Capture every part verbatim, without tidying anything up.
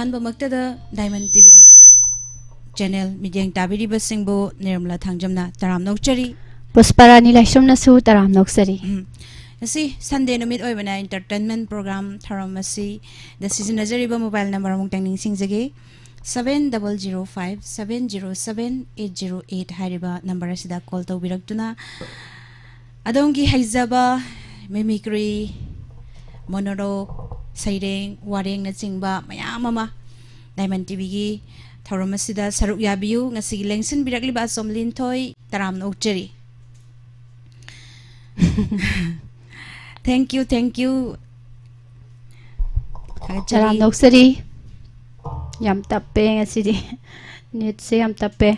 ꯑꯍꯥꯟꯕꯃꯛꯇꯗ diamond TV channel ꯃꯤꯠꯌꯦꯡ ꯇꯥꯕꯤꯔꯤꯕꯁꯤꯡꯕꯨ ꯅꯤꯔꯃꯂꯥ ꯊꯥꯡꯖꯝꯅ ꯇꯔꯥꯝꯅ ꯑꯣꯛꯆꯔꯤ꯫ ꯄꯨꯁꯄꯥꯔꯥꯅꯤ ꯂꯥꯏꯁ꯭ꯔꯝꯅꯁꯨ ꯇꯔꯥꯝꯅ ꯑꯣꯛꯆꯔꯤ꯫ ꯎꯝ꯫ ꯉꯁꯤ ꯁꯟꯗꯦ ꯅꯨꯃꯤꯠ ꯑꯣꯏꯕꯅ, ꯏꯟꯇꯔꯇꯦꯟꯃꯦꯟ ꯄ꯭ꯔꯣꯒ꯭ꯔꯥꯝ ꯊꯧꯔꯝ ꯑꯁꯤꯗ ꯁꯤꯖꯤꯟꯅꯖꯔꯤꯕ ꯃꯣꯕꯥꯏꯜ ꯅꯝꯕꯔ ꯑꯃꯨꯛꯇꯪ ꯅꯤꯡꯁꯤꯡꯖꯒꯦ, seven double zero five seven zero seven eight zero eight ꯍꯥꯏꯔꯤꯕ ꯅꯝꯕꯔ ꯑꯁꯤꯗ ꯀꯣꯜ ꯇꯧꯕꯤꯔꯛꯇꯨꯅ ꯑꯗꯣꯝꯒꯤ ꯍꯩꯖꯕ, ꯃꯤꯃꯤꯀ꯭ꯔꯤ, ꯃꯣꯅꯣꯂꯣꯒ, ꯁꯩꯔꯦꯡ, ꯋꯥꯔꯦꯡꯅꯆꯤꯡꯕ ꯃꯌꯥꯝ ꯑꯃ ꯗꯥꯏꯃꯟ ꯇꯤꯚꯤꯒꯤ ꯊꯧꯔꯝ ꯑꯁꯤꯗ ꯁꯔꯨꯛ ꯌꯥꯕꯤꯌꯨ꯫ ꯉꯁꯤꯒꯤ ꯂꯦꯡꯁꯤꯟꯕꯤꯔꯛꯂꯤꯕ ꯑꯆꯣꯝ ꯂꯤꯟꯊꯣꯏ, ꯇꯔꯥꯝꯅ ꯑꯣꯛꯆꯔꯤ꯫ Thank you, thank you. ꯊꯥꯒꯠꯆꯔꯤ꯫ ꯇꯔꯥꯝꯅ ꯑꯣꯛꯆꯔꯤ꯫ ꯌꯥꯝ ꯇꯞꯄꯦ ꯉꯁꯤꯗꯤ꯫ ꯅꯦꯠꯁꯦ ꯌꯥꯝ ꯇꯞꯄꯦ꯫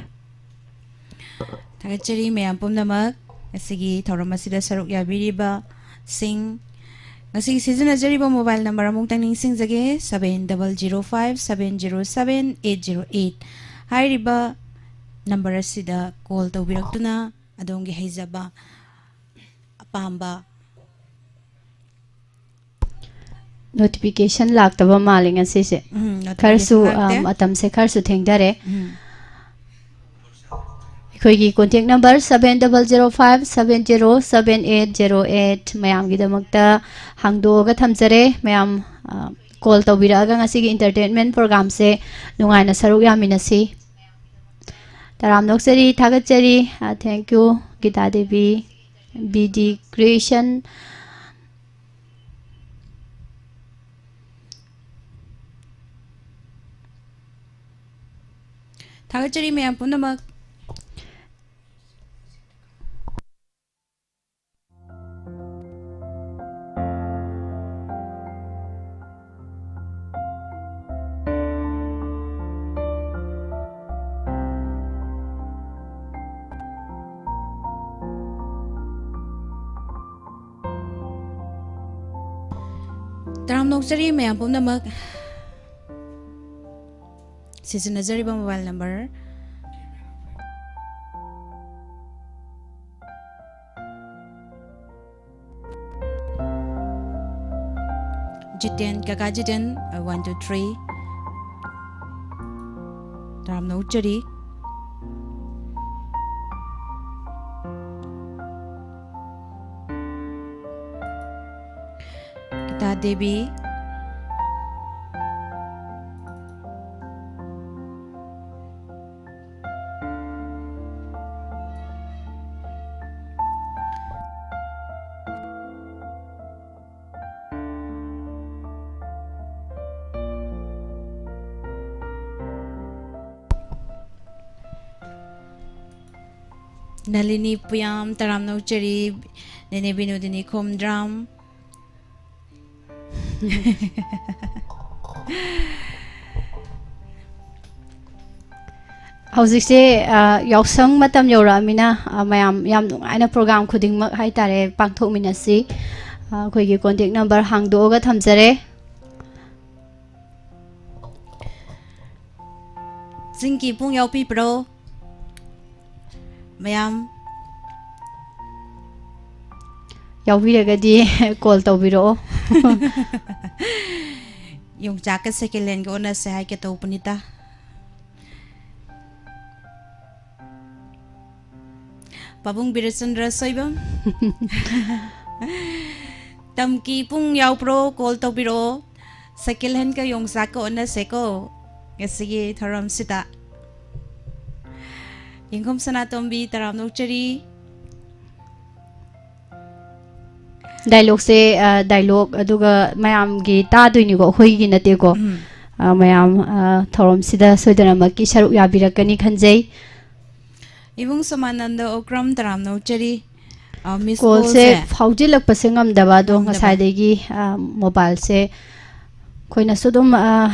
ꯊꯥꯒꯠꯆꯔꯤ ꯃꯌꯥꯝ ꯄꯨꯝꯅꯃꯛ, ꯉꯁꯤꯒꯤ ꯊꯧꯔꯝ ꯑꯁꯤꯗ ꯁꯔꯨꯛ ꯌꯥꯕꯤꯔꯤꯕꯁꯤꯡ꯫ ꯉꯁꯤꯒꯤ ꯁꯤꯖꯤꯟꯅꯖꯔꯤꯕ ꯃꯣꯕꯥꯏꯜ ꯅꯝꯕꯔ ꯑꯃꯨꯛꯇꯪ ꯅꯤꯡꯁꯤꯡꯖꯒꯦ, seven double zero five seven zero seven eight zero eight ꯍꯥꯏꯔꯤꯕ ꯅꯝꯕꯔ ꯑꯁꯤꯗ ꯀꯣꯜ ꯇꯧꯕꯤꯔꯛꯇꯨꯅ ꯑꯗꯣꯝꯒꯤ ꯍꯩꯖꯕ, ꯑꯄꯥꯝꯕ ꯅꯣꯇꯤꯐꯤꯀꯦꯁꯟ ꯂꯥꯛꯇꯕ ꯃꯥꯜꯂꯦ ꯉꯁꯤꯁꯦ꯫ ꯎꯝ, ꯈꯔꯁꯨ, ꯅꯣꯇꯤꯐꯤꯀꯦꯁꯟ ꯂꯥꯛꯇꯦ꯫ ꯑ, ꯃꯇꯝꯁꯦ ꯈꯔꯁꯨ ꯊꯦꯡꯊꯔꯦ꯫ ꯎꯝ꯫ ꯑꯩꯈꯣꯏꯒꯤ contact number seven double zero five seven zero seven eight zero eight ꯃꯌꯥꯝꯒꯤꯗꯃꯛꯇ ꯍꯥꯡꯗꯣꯛꯑꯒ ꯊꯝꯖꯔꯦ꯫ ꯃꯌꯥꯝ, ꯑ, ꯀꯣꯜ ꯇꯧꯕꯤꯔꯛꯑꯒ ꯉꯁꯤꯒꯤ ꯏꯟꯇꯔꯇꯦꯟꯃꯦꯟ ꯄ꯭ꯔꯣꯒ꯭ꯔꯥꯝꯁꯦ ꯅꯨꯡꯉꯥꯏꯅ ꯁꯔꯨꯛ ꯌꯥꯃꯤꯟꯅꯁꯤ꯫ ꯇꯔꯥꯝꯅ ꯑꯣꯛꯆꯔꯤ, ꯊꯥꯒꯠꯆꯔꯤ꯫ ꯑ, thank you, guitar Devi, B D creation. ꯊꯥꯒꯠꯆꯔꯤ ꯃꯌꯥꯝ ꯄꯨꯝꯅꯃꯛ꯫ ꯇꯔꯥꯝꯅ ꯑꯣꯛꯆꯔꯤ ꯃꯌꯥꯝ ꯄꯨꯝꯅꯃꯛ꯫ ꯁꯤꯖꯤꯟꯅꯖꯔꯤꯕ ꯃꯣꯕꯥꯏꯜ ꯅꯝꯕꯔ ꯖꯤꯇꯦꯟ, ꯀꯀꯥ ꯖꯤꯇꯦꯟ, one two three, ꯇꯔꯥꯝꯅ ꯑꯣꯛꯆꯔꯤ꯫ ꯒꯤꯇꯥ ꯗꯦꯕꯤ꯫ ꯅꯂꯤꯅꯤ ꯄꯨꯌꯥꯝ, ꯇꯔꯥꯝꯅ ꯑꯣꯛꯆꯔꯤ꯫ ꯅꯦꯅꯦ ꯕꯤꯅꯣꯗꯤꯅꯤ ꯈꯣꯝꯗ꯭ꯔꯥꯝ꯫ ꯍꯧꯖꯤꯛꯁꯦ, ꯑ, ꯌꯥꯎꯁꯪ ꯃꯇꯝ ꯌꯧꯔꯛꯑꯃꯤꯅ, ꯑ, ꯃꯌꯥꯝ ꯌꯥꯝ ꯅꯨꯡꯉꯥꯏꯅ program ꯈꯨꯗꯤꯡꯃꯛ ꯍꯥꯏꯇꯥꯔꯦ ꯄꯥꯡꯊꯣꯛꯃꯤꯟꯅꯁꯤ꯫ ꯑ, ꯑꯩꯈꯣꯏꯒꯤ contact number ꯍꯥꯡꯗꯣꯛꯑꯒ ꯊꯝꯖꯔꯦ꯫ ꯆꯤꯡꯒꯤ ꯄꯨꯡ ꯌꯥꯎꯕꯤꯕ꯭ꯔꯣ? ꯃꯌꯥꯝ ꯌꯥꯎꯕꯤꯔꯒꯗꯤ call ꯇꯧꯕꯤꯔꯛꯑꯣ꯫ ꯌꯣꯡꯆꯥꯛꯀ second handꯒ ꯑꯣꯟꯅꯁꯦ ꯍꯥꯏꯒꯦ ꯇꯧꯕꯅꯤꯗ꯫ ꯄꯥꯕꯨꯡ ꯕꯤꯔꯆꯟꯗ꯭ꯔ ꯁꯣꯏꯕꯝ꯫ ꯇꯝꯀꯤ ꯄꯨꯡ ꯌꯥꯎꯕ꯭ꯔꯣ? Call ꯇꯧꯕꯤꯔꯛꯑꯣ꯫ Second handꯀ ꯌꯣꯡꯆꯥꯛꯀ ꯑꯣꯟꯅꯁꯦꯀꯣ ꯉꯁꯤꯒꯤ ꯊꯧꯔꯝꯁꯤꯗ꯫ ꯌꯦꯡꯒꯣꯝ ꯁꯅꯥꯇꯣꯝꯕꯤ, ꯇꯔꯥꯝꯅ ꯑꯣꯛꯆꯔꯤ꯫ Dialogueꯁꯦ, ꯑ, dialogue ꯑꯗꯨꯒ ꯃꯌꯥꯝꯒꯤ ꯇꯥꯗꯣꯏꯅꯤꯀꯣ, ꯑꯩꯈꯣꯏꯒꯤ ꯅꯠꯇꯦꯀꯣ꯫ ꯎꯝ꯫ ꯑ, ꯃꯌꯥꯝ, ꯑ, ꯊꯧꯔꯝꯁꯤꯗ ꯁꯣꯏꯗꯅꯃꯛꯀꯤ ꯁꯔꯨꯛ ꯌꯥꯕꯤꯔꯛꯀꯅꯤ ꯈꯟꯖꯩ꯫ ꯏꯕꯨꯡ ꯁꯣꯃꯥꯅꯟꯗ ꯑꯣꯀ꯭ꯔꯝ, ꯇꯔꯥꯝꯅ ꯑꯣꯛꯆꯔꯤ꯫ ꯑ, miss callꯁꯦ callꯁꯦ ꯐꯥꯎꯖꯤꯜꯂꯛꯄꯁꯦ ꯉꯝꯗꯕ, ꯑꯗꯣ ꯉꯝꯗꯕ꯫ ꯉꯁꯥꯏꯗꯒꯤ, ꯑ, mobileꯁꯦ ꯑꯩꯈꯣꯏꯅꯁꯨ ꯑꯗꯨꯝ, ꯑ,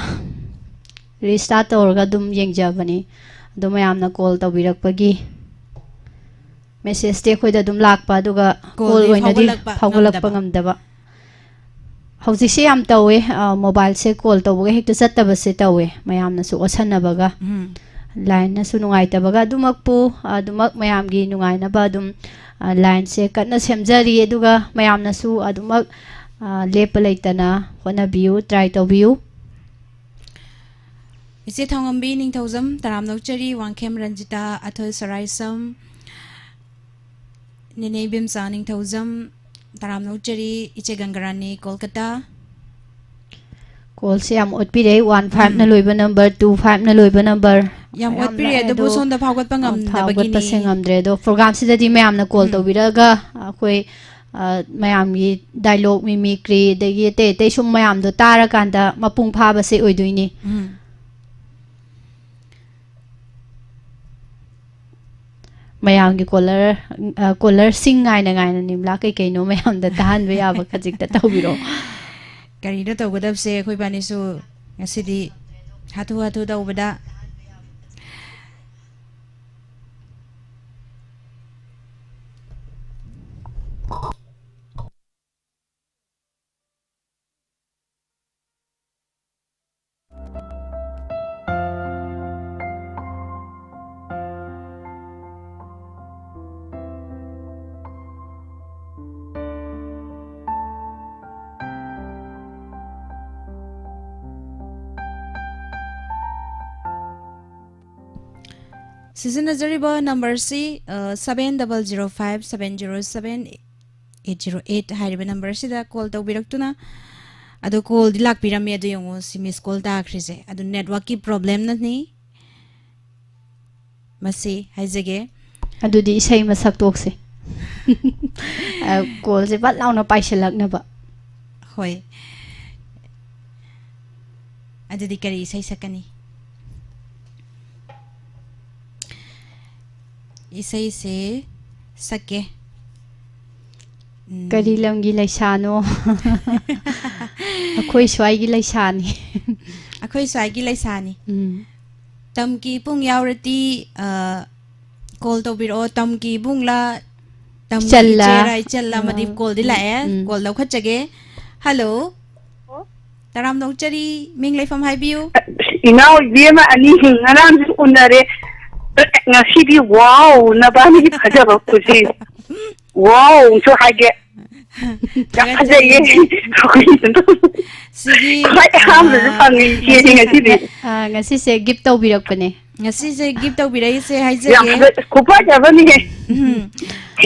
restart ꯇꯧꯔꯒ ꯑꯗꯨꯝ ꯌꯦꯡꯖꯕꯅꯤ꯫ ꯑꯗꯣ ꯃꯌꯥꯝꯅ call ꯇꯧꯕꯤꯔꯛꯄꯒꯤ messageꯇꯤ ꯑꯩꯈꯣꯏꯗ ꯑꯗꯨꯝ ꯂꯥꯛꯄ, ꯑꯗꯨꯒ call callꯗꯤ ꯑꯣꯏꯅꯗꯤ ꯐꯥꯎꯒꯠꯂꯛꯄ ꯐꯥꯎꯒꯠꯂꯛꯄ ꯉꯝꯗꯕ꯫ ꯉꯝꯗꯕ꯫ ꯍꯧꯖꯤꯛꯁꯦ ꯌꯥꯝ ꯇꯧꯋꯦ, ꯑ, mobileꯁꯦ call ꯇꯧꯕꯒ ꯍꯦꯛꯇ ꯆꯠꯇꯕꯁꯦ ꯇꯧꯋꯦ, ꯃꯌꯥꯝꯅꯁꯨ ꯑꯣꯠꯁꯟꯅꯕꯒ꯫ ꯎꯝ꯫ Lineꯅꯁꯨ ꯅꯨꯡꯉꯥꯏꯇꯕꯒ, ꯑꯗꯨꯃꯛꯄꯨ, ꯑꯗꯨꯃꯛ ꯃꯌꯥꯝꯒꯤ ꯅꯨꯡꯉꯥꯏꯅꯕ ꯑꯗꯨꯝ, ꯑ, lineꯁꯦ ꯀꯟꯅ ꯁꯦꯝꯖꯔꯤ, ꯑꯗꯨꯒ ꯃꯌꯥꯝꯅꯁꯨ ꯑꯗꯨꯃꯛ, ꯑ, ꯂꯦꯞꯄ ꯂꯩꯇꯅ ꯍꯣꯠꯅꯕꯤꯌꯨ, try ꯇꯧꯕꯤꯌꯨ꯫ ꯏꯆꯦ ꯊꯧꯉꯝꯕꯤ ꯅꯤꯡꯊꯧꯖꯝ, ꯇꯔꯥꯝꯅ ꯑꯣꯛꯆꯔꯤ꯫ ꯋꯥꯡꯈꯦꯝ ꯔꯟꯖꯤꯇꯥ, ꯑꯊꯣꯏ ꯁꯣꯔꯥꯏꯁꯝ, ꯅꯦꯅꯦ ꯏꯕꯦꯝꯆꯥ ꯅꯤꯡꯊꯧꯖꯝ, ꯇꯔꯥꯝꯅ ꯑꯣꯛꯆꯔꯤ꯫ ꯏꯆꯦ ꯒꯪꯒꯔꯥꯅꯤ, ꯀꯣꯜꯀꯇꯥ꯫ ꯀꯣꯜꯁꯦ ꯌꯥꯝ ꯑꯣꯠꯄꯤꯔꯦ꯫ ꯋꯥꯟ ꯐꯥꯏꯚꯅ ꯎꯝ꯫ ꯂꯣꯏꯕ ꯅꯝꯕꯔ, ꯇꯨ ꯐꯥꯏꯚꯅ ꯂꯣꯏꯕ ꯅꯝꯕꯔ ꯌꯥꯝ ꯃꯌꯥꯝ ꯑꯣꯠꯄꯤꯔꯦ, ꯂꯥꯛꯑꯦ, ꯑꯗꯨꯕꯨ ꯑꯗꯣ, ꯁꯣꯝꯗ ꯐꯥꯎꯒꯠꯄ ꯑ, ꯉꯝꯗꯕꯒꯤꯅꯤ꯫ ꯐꯥꯎꯒꯠꯄꯁꯦ ꯉꯝꯗ꯭ꯔꯦ꯫ ꯑꯗꯣ ꯄ꯭ꯔꯣꯒ꯭ꯔꯥꯝꯁꯤꯗꯗꯤ ꯃꯌꯥꯝꯅ ꯀꯣꯜ ꯎꯝ꯫ ꯇꯧꯕꯤꯔꯒ ꯑꯩꯈꯣꯏ, ꯑ, ꯃꯌꯥꯝꯒꯤ ꯗꯥꯏꯂꯣꯒ, ꯃꯤꯃꯤꯀ꯭ꯔꯤ, ꯑꯗꯒꯤ ꯑꯇꯩ ꯑꯇꯩ ꯁꯨꯝ ꯃꯌꯥꯝꯗꯣ ꯇꯥꯔꯀꯥꯟꯗ ꯃꯄꯨꯡ ꯐꯥꯕꯁꯦ ꯑꯣꯏꯗꯣꯏꯅꯤ꯫ ꯎꯝ꯫ ꯃꯌꯥꯝꯒꯤ ꯀꯣꯂꯔ, ꯑ, ꯀꯣꯂꯔꯁꯤꯡ ꯉꯥꯏꯅ ꯉꯥꯏꯅ ꯅꯤꯝꯂꯥ ꯀꯩ ꯀꯩꯅꯣ ꯃꯌꯥꯝꯗ ꯇꯥꯍꯟꯕ ꯌꯥꯕ ꯈꯖꯤꯛꯇ ꯇꯧꯕꯤꯔꯛꯑꯣ꯫ ꯀꯔꯤꯅꯣ ꯇꯧꯒꯗꯕꯁꯦ? ꯑꯩꯈꯣꯏ ꯏꯕꯥꯅꯤꯁꯨ ꯉꯁꯤꯗꯤ ꯍꯥꯊꯨ ꯍꯥꯊꯨ ꯇꯧꯕꯗ꯫ ꯁꯤꯖꯤꯟꯅꯖꯔꯤꯕ ꯅꯝꯕꯔꯁꯤ, ꯑ, seven double zero five seven zero seven eight zero eight ꯍꯥꯏꯔꯤꯕ ꯅꯝꯕꯔꯁꯤꯗ ꯀꯣꯜ ꯇꯧꯕꯤꯔꯛꯇꯨꯅ, ꯑꯗꯣ ꯀꯣꯜꯗꯤ ꯂꯥꯛꯄꯤꯔꯝꯃꯦ, ꯑꯗꯨ ꯌꯦꯡꯉꯣ, ꯁꯤ ꯃꯤꯁ ꯀꯣꯜ ꯇꯥꯈ꯭ꯔꯤꯁꯦ꯫ ꯑꯗꯨ ꯅꯦꯠꯋꯥꯛꯀꯤ ꯄ꯭ꯔꯣꯕ꯭ꯂꯦꯝꯅꯅꯤ꯫ ꯃꯁꯤ ꯍꯥꯏꯖꯒꯦ꯫ ꯑꯗꯨꯗꯤ ꯏꯁꯩ ꯑꯃ ꯁꯛꯇꯣꯛꯁꯦ꯫ ꯑ, ꯀꯣꯜꯁꯦ ꯕꯠ ꯂꯥꯎꯅ ꯄꯥꯏꯁꯤꯜꯂꯛꯅꯕ꯫ ꯍꯣꯏ꯫ ꯑꯗꯨꯗꯤ ꯀꯔꯤ ꯏꯁꯩ ꯁꯛꯀꯅꯤ? ꯏꯁꯩꯁꯦ ꯁꯛꯀꯦ꯫ ꯎꯝ꯫ ꯀꯔꯤ ꯂꯝꯒꯤ ꯂꯩꯁꯥꯅꯣ? ꯑꯩꯈꯣꯏ ꯁ꯭ꯋꯥꯏꯒꯤ ꯂꯩꯁꯥꯅꯤ꯫ ꯑꯩꯈꯣꯏ ꯁ꯭ꯋꯥꯏꯒꯤ ꯂꯩꯁꯥꯅꯤ꯫ ꯎꯝ꯫ ꯇꯝꯀꯤ ꯏꯕꯨꯡ ꯌꯥꯎꯔꯗꯤ, ꯑ, ꯀꯣꯜ ꯇꯧꯕꯤꯔꯛꯑꯣ꯫ ꯇꯝꯀꯤ ꯏꯕꯨꯡꯂꯥ, ꯇꯝꯀꯤ ꯏꯆꯜꯂꯥ? ꯏꯆꯦꯔꯥ, ꯏꯆꯜꯂꯥ ꯑꯃꯗꯤ ꯎꯝ, ꯀꯣꯜꯗꯤ ꯎꯝ, ꯂꯥꯛꯑꯦ꯫ ꯎꯝ꯫ ꯀꯣꯜ ꯂꯧꯈꯠꯆꯒꯦ꯫ ꯍꯜꯂꯣ꯫ ꯇꯔꯥꯝꯅ ꯑꯣꯛꯆꯔꯤ, ꯃꯤꯡ ꯂꯩꯐꯝ ꯍꯥꯏꯕꯤꯌꯨ꯫ ꯏꯅꯥꯎ ꯏꯕꯦꯝꯃ ꯑꯅꯤ ꯉꯔꯥꯡꯁꯨ ꯎꯅꯔꯦ꯫ ꯉꯁꯤꯗꯤ ꯋꯥꯎ, ꯅꯕꯥꯅꯤꯒꯤ ꯐꯖꯕ ꯈꯨꯖꯤꯟ꯫ ꯋꯥꯎꯁꯨ ꯍꯥꯏꯒꯦ꯫ ꯌꯥꯝ ꯐꯖꯩꯌꯦ꯫ ꯁꯤꯒꯤ, ꯈ꯭ꯋꯥꯏ ꯑꯍꯥꯟꯕꯗ ꯑꯥ, ꯐꯪꯉꯦ ꯏꯆꯦꯁꯦ ꯉꯁꯤꯁꯦ ꯉꯁꯤꯗꯤ꯫ ꯑꯥ, ꯉꯁꯤꯁꯦ gift ꯇꯧꯕꯤꯔꯛꯄꯅꯦ꯫ ꯉꯁꯤꯁꯦ gift ꯇꯧꯕꯤꯔꯛꯏꯁꯦ ꯌꯥꯝ ꯍꯥꯏꯖꯒꯦ꯫ ꯐꯖ-, ꯈꯨꯐꯖ ꯑꯃꯅꯤꯍꯦ꯫ ꯎꯝ꯫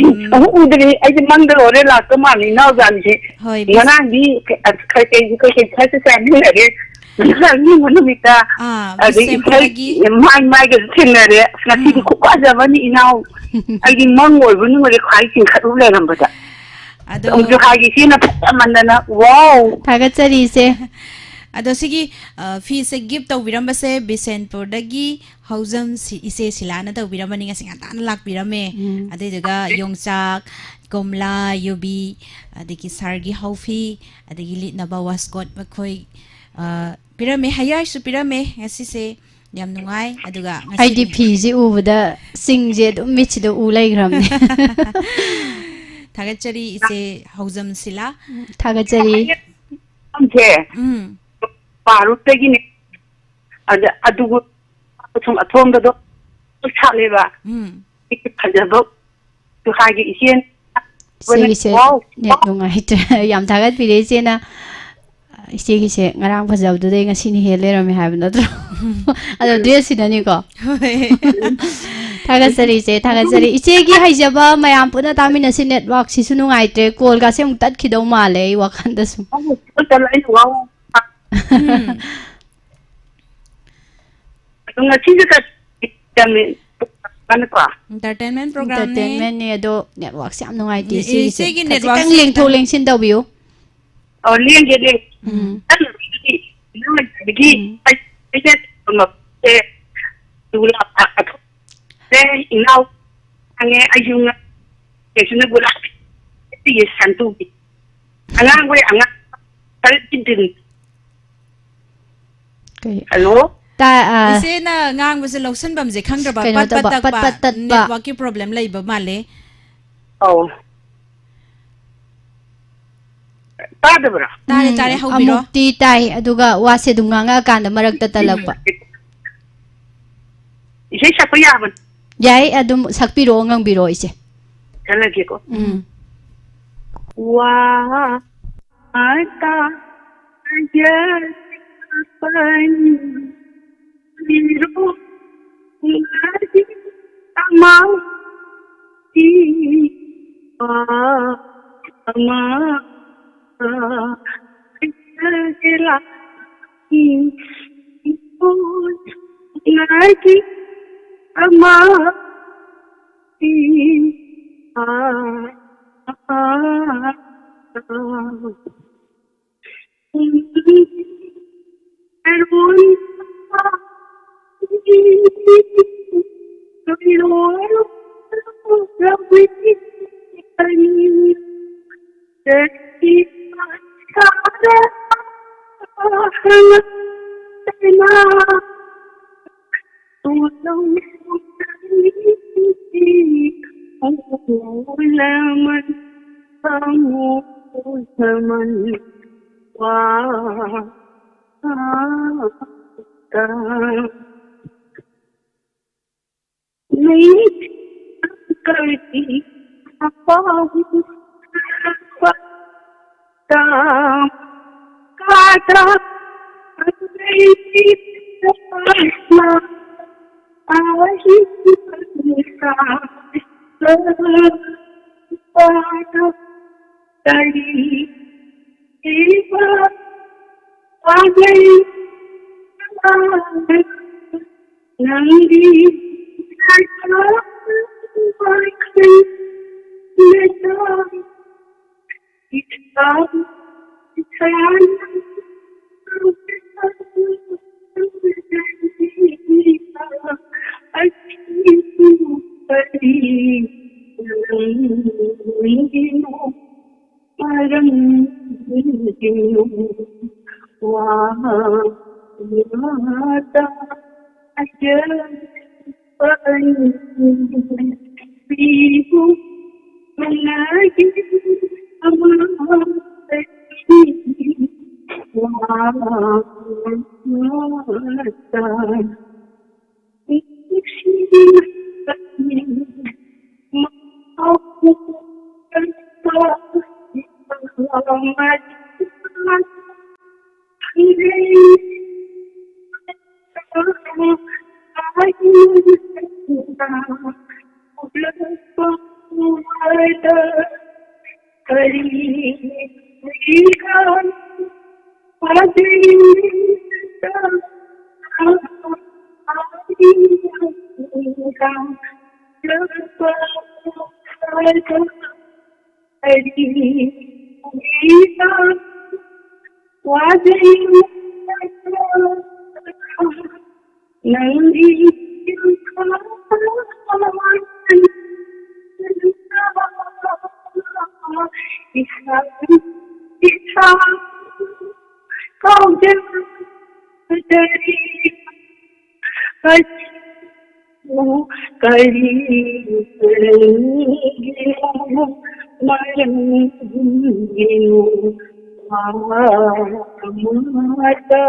ꯎꯝ꯫ ꯑꯃꯨꯛ ꯎꯗ꯭ꯔꯤ꯫ ꯑꯩꯗꯤ ꯃꯪꯗ ꯂꯣꯏꯔꯦ ꯂꯥꯛꯇꯧ ꯃꯥꯜꯂꯦ ꯏꯅꯥꯎꯖꯥꯅꯤꯁꯦ꯫ ꯍꯣꯏ, ꯃꯤꯁ꯫ ꯉꯔꯥꯡꯗꯤ ꯀ-, ꯀꯩ-, ꯀꯩ-, ꯀꯩ-, ꯀꯩ ꯈꯔꯁꯨ ꯆꯥꯃꯤꯟꯅꯔꯦ꯫ ꯉꯔꯥꯡ ꯅꯤꯡꯕ ꯅꯨꯃꯤꯠꯇ꯫ ꯑꯥ, ꯑꯗꯩ ꯕꯤꯁꯦꯝꯄꯨꯔꯗꯒꯤ꯫ ꯏꯁꯩ ꯃꯥꯏ ꯃꯥꯏꯒꯁꯨ ꯊꯦꯡꯅꯔꯦ꯫ ꯑꯁ, ꯉꯁꯤꯗꯤ ꯎꯝ꯫ ꯈꯨꯐꯖ ꯑꯃꯅꯤ ꯏꯅꯥꯎ꯫ ꯑꯩꯗꯤ ꯃꯪ ꯑꯣꯏꯕ ꯅꯨꯡꯉꯥꯏꯔꯦ ꯈ꯭ꯋꯥꯏ ꯆꯤꯡꯈꯠꯂꯨ ꯂꯩꯔꯝꯕꯗ꯫ ꯑꯗꯣ ꯑꯃꯨꯛꯁꯨ ꯍꯥꯏꯒꯦ, ꯏꯆꯦꯅ ꯐꯖꯃꯟꯗꯅ, wow! ꯊꯥꯒꯠꯆꯔꯤ, ꯏꯆꯦ꯫ ꯑꯗꯣ ꯁꯤꯒꯤ, ꯑ, ꯐꯤꯁꯦ gift ꯇꯧꯕꯤꯔꯝꯕꯁꯦ ꯕꯤꯁꯦꯟꯄꯨꯔꯗꯒꯤ ꯍꯧꯖꯝ ꯁꯤ-, ꯏꯆꯦ ꯁꯤꯂꯥꯅ ꯇꯧꯕꯤꯔꯝꯕꯅꯤ, ꯉꯁꯤ ꯉꯟꯇꯥꯅ ꯂꯥꯛꯄꯤꯔꯝꯃꯦ꯫ ꯎꯝ꯫ ꯑꯗꯨꯏꯗꯨꯒ ꯌꯣꯡꯆꯥꯛ, ꯀꯣꯝꯂꯥ, ꯌꯨꯕꯤ, ꯑꯗꯒꯤ ꯁꯥꯔꯒꯤ ꯍꯥꯎꯐꯤ, ꯑꯗꯒꯤ ꯂꯤꯠꯅꯕ waistcoat ꯃꯈꯣꯏ, ꯑ, ꯄꯤꯔꯝꯃꯦ, ꯍꯌꯥꯏꯁꯨ ꯄꯤꯔꯝꯃꯦ ꯉꯁꯤꯁꯦ꯫ ꯌꯥꯝ ꯅꯨꯡꯉꯥꯏ꯫ ꯑꯗꯨꯒ ꯉꯁꯤ ꯑꯩꯗꯤ ꯐꯤꯁꯦ ꯎꯕꯗ ꯆꯤꯡꯁꯦ ꯑꯗꯨꯝ ꯃꯤꯠꯁꯤꯗ ꯎ ꯂꯩꯈ꯭ꯔꯕꯅꯦ꯫ ꯊꯥꯒꯠꯆꯔꯤ ꯏꯆꯦ ꯍꯧꯖꯝ ꯁꯤꯂꯥ꯫ ꯊꯥꯒꯠꯆꯔꯤ꯫ ꯁꯦ ꯎꯝ꯫ ꯄꯥꯔꯨꯛꯇꯒꯤꯅꯦ꯫ ꯑꯗ ꯑꯗꯨꯒ ꯁꯨꯝ ꯑꯊꯣꯝꯕꯗꯣ ꯁꯥꯠꯂꯦꯕ꯫ ꯎꯝ꯫ ꯐꯖꯕ ꯍꯥꯏꯒꯦ ꯏꯆꯦ꯫ ꯏꯆꯦꯒꯤꯁꯦ ꯋꯥꯎ꯫ Net ꯅꯨꯡꯉꯥꯏꯇ꯭ꯔꯦ꯫ ꯌꯥꯝ ꯊꯥꯒꯠꯄꯤꯔꯦ ꯏꯆꯦꯅ꯫ ꯏꯆꯦꯒꯤꯁꯦ ꯉꯔꯥꯡ ꯐꯖꯕꯗꯨꯗꯩ ꯉꯁꯤꯅ ꯍꯦꯜ ꯂꯩꯔꯝꯃꯦ ꯍꯥꯏꯕ ꯅꯠꯇ꯭ꯔꯣ? ꯑꯗꯣ dress ꯁꯤꯅꯅꯤꯀꯣ꯫ ꯍꯣꯏ꯫ ꯊꯥꯒꯠꯆꯔꯤ ꯏꯆꯦ, ꯊꯥꯒꯠꯆꯔꯤ꯫ ꯏꯆꯦꯒꯤ ꯍꯥꯏꯖꯕ ꯃꯌꯥꯝ ꯄꯨꯟꯅ ꯇꯥꯃꯤꯟꯅꯁꯤ, network ꯁꯤꯁꯨ ꯅꯨꯡꯉꯥꯏꯇ꯭ꯔꯦ, call ꯒꯁꯦ ꯑꯃꯨꯛ ꯇꯠꯈꯤꯗꯧ ꯃꯥꯜꯂꯦ ꯑꯩ ꯋꯥꯈꯜꯗ ꯁꯨꯝ꯫ ꯎꯝ꯫ ꯑꯗꯣ ꯉꯁꯤꯁꯦ ꯀꯔꯤ ꯇꯝꯃꯤ? ꯃꯥꯅꯀꯣ? Entertainment program ꯅꯦ꯫ Entertainment ꯅꯦ, ꯑꯗꯣ network ꯁꯦ ꯌꯥꯝ ꯅꯨꯡꯉꯥꯏꯇꯦ ꯏꯆꯦꯒꯤꯁꯦ꯫ ꯏꯆꯦꯒꯤ network ꯁꯦ ꯈꯖꯤꯛꯇꯪ ꯂꯦꯡꯊꯣꯛ ꯈꯤꯇꯪ ꯂꯦꯡꯁꯤꯟ ꯇꯧꯕꯤꯌꯨ꯫ ꯑꯣ, ꯂꯦꯡꯒꯦ, ꯂꯦꯡꯒꯦ꯫ ꯎꯝ꯫ ꯅꯪ ꯍꯧꯖꯤꯛꯀꯤ, ꯅꯪ ꯍꯧꯖꯤꯛꯀꯤ ꯎꯝ꯫ ꯑꯩ, ꯑꯩꯅ ꯇꯧꯔꯝꯕꯁꯦ ꯇꯨ ꯂꯥꯛ ꯑꯦ, ꯏꯅꯥꯎ ꯈꯪꯉꯦ, ꯑꯩꯁꯨ ꯉ-, ꯀꯩꯁꯨꯅ ꯒꯨꯂꯥꯞ ꯄꯤꯌꯦ ꯁꯟꯇꯨꯒꯤ꯫ ꯑꯉꯥꯡꯈꯣꯏ ꯑꯉꯥꯡ ꯈꯔ ꯆꯤꯟꯗ꯭ꯔꯤꯟ꯫ ꯀꯩ? ꯍꯜꯂꯣ? ꯇꯥ-, ꯑ, ꯏꯆꯦꯅ ꯉꯥꯡꯕꯁꯦ ꯂꯧꯁꯤꯟꯐꯝꯁꯦ ꯈꯪꯗ꯭ꯔꯕ, ꯀꯩꯅꯣ ꯄꯠ ꯄꯠ ꯇꯧꯕ, ꯇꯠꯄ, ꯄꯠ ꯄꯠ ꯇꯠꯄ꯫ Network ꯀꯤ problem ꯂꯩꯕ ꯃꯥꯜꯂꯦ꯫ ꯑꯧ꯫ ꯇꯥꯗꯕ꯭ꯔꯥ? ꯇꯥꯔꯦ, ꯎꯝ, ꯇꯥꯔꯦ, ꯍꯧꯕꯤꯔꯣ꯫ ꯑꯃꯨꯛꯇꯤ ꯇꯥꯏ, ꯑꯗꯨꯒ ꯋꯥꯁꯦ ꯑꯗꯨꯝ ꯉꯥꯡꯉꯛꯑꯀꯥꯟꯗ ꯃꯔꯛꯇ ꯇꯠꯂꯛꯄ꯫ ꯏꯁꯩ ꯁꯛꯄ ꯌꯥꯕꯅꯤ꯫ ꯌꯥꯏ, ꯑꯗꯨꯝ ꯁꯛꯄꯤꯔꯛꯑꯣ, ꯉꯪꯕꯤꯔꯛꯑꯣ, ꯏꯆꯦ꯫ ꯈꯜꯂꯒꯦꯀꯣ꯫ ꯎꯝ꯫ Wa ata aja pani biru lagi ama ti ama ama jela lagi ama ti a a ꯀꯔꯤ ꯀꯔꯤꯒꯤꯅꯣ ꯃꯔꯝꯒꯤꯅꯣ ꯋꯥ ꯑꯃꯇ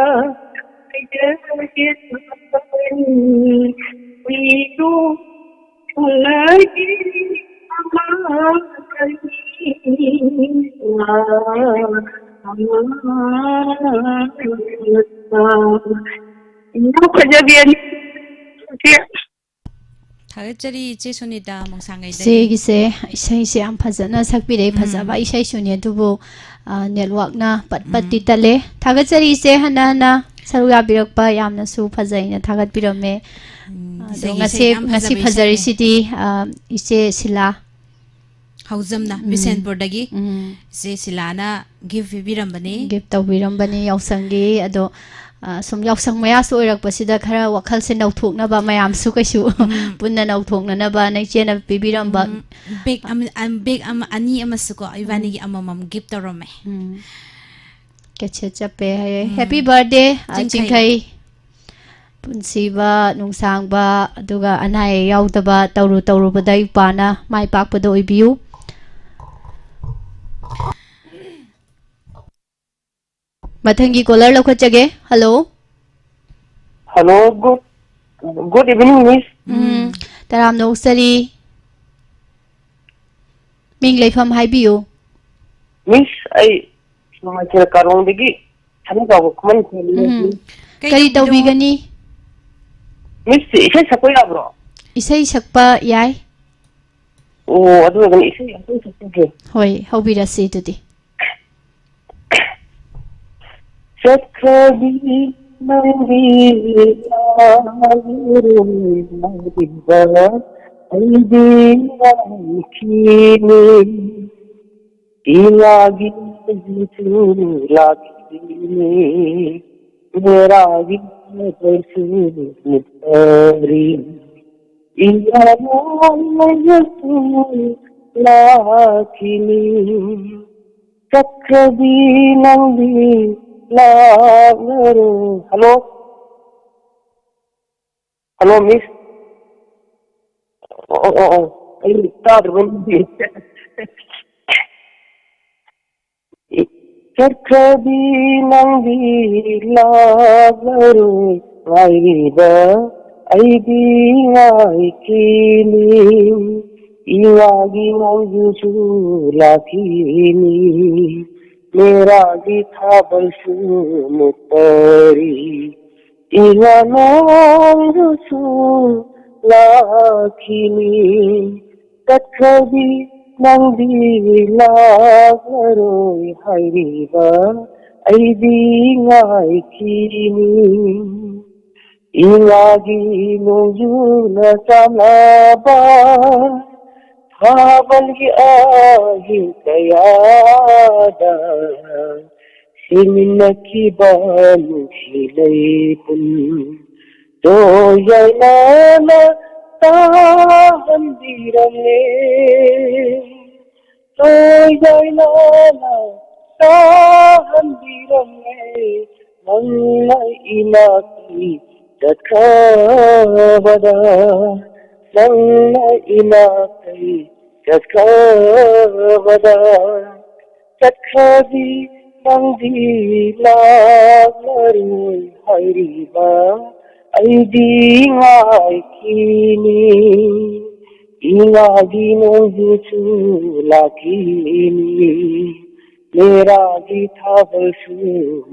ꯍꯥꯏꯖꯒꯦ ꯇꯧꯕꯅꯤ꯫ ꯃꯤꯗꯣ ꯊꯨꯡꯅꯒꯤ ꯑꯃ ꯀꯔꯤ ꯋꯥ ꯑꯃꯇ꯫ ꯏꯃꯥ ꯐꯖꯕꯤ ꯑꯅꯤ ꯁꯤ ꯊꯥꯒꯠꯆꯔꯤ ꯏꯆꯦ ꯁꯨꯅꯤꯇꯥ ꯃꯣꯡꯁꯥꯡꯉꯩꯗꯒꯤ꯫ ꯏꯆꯦꯒꯤꯁꯦ ꯏꯁꯩꯁꯦ ꯌꯥꯝ ꯐꯖꯅ ꯁꯛꯄꯤꯔꯛꯏ, ꯎꯝ꯫ ꯐꯖꯕ ꯏꯁꯩꯁꯨꯅꯤ, ꯑꯗꯨꯕꯨ, ꯑ, ꯅꯦꯠꯋꯥꯛꯅ ꯄꯠ ꯄꯠꯇꯤ ꯎꯝ꯫ ꯇꯠꯂꯦ꯫ ꯊꯥꯒꯠꯆꯔꯤ ꯏꯆꯦ, ꯍꯟꯅ ꯍꯟꯅ ꯁꯔꯨꯛ ꯌꯥꯕꯤꯔꯛꯄ ꯌꯥꯝꯅꯁꯨ ꯐꯖꯩꯅ ꯊꯥꯒꯠꯄꯤꯔꯝꯃꯦ꯫ ꯎꯝ, ꯑꯗꯣ ꯏꯆꯦꯒꯤ ꯉꯁꯤ, ꯏꯁꯩ ꯌꯥꯝ ꯉꯁꯤ ꯐꯖꯕ ꯏꯁꯩꯅꯦ꯫ ꯐꯖꯔꯤꯁꯤꯗꯤ, ꯑ, ꯏꯆꯦ ꯁꯤꯂꯥ ꯍꯧꯖꯝꯅ ꯎꯝ꯫ ꯕꯤꯁꯦꯟꯄꯨꯔꯗꯒꯤ ꯎꯝ꯫ ꯏꯆꯦ ꯁꯤꯂꯥꯅ ꯒꯤꯐ ꯄꯤꯕꯤꯔꯝꯕꯅꯤ꯫ ꯒꯤꯐ ꯇꯧꯕꯤꯔꯝꯕꯅꯤ ꯌꯥꯎꯁꯪꯒꯤ꯫ ꯑꯗꯣ, ꯑ, ꯁꯨꯝ ꯌꯥꯎꯁꯪ ꯃꯌꯥꯁꯨ ꯑꯣꯏꯔꯛꯄꯁꯤꯗ ꯈꯔ ꯋꯥꯈꯜꯁꯦ ꯅꯧꯊꯣꯛꯅꯕ, ꯃꯌꯥꯝꯁꯨ ꯀꯩꯁꯨ ꯎꯝ꯫ ꯄꯨꯟꯅ ꯅꯧꯊꯣꯛꯅꯅꯕꯅ ꯏꯆꯦꯅ ꯄꯤꯕꯤꯔꯝꯕ꯫ ꯎꯝ, ꯕꯦꯒ ꯑꯃ, ꯑ, ꯕꯦꯒ ꯑꯃ, ꯑꯅꯤ ꯑꯃꯁꯨꯀꯣ, ꯏꯕꯥꯅꯤꯒꯤ ꯎꯝ꯫ ꯑꯃꯃꯝ ꯒꯤꯐ ꯇꯧꯔꯝꯃꯦ꯫ ꯎꯝ꯫ ꯀꯦꯠꯁꯦꯠ ꯆꯞꯄꯦ ꯍꯥꯏꯌꯦ꯫ ꯎꯝ꯫ Happy birthday, ꯑ, ꯆꯤꯡꯈꯩ꯫ ꯆꯤꯡꯈꯩ꯫ ꯄꯨꯟꯁꯤꯕ, ꯅꯨꯡꯁꯥꯡꯕ, ꯑꯗꯨꯒ ꯑꯅꯥ ꯑꯌꯦꯛ ꯌꯥꯎꯗꯕ, ꯇꯧꯔꯨ ꯇꯧꯔꯨꯕꯗ ꯏꯄꯥꯅ ꯃꯥꯏ ꯄꯥꯛꯄꯗ ꯑꯣꯏꯕꯤꯌꯨ꯫ ꯃꯊꯪꯒꯤ ꯀꯣꯂꯔ ꯂꯧꯈꯠꯆꯒꯦ꯫ Hello. Hello, good, good evening, miss. ꯎꯝ, ꯎꯝ꯫ ꯇꯔꯥꯝꯅ ꯑꯣꯛꯆꯔꯤ꯫ ꯃꯤꯡ ꯂꯩꯐꯝ ꯍꯥꯏꯕꯤꯌꯨ꯫ ꯃꯤꯁ, ꯑꯩ ꯅꯨꯡꯉꯥꯏꯊꯦꯜ ꯀꯥꯔꯣꯡꯗꯒꯤ ꯁꯅꯥꯖꯥꯎꯕ ꯈꯨꯃꯟ ꯊꯦꯝꯅꯤ꯫ ꯎꯝ꯫ ꯀꯔꯤ ꯇꯧꯕꯤꯒꯅꯤ? ꯃꯤꯁ, ꯏꯁꯩ ꯁꯛꯄ ꯌꯥꯕ꯭ꯔꯣ? ꯏꯁꯩ ꯁꯛꯄ ꯌꯥꯏ꯫ ꯑꯣ, ꯑꯗꯨ ꯑꯣꯏꯔꯒꯅ ꯏꯁꯩ ꯑꯝꯇꯪ ꯁꯛꯆꯒꯦ꯫ ꯍꯣꯏ, ꯍꯧꯕꯤꯔꯁꯤ ꯑꯗꯨꯗꯤ꯫ ꯆꯠꯈ꯭ꯔꯕꯤ ꯅꯪꯗꯤ ꯂꯥꯛꯂꯔꯣꯏ ꯍꯥꯏꯔꯤꯕ ꯑꯩꯗꯤ ꯉꯥꯏꯈꯤꯅꯤ꯫ ꯏꯉꯥꯒꯤ ꯃꯩꯁꯨ ꯂꯥꯛꯈꯤꯅꯤ, ꯃꯦꯔꯥꯒꯤ ꯃꯩꯁꯨ ꯃꯨꯠꯇꯔꯤ꯫ ꯏꯉꯥꯅ ꯃꯩꯁꯨ ꯂꯥꯛꯈꯤꯅꯤ꯫ ꯆꯠꯈ꯭ꯔꯕꯤ ꯅꯪꯗꯤ ꯂꯥꯛꯂꯔꯣꯏ꯫ ꯍꯜꯂꯣ? ꯍꯜꯂꯣ, ꯃꯤꯁ? ꯑꯣ, ꯑꯣ, ꯑꯣ, ꯑꯩ ꯇꯥꯗ꯭ꯔꯕ ꯅꯪꯗꯤ꯫ ꯆꯠꯈ꯭ꯔꯕꯤ ꯅꯪꯗꯤ ꯂꯥꯛꯂꯔꯣꯏ ꯉꯥꯏꯔꯤꯕ ꯑꯩꯗꯤ ꯉꯥꯏꯈꯤꯅꯤ꯫ ꯏꯉꯥꯒꯤ ꯃꯩꯁꯨ ꯂꯥꯛꯈꯤꯅꯤ, ꯃꯦꯔꯥꯒꯤ ꯊꯥꯕꯜꯁꯨ ꯃꯨꯠꯇꯔꯤ꯫ ꯏꯉꯥ ꯅꯪꯁꯨ ꯂꯥꯛꯈꯤꯅꯤ꯫ ꯆꯠꯈ꯭ꯔꯕꯤ ꯅꯪꯗꯤ ꯂꯥꯛꯂꯔꯣꯏ ꯍꯥꯏꯔꯤꯕ ꯑꯩꯗꯤ ꯉꯥꯏꯈꯤꯅꯤ꯫ ꯏꯉꯥꯒꯤ ꯅꯣꯡꯖꯨꯅ ꯆꯥꯟꯅꯕ ꯊꯥꯕꯜꯒꯤ ꯑꯍꯤꯡ ꯀꯌꯥꯗ ꯁꯤꯃꯤꯟꯅꯈꯤꯕ ꯅꯨꯡꯁꯤ ꯂꯩꯕꯨꯟ ꯇꯣꯏ ꯌꯥꯏꯃꯅ ꯇꯥꯍꯟꯕꯤꯔꯝꯂꯦ꯫ ꯇꯣꯏ ꯌꯥꯏꯃꯅ ꯇꯥꯍꯟꯕꯤꯔꯝꯂꯦ꯫ ꯅꯪꯅ ꯏꯅꯥꯛꯇꯤ ꯆꯠꯈ꯭ꯔꯕꯗ, ꯅꯪꯅ ꯏꯅꯥꯛꯇꯩ ꯆꯠꯈ꯭ꯔꯕꯗ, ꯆꯠꯈ꯭ꯔꯕꯤ ꯅꯪꯗꯤ ꯂꯥꯛꯂꯔꯣꯏ ꯍꯥꯏꯔꯤꯕ ꯑꯩꯗꯤ ꯉꯥꯏꯈꯤꯅꯤ꯫ ꯏꯉꯥꯒꯤ ꯅꯣꯡꯖꯨꯁꯨ ꯂꯥꯛꯈꯤꯅꯤ꯫ ꯃꯦꯔꯥꯒꯤ ꯊꯥꯕꯜꯁꯨ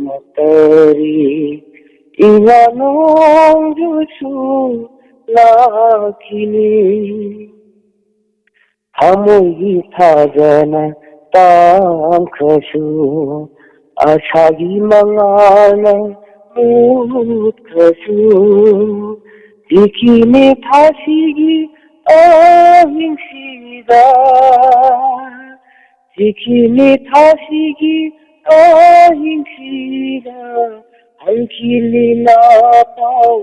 ꯃꯇꯔꯤ, ꯏꯉꯥ ꯅꯣꯡꯖꯨꯁꯨ ꯂꯥꯛꯈꯤꯅꯤ꯫ ꯊꯃꯣꯏꯒꯤ ꯊꯥꯖꯅ ꯇꯥꯝꯈ꯭ꯔꯁꯨ, ꯑꯁꯥꯒꯤ ꯃꯉꯥꯜꯅ ꯃꯨꯠꯈ꯭ꯔꯁꯨ, ꯆꯤꯈꯤꯅꯤ ꯊꯥꯁꯤꯒꯤ ꯑꯍꯤꯡꯁꯤꯗ, ꯆꯤꯈꯤꯅꯤ ꯊꯥꯁꯤꯒꯤ ꯑꯍꯤꯡꯁꯤꯗ, ꯍꯟꯈꯤꯅꯤ ꯅꯥꯄꯥꯎ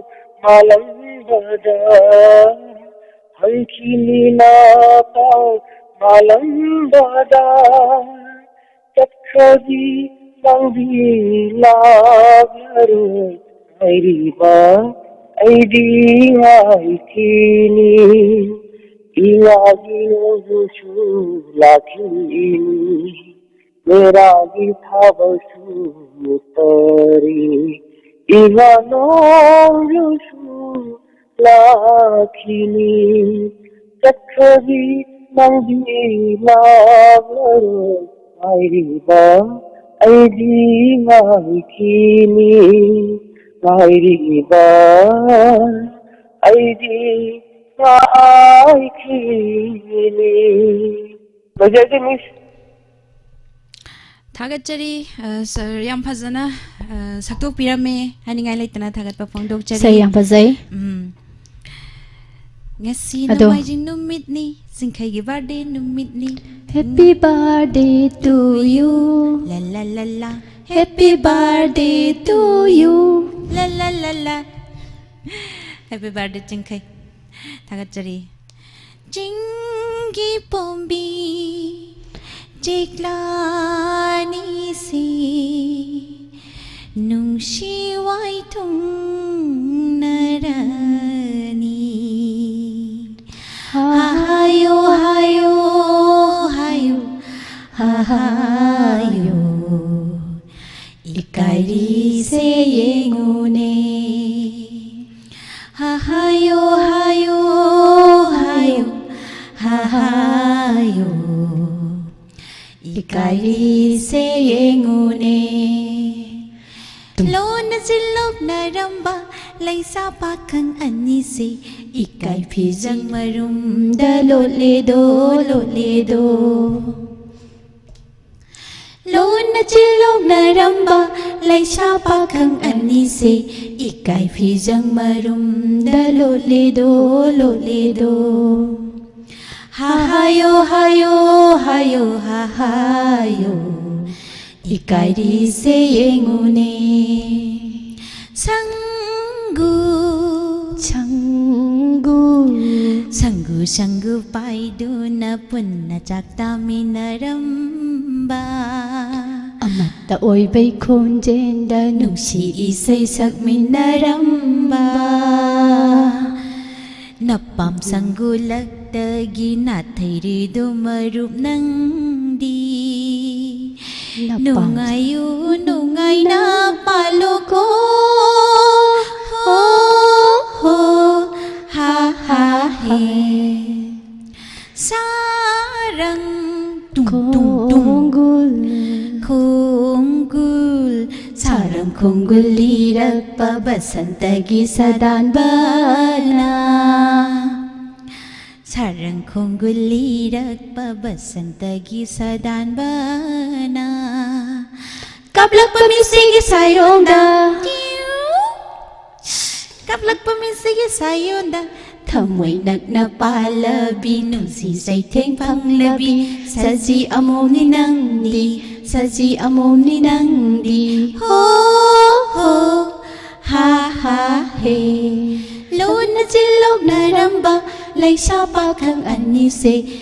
ꯃꯥꯂꯪꯕꯗ, ꯍꯟꯈꯤꯅꯤ ꯅꯥꯄꯥꯎ ꯃꯥꯂꯪꯕꯗ꯫ ꯆꯠꯈ꯭ꯔꯕꯤ ꯅꯪꯗꯤ ꯂꯥꯛꯂꯔꯣꯏ ꯍꯥꯏꯔꯤꯕ ꯑꯩꯗꯤ ꯉꯥꯏꯈꯤꯅꯤ꯫ ꯏꯉꯥꯒꯤ ꯅꯣꯡꯖꯨꯁꯨ ꯂꯥꯛꯈꯤꯅꯤ꯫ ꯃꯦꯔꯥꯒꯤ ꯊꯥꯕꯜꯁꯨ ꯃꯨꯠꯇꯔꯤ, ꯏꯉꯥ ꯅꯣꯡꯖꯨꯁꯨ ꯂꯥꯛꯈꯤꯅꯤ꯫ ꯆꯠꯈ꯭ꯔꯕꯤ ꯅꯪꯗꯤ ꯂꯥꯛꯂꯔꯣꯏ ꯍꯥꯏꯔꯤꯕ ꯑꯩꯗꯤ ꯉꯥꯏꯈꯤꯅꯤ, ꯉꯥꯏꯔꯤꯕ ꯑꯩꯗꯤ ꯉꯥꯏꯈꯤꯅꯤ꯫ ꯂꯣꯏꯖꯔꯒꯦ, ꯃꯤꯁ꯫ ꯊꯥꯒꯠꯆꯔꯤ꯫ ꯑ, ꯁꯔ, ꯌꯥꯝ ꯐꯖꯅ, ꯑ, ꯁꯛꯇꯣꯛꯄꯤꯔꯝꯃꯦ꯫ ꯍꯥꯏꯅꯤꯡꯉꯥꯏ ꯂꯩꯇꯅ ꯊꯥꯒꯠꯄ ꯐꯣꯡꯗꯣꯛꯆꯔꯤ꯫ ꯁꯔ, ꯌꯥꯝ ꯐꯖꯩ꯫ ꯎꯝ꯫ ꯉꯁꯤ ꯑꯗꯣ ꯅꯣꯡꯃꯥꯏꯖꯤꯡ ꯅꯨꯃꯤꯠꯅꯤ, ꯆꯤꯡꯈꯩꯒꯤ ꯕꯥꯔꯗꯦ ꯅꯨꯃꯤꯠꯅꯤ꯫ Happy birthday to you. ꯂ ꯂ ꯂ ꯂ꯫ Happy birthday to you. ꯂ ꯂ ꯂ ꯂ꯫ Happy birthday, ꯆꯤꯡꯈꯩ꯫ ꯊꯥꯒꯠꯆꯔꯤ꯫ ꯆꯤꯡꯒꯤ ꯄꯣꯝꯕꯤ ꯆꯦꯛꯂꯥꯅꯤꯁꯤ ꯅꯨꯡꯁꯤ ꯋꯥꯏꯊꯨꯡꯅꯔꯅꯤ꯫ ꯍꯥꯏꯌꯣ, ꯍꯥꯏꯌꯣ, ꯍꯥꯏꯌꯣ, ꯍꯥꯏꯌꯣ, ꯏꯀꯥꯏꯔꯤꯁꯦ ꯌꯦꯡꯉꯨꯅꯦ꯫ ꯍꯥꯏꯌꯣ, ꯍꯥꯏꯌꯣ, ꯍꯥꯏꯌꯣ, ꯍꯥꯏꯌꯣ, ꯀꯥꯏꯔꯤꯁꯦ ꯌꯦꯡꯉꯨꯅꯦ꯫ ꯂꯣꯟꯅ ꯆꯤꯜꯂꯣꯛꯅꯔꯝꯕ ꯂꯩꯁꯥ ꯄꯥꯈꯪ ꯑꯅꯤꯁꯦ ꯏꯀꯥꯏ ꯐꯤꯖꯪ ꯃꯔꯨꯝꯗ ꯂꯣꯠꯂꯦꯗꯣ, ꯂꯣꯠꯂꯦꯗꯣ꯫ ꯂꯣꯟꯅ ꯆꯤꯜꯂꯣꯛꯅꯔꯝꯕ ꯂꯩꯁꯥ ꯄꯥꯈꯪ ꯑꯅꯤꯁꯦ ꯏꯀꯥꯏ ꯐꯤꯖꯪ ꯃꯔꯨꯝꯗ ꯂꯣꯠꯂꯦꯗꯣ, ꯂꯣꯠꯂꯦꯗꯣ꯫ ꯍꯥ ꯍꯥꯏꯌꯣ, ꯍꯥꯏꯌꯣ, ꯍꯥꯏꯌꯣ, ꯍꯥ ꯍꯥꯏꯌꯣ꯫ ꯏꯀꯥꯏꯔꯤꯁꯦ ꯌꯦꯡꯉꯨꯅꯦ꯫ ꯁꯪꯒꯨ, ꯁꯪꯒꯨ, ꯁꯪꯒꯨ, ꯁꯪꯒꯨ ꯄꯥꯏꯗꯨꯅ ꯄꯨꯟꯅ ꯆꯥꯛ ꯇꯥꯃꯤꯟꯅꯔꯝꯕ꯫ ꯑꯃꯠꯇ ꯑꯣꯏꯕꯩ ꯈꯣꯟꯖꯦꯜꯗ ꯅꯨꯡꯁꯤ ꯏꯁꯩ ꯁꯛꯃꯤꯟꯅꯔꯝꯕ꯫ ꯅꯄꯥꯝ ꯁꯪꯒꯨꯂꯛꯇꯒꯤ ꯅꯥꯊꯩꯔꯤꯗꯨ ꯃꯔꯨꯞ ꯅꯪꯗꯤ꯫ ꯅꯄꯥꯝ ꯅꯨꯡꯉꯥꯏꯌꯨ ꯅꯨꯡꯉꯥꯏꯅ ꯄꯥꯜꯂꯨꯀꯣ꯫ ꯍꯣ ꯍꯣ ꯍꯥ ꯍꯥ ꯍꯦ꯫ ꯁꯥꯔꯪ ꯇꯨꯡ ꯇꯨꯡ ꯇꯨꯡ꯫ ꯈꯣꯡꯒꯨꯜ꯫ ꯈꯣꯡꯒꯨꯜ꯫ ꯁꯥꯔꯪ ꯈꯣꯡꯒꯨꯜ ꯂꯤꯔꯛꯄ ꯕꯁꯟꯇꯒꯤ ꯁꯗꯥꯟꯕꯅ꯫ ꯁꯥꯔꯪ ꯈꯣꯡꯒꯨꯜ ꯂꯤꯔꯛꯄ ꯕꯁꯟꯇꯒꯤ ꯁꯗꯥꯟꯕꯅ꯫ ꯀꯥꯞꯂꯛꯄ ꯃꯤꯠꯁꯤꯒꯤ ꯁꯥꯏꯌꯣꯟꯗ꯫ ꯀꯥꯞꯂꯛꯄ ꯃꯤꯠꯁꯤꯒꯤ ꯁꯥꯏꯌꯣꯟꯗ꯫ ꯊꯃꯣꯏ ꯅꯛꯅ ꯄꯥꯜꯂꯕꯤ ꯅꯨꯡꯁꯤ ꯆꯩꯊꯦꯡ ꯐꯪꯂꯕꯤ꯫ ꯁꯖꯤ ꯑꯃꯣꯝꯅꯤ ꯅꯪꯗꯤ꯫ ꯁꯖꯤ ꯑꯃꯣꯝꯅꯤ ꯅꯪꯗꯤ꯫ ꯍꯣ ꯍꯣ ꯍꯥ ꯍꯥ ꯍꯦ꯫ ꯂꯣꯟꯅ ꯆꯤꯜꯂꯣꯛꯅꯔꯝꯕ ꯂꯩꯁꯥ ꯄꯥꯈꯪ ꯑꯅꯤꯁꯦ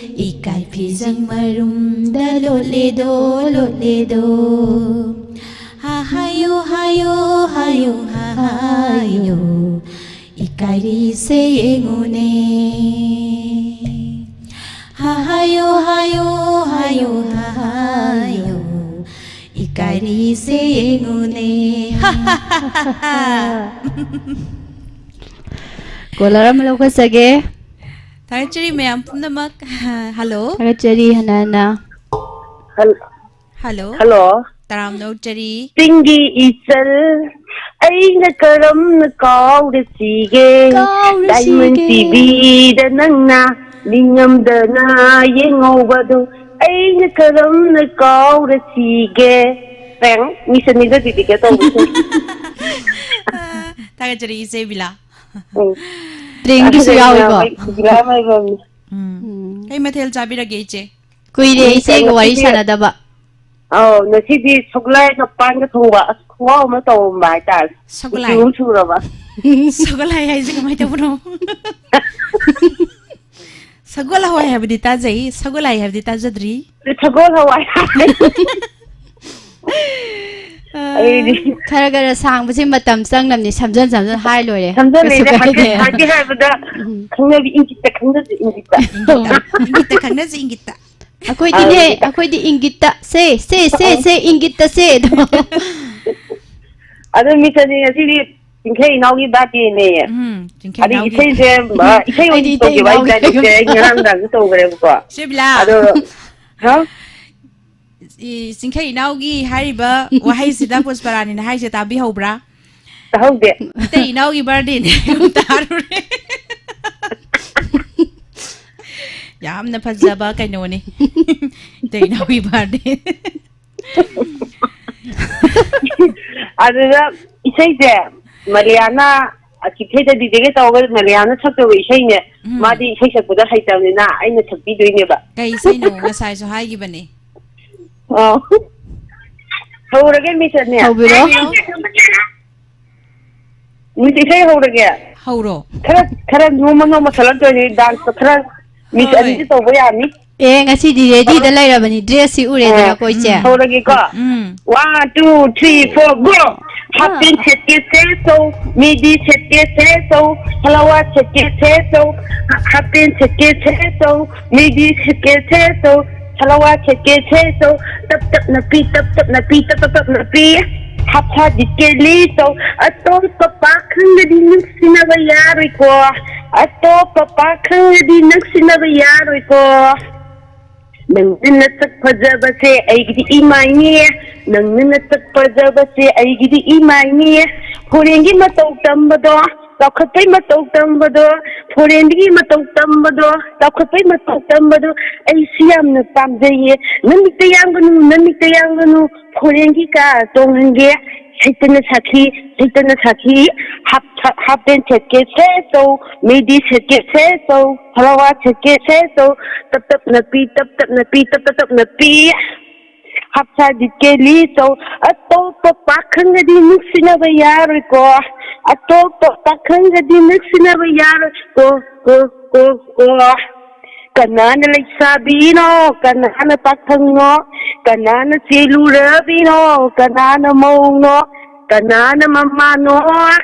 ꯏꯀꯥꯏ ꯐꯤꯖꯪ ꯃꯔꯨꯝꯗ ꯂꯣꯠꯂꯦꯗꯣ, ꯂꯣꯠꯂꯦꯗꯣ꯫ ꯍꯥ ꯍꯥꯏꯌꯣ ꯍꯥꯏꯌꯣ ꯍꯥꯏꯌꯣ ꯍꯥ ꯍꯥꯏꯌꯣ꯫ ꯏꯀꯥꯏꯔꯤꯁꯦ ꯌꯦꯡꯉꯨꯅꯦ꯫ ꯍꯥ ꯍꯥꯏꯌꯣ ꯍꯥꯏꯌꯣ ꯍꯥꯏꯌꯣ ꯍꯥ ꯍꯥꯏꯌꯣ꯫ ꯏꯀꯥꯏꯔꯤꯁꯦ ꯌꯦꯡꯉꯨꯅꯦ꯫ ꯀꯣꯂꯔ ꯑꯃ ꯂꯧꯈꯠꯆꯒꯦ꯫ ꯊꯥꯒꯠꯆꯔꯤ ꯃꯌꯥꯝ ꯄꯨꯝꯅꯃꯛ꯫ ꯍꯜꯂꯣ꯫ ꯊꯥꯒꯠꯆꯔꯤ ꯍꯟꯅ ꯍꯟꯅ꯫ ꯍꯜ- ꯍꯜꯂꯣ꯫ ꯍꯜꯂꯣ꯫ ꯇꯔꯥꯝꯅ ꯑꯣꯛꯆꯔꯤ꯫ ꯆꯤꯡꯒꯤ ꯏꯆꯜ, ꯑꯩꯅ ꯀꯔꯝꯅ ꯀꯥꯎꯔꯁꯤꯒꯦ? ꯀꯥꯎꯔꯁꯤꯒꯦ? ꯗꯥꯏꯃꯟ ꯇꯤꯚꯤꯗ ꯅꯪꯅ ꯅꯤꯡꯉꯝꯗꯅ ꯌꯦꯡꯍꯧꯕꯗꯣ, ꯑꯩꯅ ꯀꯔꯝꯅ ꯀꯥꯎꯔꯁꯤꯒꯦ? ꯄꯦꯡ, ꯃꯤꯁꯦ ꯅꯤꯡꯖꯕꯤꯕꯤꯒꯦ ꯇꯧꯕꯁꯦ꯫ ꯑ, ꯊꯥꯒꯠꯆꯔꯤ, ꯏꯆꯦ ꯕꯤꯂꯥ꯫ ꯎꯝ꯫ ꯇ꯭ꯔꯦꯡꯒꯤꯁꯨ ꯑꯗꯨꯒ ꯌꯥꯎꯏꯀꯣ? ꯃꯩ-, ꯕꯤꯂꯥ ꯃꯩꯕꯝꯅꯤ꯫ ꯎꯝ꯫ ꯎꯝ꯫ ꯀꯩ ꯃꯊꯦꯜ ꯆꯥꯕꯤꯔꯒꯦ, ꯏꯆꯦ? ꯀꯨꯏꯔꯦ ꯎꯝ, ꯏꯆꯦꯒ ꯋꯥꯔꯤ ꯉꯁꯤꯗꯤ ꯁꯥꯟꯅꯗꯕ꯫ ꯑꯧ, ꯉꯁꯤꯗꯤ ꯁꯒꯣꯜꯍꯋꯥꯏꯒ ꯄꯥꯟꯒ ꯊꯣꯡꯕ꯫ ꯑꯁ, ꯈꯨꯍꯥꯎ ꯑꯃ ꯇꯧꯔꯝꯕ ꯍꯥꯏꯇꯥꯔꯦ꯫ ꯁꯒꯣꯜꯍꯋꯥꯏ꯫ ꯎꯇꯤ ꯑꯃ ꯁꯨꯔꯕ꯫ ꯁꯒꯣꯜꯍꯋꯥꯏ ꯍꯥꯏꯁꯦ ꯀꯃꯥꯏꯅ ꯇꯧꯕꯅꯣ? ꯁꯒꯣꯜ ꯍꯋꯥꯏ ꯍꯥꯏꯕꯗꯤ ꯇꯥꯖꯩ, ꯁꯒꯣꯜꯍꯋꯥꯏ ꯍꯥꯏꯕꯗꯤ ꯇꯥꯖꯗ꯭ꯔꯤ꯫ ꯁꯒꯣꯜ ꯍꯋꯥꯏ꯫ ꯑ, ꯑꯩꯗꯤ ꯈꯔ ꯈꯔ ꯁꯥꯡꯕꯁꯤ ꯃꯇꯝ ꯆꯪꯅꯕꯅꯤ, ꯁꯝꯖꯟ ꯁꯝꯖꯟ ꯍꯥꯏ ꯂꯣꯏꯔꯦ꯫ ꯁꯝꯖꯜꯂꯦ, ꯀꯩꯁꯨ ꯍꯥꯏꯗꯤ, ꯀꯥꯏꯗꯦ꯫ ꯍꯥꯏꯗꯤ ꯍꯥꯏꯕꯗ ꯎꯝ꯫ ꯈꯪꯅꯕꯤ ꯏꯪꯒꯤꯠꯇ ꯈꯪꯅꯁꯤ, ꯏꯪꯒꯤꯠꯇ꯫ ꯏꯪꯒꯤꯠꯇ, ꯏꯪꯒꯤꯠꯇ ꯈꯪꯅꯁꯤ, ꯏꯪꯒꯤꯠꯇ꯫ ꯑꯩꯈꯣꯏꯗꯤꯅꯦ, ꯑꯥ, ꯏꯪꯒꯤꯠꯇ꯫ ꯑꯩꯈꯣꯏꯗꯤ ꯏꯪꯒꯤꯠꯇ ꯁꯦ, ꯁꯦ, ꯁꯦ, ꯑꯥ꯫ ꯁꯦ, ꯏꯪꯒꯤꯠꯇ ꯁꯦ ꯑꯗꯣ꯫ ꯑꯗꯣ ꯃꯤꯁꯇꯔꯅꯤ ꯉꯁꯤꯗꯤ ꯆꯤꯡꯈꯩ ꯏꯅꯥꯎꯒꯤ ꯕꯥꯔꯗꯦꯅꯦꯌꯦ꯫ ꯎꯝ, ꯆꯤꯡꯈꯩ ꯑꯗꯤ ꯏꯅꯥꯎꯒꯤ꯫ ꯏꯁꯩꯁꯦ, ꯑ, ꯏꯁꯩ ꯑꯣꯏꯅ ꯑꯩꯗꯤ ꯏꯇꯩ ꯇꯧꯒꯦꯕ ꯏꯅꯥꯎꯒꯤ ꯍꯥꯏꯇꯥꯔꯦ꯫ ꯀꯩꯒꯨꯝꯕ꯫ ꯑꯩ ꯉꯔꯥꯡ ꯅꯨꯡꯗꯥꯡꯁꯨ ꯇꯧꯈ꯭ꯔꯦꯕꯀꯣ꯫ ꯁꯦ ꯕꯤꯂꯥ꯫ ꯑꯗꯣ, ꯍꯥ? ꯏ-, ꯆꯤꯡꯈꯩ ꯏꯅꯥꯎꯒꯤ ꯍꯥꯏꯔꯤꯕ ꯋꯥꯍꯩꯁꯤꯗ ꯄꯨꯁꯄꯔꯥꯅꯤꯅ ꯍꯥꯏꯁꯦ ꯇꯥꯕꯤꯍꯧꯕ꯭ꯔꯥ? ꯇꯥꯍꯧꯗꯦ꯫ ꯏꯇꯩ ꯏꯅꯥꯎꯒꯤ ꯕꯥꯔꯗꯦꯅꯦ꯫ ꯇꯥꯔꯨꯔꯦ꯫ ꯌꯥꯝꯅ ꯐꯖꯕ ꯀꯩꯅꯣꯅꯤ꯫ ꯏꯇꯩ ꯏꯅꯥꯎꯒꯤ ꯕꯥꯔꯗꯦ꯫ ꯑꯗꯨꯗ ꯏꯁꯩꯁꯦ ꯃꯂꯤꯌꯥꯅ, ꯑ, ꯆꯤꯡꯈꯩꯗ ꯗꯤꯖꯦꯒ ꯇꯧꯔꯒ ꯃꯂꯤꯌꯥꯅ ꯁꯛꯇꯧꯕ ꯏꯁꯩꯅꯦ꯫ ꯎꯝ꯫ ꯃꯥꯗꯤ ꯏꯁꯩ ꯁꯛꯄꯗ ꯍꯩꯇꯕꯅꯤꯅ ꯑꯩꯅ ꯁꯛꯄꯤꯗꯣꯏꯅꯦꯕ꯫ ꯀꯩ ꯏꯁꯩꯅꯣ? ꯉꯁꯥꯏꯁꯨ ꯍꯥꯏꯈꯤꯕꯅꯦ꯫ ꯑ꯫ ꯍꯧꯔꯒꯦ, ꯃꯤꯁꯇꯔꯅꯦ꯫ ꯍꯧꯕꯤꯔꯣ꯫ ꯍꯧꯕꯤꯔꯣ꯫ ꯃꯤꯁ, ꯏꯁꯩ ꯍꯧꯔꯒꯦ꯫ ꯍꯧꯔꯣ꯫ ꯈꯔ, ꯈꯔ ꯅꯣꯝꯃ ꯅꯣꯝꯃ ꯁꯛꯂꯛꯇꯣꯏꯅꯤ, ꯗꯥꯟꯁꯇꯣ ꯈꯔ ꯃꯤꯁ ꯍꯣꯏ꯫ ꯑꯅꯤꯁꯨ ꯇꯧꯕ ꯌꯥꯅꯤ꯫ ꯑꯦ, ꯉꯁꯤꯗꯤ ꯔꯦꯗꯤꯗ ꯂꯩꯔꯕꯅꯤ, ꯗ꯭ꯔꯦꯁꯁꯤ ꯎꯔꯦꯗꯅꯀꯣ, ꯏꯆꯦ꯫ ꯎꯝ꯫ ꯍꯧꯔꯒꯦꯀꯣ꯫ ꯎꯝ꯫ One, two, three, four, go! ꯑꯥ꯫ ꯍꯥꯞ ꯄꯦꯟ ꯁꯦꯠꯀꯦ ꯁꯦꯠꯆꯧ, ꯃꯤꯗꯤ ꯁꯦꯠꯀꯦ ꯁꯦꯠꯆꯧ, ꯁꯂꯋꯥꯔ ꯁꯦꯠꯀꯦ ꯁꯦꯠꯆꯧ, ꯍꯥꯞ ꯄꯦꯟ ꯁꯦꯠꯀꯦ ꯁꯦꯠꯆꯧ, ꯃꯤꯗꯤ ꯁꯦꯠꯀꯦ ꯁꯦꯠꯆꯧ, ꯁꯂꯋꯥꯔ ꯁꯦꯠꯀꯦ ꯁꯦꯠꯆꯧ, ꯇꯞ ꯇꯞꯅ ꯄꯤ, ꯇꯞ ꯇꯞꯅ ꯄꯤ, ꯇꯞ ꯇꯞ ꯇꯞꯅ ꯄꯤ, ꯍꯥꯞꯁꯥꯗꯤ ꯀꯦꯂꯤ ꯇꯧ, ꯑꯇꯣꯞꯄ ꯄꯥꯈꯪꯒꯗꯤ ꯅꯨꯡꯁꯤꯅꯕ ꯌꯥꯔꯣꯏꯀꯣ, ꯑꯇꯣꯞꯄ ꯄꯥꯈꯪꯒꯗꯤ ꯅꯨꯡꯁꯤꯅꯕ ꯌꯥꯔꯣꯏꯀꯣ꯫ ꯅꯪꯅ ꯅꯁꯛ ꯐꯖꯕꯁꯦ ꯑꯩꯒꯤꯗꯤ ꯏꯃꯥꯏꯅꯦ, ꯅꯪꯅ ꯅꯁꯛ ꯐꯖꯕꯁꯦ ꯑꯩꯒꯤꯗꯤ ꯏꯃꯥꯏꯅꯦ꯫ ꯐꯣꯔꯦꯟꯒꯤ ꯃꯇꯧ ꯇꯝꯕꯗꯣ, ꯆꯥꯎꯈꯠꯄꯩ ꯃꯇꯧ ꯇꯝꯕꯗꯣ, ꯐꯣꯔꯦꯟꯒꯤ ꯃꯇꯧ ꯇꯝꯕꯗꯣ, ꯆꯥꯎꯈꯠꯄꯩ ꯃꯇꯧ ꯇꯝꯕꯗꯣ ꯑꯩꯁꯨ ꯌꯥꯝꯅ ꯄꯥꯝꯖꯩꯌꯦ꯫ ꯅꯃꯤꯠꯇ ꯌꯥꯡꯒꯅꯨ, ꯅꯃꯤꯠꯇ ꯌꯥꯡꯒꯅꯨ, ꯐꯣꯔꯦꯟꯒꯤ ꯀꯥꯔ ꯇꯣꯡꯍꯟꯒꯦ꯫ ꯁꯩꯇꯅ ꯁꯥꯈꯤ, ꯁꯩꯇꯅ ꯁꯥꯈꯤ꯫ ꯍꯥꯞ ꯍꯥꯞ ꯄꯦꯟ ꯁꯦꯠꯀꯦ ꯁꯦ ꯆꯧ, ꯃꯤꯗꯤ ꯁꯦꯠꯀꯦ ꯁꯦ ꯆꯧ, ꯁꯂꯋꯥꯔ ꯁꯦꯠꯀꯦ ꯁꯦ ꯆꯧ꯫ ꯇꯞ ꯇꯞꯅ ꯄꯤ, ꯇꯞ ꯇꯞꯅ ꯄꯤ, ꯇꯞ ꯇꯞ ꯇꯞꯅ ꯄꯤ꯫ ꯍꯥꯞꯁꯥ ꯂꯤꯠꯀꯦ ꯂꯤ ꯆꯧ꯫ ꯑꯇꯣꯞꯄ ꯄꯥꯈꯪꯒꯗꯤ ꯅꯨꯡꯁꯤꯅꯕ ꯌꯥꯔꯣꯏꯀꯣ, ꯑꯇꯣꯞꯄ ꯄꯥꯈꯪꯒꯗꯤ ꯅꯨꯡꯁꯤꯅꯕ ꯌꯥꯔꯣꯏ ꯀꯣ, ꯀꯣ, ꯀꯣ, ꯀꯣ꯫ ꯀꯅꯥꯅ ꯂꯩꯁꯥꯕꯤꯅꯣ, ꯀꯅꯥꯅ ꯄꯥꯈꯪꯅꯣ, ꯀꯅꯥꯅ ꯆꯦꯜꯂꯨꯔꯕꯤꯅꯣ, ꯀꯅꯥꯅ ꯃꯧꯅꯣ, ꯀꯅꯥꯅ ꯃꯃꯥꯅꯣ,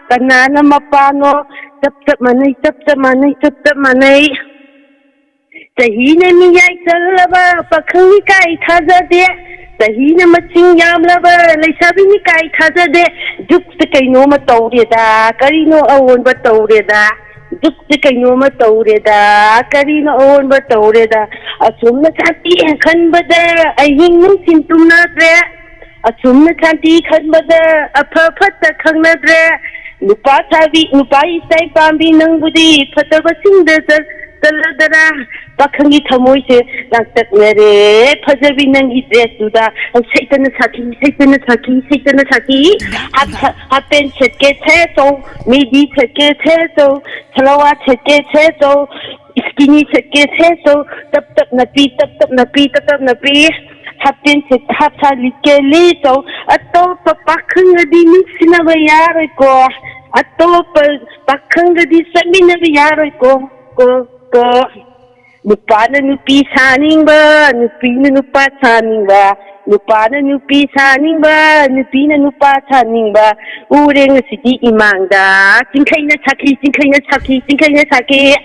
ꯀꯅꯥꯅ ꯃꯄꯥꯅꯣ? ꯆꯞ ꯆꯞ ꯃꯥꯟꯅꯩ, ꯆꯞ ꯆꯞ ꯃꯥꯟꯅꯩ, ꯆꯞ ꯆꯞ ꯃꯥꯟꯅꯩ꯫ ꯆꯍꯤꯅ ꯃꯤꯌꯥꯏ ꯆꯜꯂꯕ ꯄꯥꯈꯪꯅꯤ ꯀꯥꯏ ꯊꯥꯖꯗꯦ, ꯆꯍꯤꯅ ꯃꯁꯤꯡ ꯌꯥꯝꯂꯕ ꯂꯩꯁꯥꯕꯤꯅꯤ ꯀꯥꯏ ꯊꯥꯖꯗꯦ꯫ ꯖꯨꯛꯁꯦ ꯀꯩꯅꯣꯝꯃ ꯇꯧꯔꯦꯗ, ꯀꯔꯤꯅꯣ ꯑꯑꯣꯟꯕ ꯇꯧꯔꯦꯗ, ꯖꯨꯛꯁꯦ ꯀꯩꯅꯣꯝꯃ ꯇꯧꯔꯦꯗ, ꯀꯔꯤꯅꯣ ꯑꯑꯣꯟꯕ ꯇꯧꯔꯦꯗ꯫ ꯑꯁꯨꯝꯅ ꯁꯥꯟꯇꯤ ꯈꯟꯕꯗ ꯑꯍꯤꯡ ꯅꯨꯡꯊꯤꯟ ꯇꯨꯝꯅꯗ꯭ꯔꯦ, ꯑꯁꯨꯝꯅ ꯁꯥꯟꯇꯤ ꯈꯟꯕꯗ ꯑꯐ ꯐꯠꯇ ꯈꯪꯅꯗ꯭ꯔꯦ꯫ ꯅꯨꯄꯥ ꯁꯥꯕꯤ, ꯅꯨꯄꯥ ꯏꯁꯩ ꯄꯥꯝꯕꯤ ꯅꯪꯕꯨꯗꯤ ꯐꯠꯇꯕꯁꯤꯡꯗ ꯆꯠ-, ꯆꯠꯂꯗꯔꯥ? ꯄꯥꯈꯪꯒꯤ ꯊꯃꯣꯏꯁꯦ ꯂꯥꯡꯇꯛꯅꯔꯦ꯫ ꯐꯖꯕꯤ ꯅꯪꯒꯤ ꯗ꯭ꯔꯦꯁꯇꯨꯗ꯫ ꯁꯩꯇꯅ ꯁꯥꯈꯤ, ꯁꯩꯇꯅ ꯁꯥꯈꯤ, ꯁꯩꯇꯅ ꯁꯥꯈꯤ꯫ ꯍꯥꯞ-, ꯍꯥꯞ ꯄꯦꯟ ꯁꯦꯠꯀꯦ ꯁꯦ ꯆꯧ, ꯃꯤꯗꯤ ꯁꯦꯠꯀꯦ ꯁꯦ ꯆꯧ, ꯁꯂꯋꯥꯔ ꯁꯦꯠꯀꯦ ꯁꯦ ꯆꯧ, ꯏꯁꯀꯤꯅꯤ ꯁꯦꯠꯀꯦ ꯁꯦ ꯆꯧ꯫ ꯇꯞ ꯇꯞꯅ ꯄꯤ, ꯇꯞ ꯇꯞꯅ ꯄꯤ, ꯇꯞ ꯇꯞꯅ ꯄꯤ꯫ ꯍꯥꯞ ꯄꯦꯟ ꯁꯦꯠ-, ꯍꯥꯞ ꯁꯥ ꯂꯤꯠꯀꯦ ꯂꯤ ꯆꯧ꯫ ꯑꯇꯣꯞꯄ ꯄꯥꯈꯪꯒꯗꯤ ꯅꯨꯡꯁꯤꯅꯕ ꯌꯥꯔꯣꯏꯀꯣ, ꯑꯇꯣꯞꯄ ꯄꯥꯈꯪꯒꯗꯤ ꯆꯠꯃꯤꯟꯅꯕ ꯌꯥꯔꯣꯏꯀꯣ, ꯀꯣ, ꯀꯣ꯫ ꯅꯨꯄꯥꯅ ꯅꯨꯄꯤ ꯁꯥꯅꯤꯡꯕ, ꯅꯨꯄꯤꯅ ꯅꯨꯄꯥ ꯁꯥꯅꯤꯡꯕ, ꯅꯨꯄꯥꯅ ꯅꯨꯄꯤ ꯁꯥꯅꯤꯡꯕ, ꯅꯨꯄꯤꯅ ꯅꯨꯄꯥ ꯁꯥꯅꯤꯡꯕ ꯎꯔꯦ ꯉꯁꯤꯗꯤ ꯏꯃꯥꯡꯗ꯫ ꯆꯤꯡꯈꯩꯅ ꯁꯥꯈꯤ, ꯆꯤꯡꯈꯩꯅ ꯁꯥꯈꯤ, ꯆꯤꯡꯈꯩꯅ ꯁꯥꯈꯤ꯫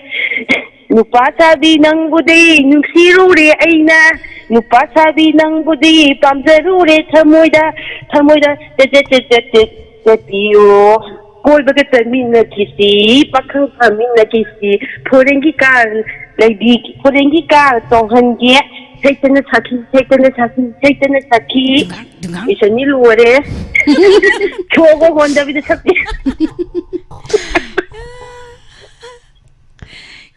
ꯅꯨꯄꯥ ꯁꯥꯕꯤ ꯅꯪꯕꯨꯗꯤ ꯅꯨꯡꯁꯤꯔꯨꯔꯦ ꯑꯩꯅ, ꯅꯨꯄꯥ ꯁꯥꯕꯤ ꯅꯪꯕꯨꯗꯤ ꯄꯥꯝꯖꯔꯨꯔꯦ ꯊꯃꯣꯏꯗ, ꯊꯃꯣꯏꯗ ꯆꯦꯠ ꯆꯦꯠ ꯆꯦꯠ ꯆꯦꯠ ꯆꯦꯠꯄꯤꯌꯣ꯫ ꯀꯣꯏꯕꯒ ꯆꯠꯃꯤꯟꯅꯈꯤꯁꯤ, ꯄꯥꯈꯪ ꯐꯥꯃꯤꯟꯅꯈꯤꯁꯤ, ꯐꯣꯔꯦꯟꯒꯤ ꯀꯥꯔ ꯂꯩꯕꯤ, ꯐꯣꯔꯦꯟꯒꯤ ꯀꯥꯔ ꯇꯣꯡꯍꯟꯒꯦ꯫ ꯁꯩꯇꯅ ꯁꯥꯈꯤ, ꯁꯩꯇꯅ ꯁꯥꯈꯤ, ꯁꯩꯇꯅ ꯁꯥꯈꯤ꯫ ꯗꯨꯡꯒꯥꯡ, ꯗꯨꯡꯒꯥꯡ꯫ ꯏꯁꯩꯅꯤ ꯂꯣꯏꯔꯦ꯫ ꯁꯣꯔꯒ ꯍꯣꯟꯗꯕꯤꯗ ꯁꯛꯄꯤ꯫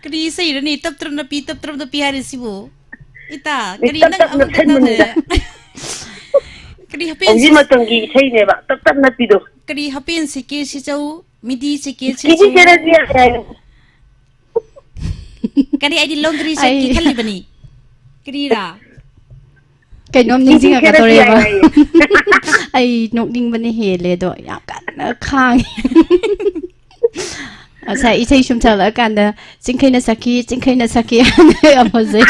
ꯀꯔꯤ ꯏꯁꯩꯔꯅꯤ? ꯇꯞ ꯇꯞꯅ ꯄꯤ, ꯇꯞ ꯇꯞꯅ ꯄꯤ ꯍꯥꯏꯔꯤꯁꯤꯕꯨ? ꯏꯇꯥ, ꯃꯤ ꯀꯔꯤ ꯇꯞ ꯅꯪ ꯇꯞꯅ ꯑꯃꯨꯛꯇ ꯁꯛꯃꯟꯗ꯫ ꯇꯥꯟꯅꯔꯦ? ꯀꯔꯤ ꯍꯥꯄꯦꯟ ꯍꯧꯖꯤꯛ ꯁꯤ-, ꯃꯇꯝꯒꯤ ꯏꯁꯩꯅꯦꯕ, ꯇꯞ ꯇꯞꯅ ꯄꯤꯗꯣ꯫ ꯀꯔꯤ ꯍꯥꯄꯦꯟ ꯁꯦꯠꯀꯦ ꯁꯤꯆꯧ? ꯃꯤꯗꯤ ꯁꯦꯠꯀꯦ ꯁꯤꯆꯧ? ꯀꯤꯗꯤ ꯁꯦꯠꯂꯁꯨ ꯌꯥꯏ ꯍꯥꯏ꯫ ꯀꯔꯤ, ꯑꯩꯗꯤ ꯂꯣꯡꯗ꯭ꯔꯤ ꯁꯦꯠꯀꯦ ꯑꯩ ꯈꯜꯂꯤꯕꯅꯤ꯫ ꯀꯔꯤꯔꯥ? ꯀꯩꯅꯣꯝ ꯀꯤꯗꯤ ꯁꯦꯠꯂꯁꯨ ꯌꯥꯏ ꯅꯤꯡꯁꯤꯡꯉꯛꯀꯗꯧꯔꯦꯕ꯫ ꯍꯥꯏꯌꯦ꯫ ꯑꯩ ꯅꯣꯛꯅꯤꯡꯕꯅ ꯍꯦꯜꯂꯦ ꯑꯗꯣ, ꯌꯥꯝ ꯀꯟꯅ ꯈꯥꯡꯉꯦ꯫ ꯉꯁꯥꯏ ꯏꯁꯩ ꯁꯨꯝ ꯁꯛꯂꯛꯑꯀꯥꯟꯗ, "ꯆꯤꯡꯈꯩꯅ ꯁꯛꯈꯤ, ꯆꯤꯡꯈꯩꯅ ꯁꯛꯈꯤ" ꯍꯥꯏꯅ ꯌꯥꯝ ꯐꯖꯩ꯫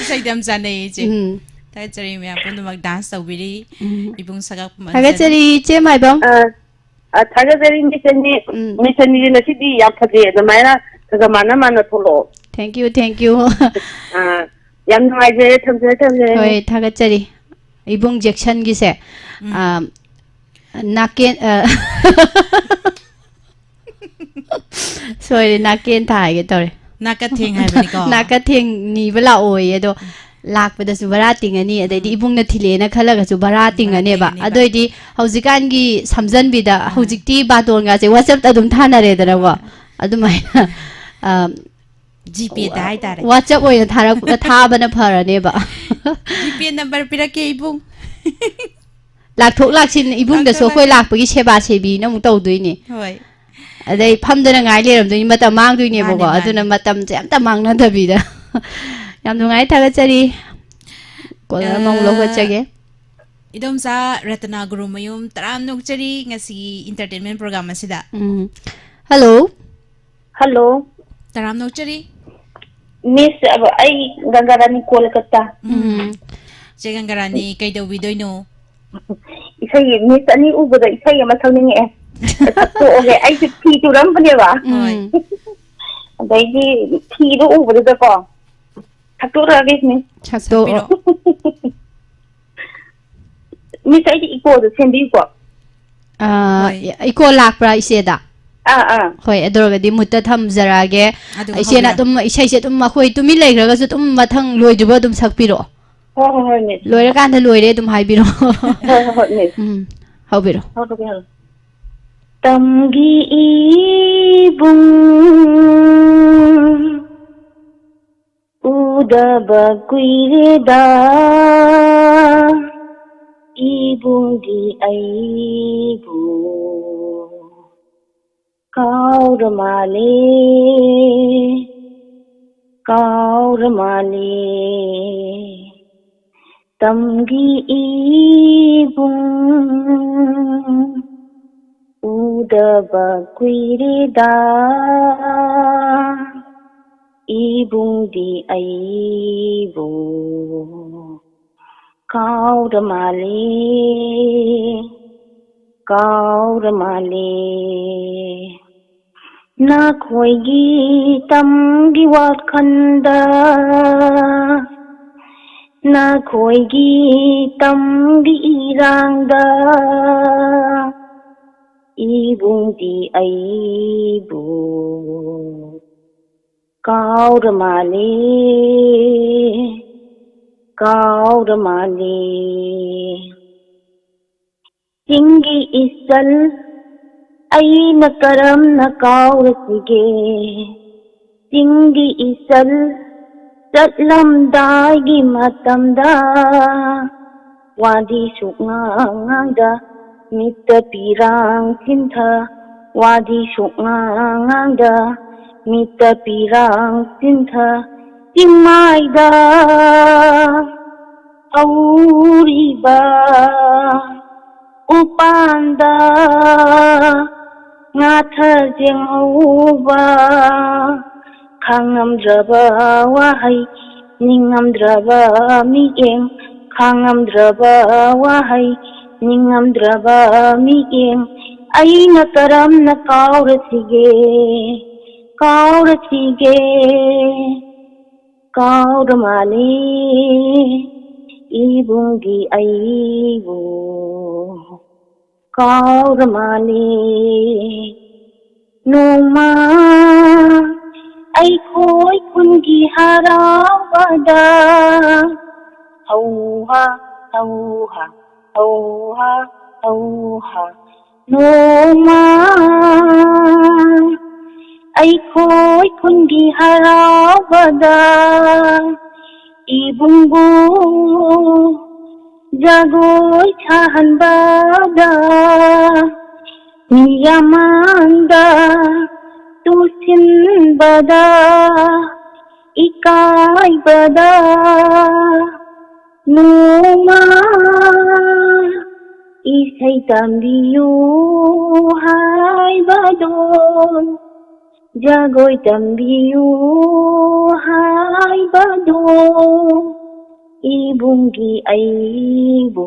ꯏꯁꯩꯗ ꯌꯥꯝ ꯆꯥꯟꯅꯩ, ꯏꯆꯦ꯫ ꯎꯝ꯫ ꯊꯥꯒꯠꯆꯔꯤ ꯃꯌꯥꯝ ꯄꯨꯝꯅꯃꯛ dance ꯇꯧꯕꯤꯔꯤ꯫ ꯎꯝ꯫ ꯏꯕꯨꯡ ꯁꯒꯥꯛꯄ ꯃꯟꯖꯟ꯫ ꯊꯥꯒꯠꯆꯔꯤ, ꯏꯆꯦ ꯃꯥꯏꯕꯝ꯫ ꯑ, ꯑ, ꯊꯥꯒꯠꯆꯔꯤ, ꯃꯤꯁ ꯑꯅꯤ꯫ ꯎꯝ꯫ ꯃꯤꯁ ꯑꯅꯤꯁꯦ ꯉꯁꯤꯗꯤ ꯌꯥꯝ ꯐꯖꯩ, ꯑꯗꯨꯃꯥꯏꯅ ꯈꯔ ꯈꯔ ꯃꯥꯟꯅ ꯃꯥꯟꯅ ꯊꯣꯛꯂꯛꯑꯣ꯫ Thank you, thank you꯫ ꯑ, ꯌꯥꯝ ꯅꯨꯡꯉꯥꯏꯖꯔꯦ, ꯊꯝꯖꯔꯦ, ꯊꯝꯖꯔꯦ꯫ ꯍꯣꯏ, ꯊꯥꯒꯠꯆꯔꯤ꯫ ꯏꯕꯨꯡ ꯖꯦꯛꯁꯟꯒꯤꯁꯦ, ꯎꯝ꯫ ꯑ, ꯅꯥꯀꯦꯟ-, ꯑ, ꯁꯣꯏꯔꯦ, ꯅꯥꯀꯦꯟ ꯊꯥ ꯍꯥꯏꯒꯦ ꯇꯧꯔꯦ꯫ ꯅꯥꯀꯊꯦꯡ ꯍꯥꯏꯕꯅꯤꯀꯣ꯫ ꯅꯥꯀꯊꯦꯡ ꯅꯤꯕ ꯂꯥꯛꯑꯣꯌꯦ, ꯑꯗꯣ ꯂꯥꯛꯄꯗꯁꯨ ꯚꯔꯥ ꯇꯤꯡꯉꯅꯤ, ꯑꯗꯩꯗꯤ ꯎꯝ꯫ ꯏꯕꯨꯡꯅ ꯊꯤꯜꯂꯛꯑꯦꯅ ꯈꯜꯂꯒꯁꯨ ꯚꯔꯥ ꯚꯔꯥ ꯇꯤꯡꯉꯅꯦꯕ꯫ ꯇꯤꯡꯉꯅꯦꯕ꯫ ꯑꯗꯨꯑꯣꯏꯗꯤ ꯍꯧꯖꯤꯛꯀꯥꯟꯒꯤ ꯁꯝꯖꯟꯕꯤꯗ, ꯎꯝ꯫ ꯍꯧꯖꯤꯛꯇꯤ ꯕꯥꯇꯣꯟꯒꯥꯁꯦ WhatsApp-ꯇ ꯑꯗꯨꯝ ꯊꯥꯅꯔꯦꯗꯅꯀꯣ꯫ ꯍꯣꯏ꯫ ꯑꯗꯨꯃꯥꯏꯅ, ꯑ, GPay-ꯗ ꯍꯥꯏꯇꯥꯔꯦ꯫ WhatsApp ꯑꯣꯏꯅ ꯊꯥꯔꯛ-, ꯊꯥꯕꯅ ꯐꯔꯅꯦꯕ꯫ GPay number ꯄꯤꯔꯛꯀꯦ, ꯏꯕꯨꯡ꯫ ꯂꯥꯛꯊꯣꯛ ꯂꯥꯛꯁꯤꯟ ꯏꯕꯨꯡꯗꯁꯨ ꯂꯥꯛꯊꯣꯛ ꯑꯩꯈꯣꯏ ꯂꯥꯛꯁꯤꯟ꯫ ꯂꯥꯛꯄꯒꯤ ꯁꯦꯕꯥ ꯁꯦꯕꯤꯅ ꯑꯃꯨꯛ ꯇꯧꯗꯣꯏꯅꯤ꯫ ꯍꯣꯏ꯫ ꯑꯗꯩ ꯐꯝꯗꯅ ꯉꯥꯏ ꯂꯩꯔꯝꯗꯣꯏꯅꯤ, ꯃꯇꯝ ꯃꯥꯡꯗꯣꯏꯅꯦꯕꯀꯣ꯫ ꯃꯥꯅꯦ, ꯃꯥꯅꯦ꯫ ꯑꯗꯨꯅ ꯃꯇꯝꯁꯦ ꯑꯝꯇ ꯃꯥꯡꯅꯗꯕꯤꯗ꯫ ꯌꯥꯝ ꯅꯨꯡꯉꯥꯏ, ꯊꯥꯒꯠꯆꯔꯤ꯫ Caller ꯑꯃꯃꯨꯛ ꯑ, ꯂꯧꯈꯠꯆꯒꯦ꯫ ꯏꯗꯣꯝꯆꯥ ꯔꯇꯅꯥ ꯒꯨꯔꯨꯃꯌꯨꯝ, ꯇꯔꯥꯝꯅ ꯑꯣꯛꯆꯔꯤ ꯉꯁꯤꯒꯤ entertainment program ꯑꯁꯤꯗ꯫ ꯎꯝ꯫ Hello꯫ Hello꯫ ꯇꯔꯥꯝꯅ ꯑꯣꯛꯆꯔꯤ꯫ Miss, ꯑꯕ, ꯑꯩ ꯒꯪꯒꯥꯔꯥꯅꯤ ꯀꯣꯜꯀꯇꯥ꯫ ꯎꯝ꯫ ꯎꯝ꯫ ꯆꯦ ꯒꯪꯒꯥꯔꯥꯅꯤ, ꯀꯩꯗꯧꯕꯤꯗꯣꯏꯅꯣ? ꯏꯁꯩ, Miss ꯑꯅꯤ ꯎꯕꯗ ꯏꯁꯩ ꯑꯃ ꯁꯛꯅꯤꯡꯉꯛꯑꯦ꯫ ꯁꯛꯇꯣꯛꯑꯒꯦ꯫ ꯑꯩꯁꯦ ꯐꯤ ꯇꯨꯔꯝꯕꯅꯦꯕ꯫ ꯍꯣꯏ꯫ ꯎꯝ꯫ ꯑꯗꯩꯗꯤ ꯐꯤꯗꯣ ꯎꯕꯗꯨꯗꯀꯣ, ꯁꯛꯇꯣꯔꯛꯑꯒꯦ, Miss꯫ ꯁꯛꯇꯣꯛꯑꯣ꯫ ꯁꯛꯄꯤꯔꯣ꯫ Miss, ꯑꯩꯗꯤ echo-ꯗꯣ ꯁꯦꯝꯕꯤꯌꯨꯀꯣ꯫ ꯑꯥ, ꯍꯣꯏ꯫ Echo ꯂꯥꯛꯄ꯭ꯔꯥ ꯏꯆꯦꯗ? ꯑꯥ, ꯑꯥ꯫ ꯍꯣꯏ, ꯑꯗꯨ ꯑꯣꯏꯔꯒꯗꯤ ꯃꯨꯠꯇ ꯊꯝꯖꯔꯛꯑꯒꯦ꯫ ꯑꯗꯨꯒ ꯏꯆꯦꯅ ꯍꯧꯕꯤꯔꯣ꯫ ꯑꯗꯨꯝ ꯏꯁꯩꯁꯦ ꯑꯗꯨꯝ ꯑꯩꯈꯣꯏ ꯇꯨꯃꯤꯟ ꯂꯩꯈ꯭ꯔꯒꯁꯨ ꯑꯗꯨꯝ ꯃꯊꯪ ꯂꯣꯏꯗ꯭ꯔꯤꯕ ꯑꯗꯨꯝ ꯁꯛꯄꯤꯔꯛꯑꯣ꯫ ꯍꯣꯏ, ꯍꯣꯏ, ꯍꯣꯏ, ꯃꯤꯁ꯫ ꯂꯣꯏꯔꯀꯥꯟꯗ ꯂꯣꯏꯔꯦ ꯑꯗꯨꯝ ꯍꯥꯏꯕꯤꯔꯛꯑꯣ꯫ ꯍꯣꯏ, ꯍꯣꯏ, ꯍꯣꯏ, ꯃꯤꯁ꯫ ꯎꯝ, ꯍꯧꯕꯤꯔꯣ꯫ ꯍꯣꯏ, ꯍꯣꯏ, ꯍꯣꯏ꯫ ꯇꯝꯒꯤ ꯏꯕꯨꯡ ꯎꯗꯕ ꯀꯨꯏꯔꯦꯗ, ꯏꯕꯨꯡꯗꯤ ꯑꯩꯕꯨ ꯀꯥꯎꯔ ꯃꯥꯜꯂꯦ, ꯀꯥꯎꯔ ꯃꯥꯜꯂꯦ꯫ ꯇꯝꯒꯤ ꯏꯕꯨꯡ ꯎꯗꯕ ꯀꯨꯏꯔꯦꯗ, ꯏꯕꯨꯡꯗꯤ ꯑꯩꯕꯨ ꯀꯥꯎꯔ ꯃꯥꯜꯂꯦ, ꯀꯥꯎꯔ ꯃꯥꯜꯂꯦ꯫ ꯅꯈꯣꯏꯒꯤ ꯇꯝꯒꯤ ꯋꯥꯈꯜꯗ, ꯅꯈꯣꯏꯒꯤ ꯇꯝꯒꯤ ꯏꯔꯥꯡꯗ, ꯏꯕꯨꯡꯗꯤ ꯑꯩꯕꯨ ꯀꯥꯎꯔ ꯃꯥꯜꯂꯦ, ꯀꯥꯎꯔ ꯃꯥꯜꯂꯦ꯫ ꯆꯤꯡꯒꯤ ꯏꯆꯜ ꯑꯩꯅ ꯀꯔꯝꯅ ꯀꯥꯎꯔꯁꯤꯒꯦ? ꯆꯤꯡꯒꯤ ꯏꯆꯜ ꯆꯠꯂꯝꯗꯥꯏꯒꯤ ꯃꯇꯝꯗ ꯋꯥꯗꯤ ꯁꯨꯛꯉꯥꯡ ꯉꯥꯡꯗ, ꯃꯤꯠꯇ ꯄꯤꯔꯥꯡ ꯆꯤꯟꯊ, ꯋꯥꯗꯤ ꯁꯨꯛꯉꯥꯡ ꯉꯥꯡꯗ, ꯃꯤꯠꯇ ꯄꯤꯔꯥꯡ ꯆꯤꯟꯊ꯫ ꯆꯤꯡꯃꯥꯏꯗ ꯍꯧꯔꯤꯕ ꯎꯄꯥꯟꯗ ꯉꯥꯊꯖꯦꯡ ꯍꯧꯕ, ꯈꯥꯡꯉꯝꯗ꯭ꯔꯕ ꯋꯥꯍꯩ, ꯅꯤꯡꯉꯝꯗ꯭ꯔꯕ ꯃꯤꯠꯌꯦꯡ, ꯈꯥꯡꯉꯝꯗ꯭ꯔꯕ ꯋꯥꯍꯩ, ꯅꯤꯡꯉꯝꯗ꯭ꯔꯕ ꯃꯤꯠꯌꯦꯡ, ꯑꯩꯅ ꯀꯔꯝꯅ ꯀꯥꯎꯔꯁꯤꯒꯦ, ꯀꯥꯎꯔꯁꯤꯒꯦ? ꯀꯥꯎꯔ ꯃꯥꯜꯂꯦ, ꯏꯕꯨꯡꯒꯤ ꯑꯩꯕꯨ ꯀꯥꯎꯔ ꯃꯥꯜꯂꯦ꯫ ꯅꯣꯡꯃ ꯑꯩꯈꯣꯏ ꯈꯨꯟꯒꯤ ꯍꯔꯥꯎꯕꯗ ꯍꯧꯍ ꯍꯧꯍ ꯍꯧꯍ ꯍꯧꯍ ꯅꯣꯡꯃ ꯑꯩꯈꯣꯏ ꯈꯨꯟꯒꯤ ꯍꯔꯥꯎꯕꯗ ꯏꯕꯨꯡꯕꯨ ꯖꯒꯣꯏ ꯁꯥꯍꯟꯕꯗ ꯃꯤꯌꯥꯃꯥꯟꯗ ꯇꯨꯁꯤꯟꯕꯗ ꯏꯀꯥꯏꯕꯗ ꯅꯣꯡꯃ ꯏꯁꯩ ꯇꯝꯕꯤꯌꯨ ꯍꯥꯏꯕꯗꯣ, ꯖꯒꯣꯏ ꯇꯝꯕꯤꯌꯨ ꯍꯥꯏꯕꯗꯣ, ꯏꯕꯨꯡꯒꯤ ꯑꯩꯕꯨ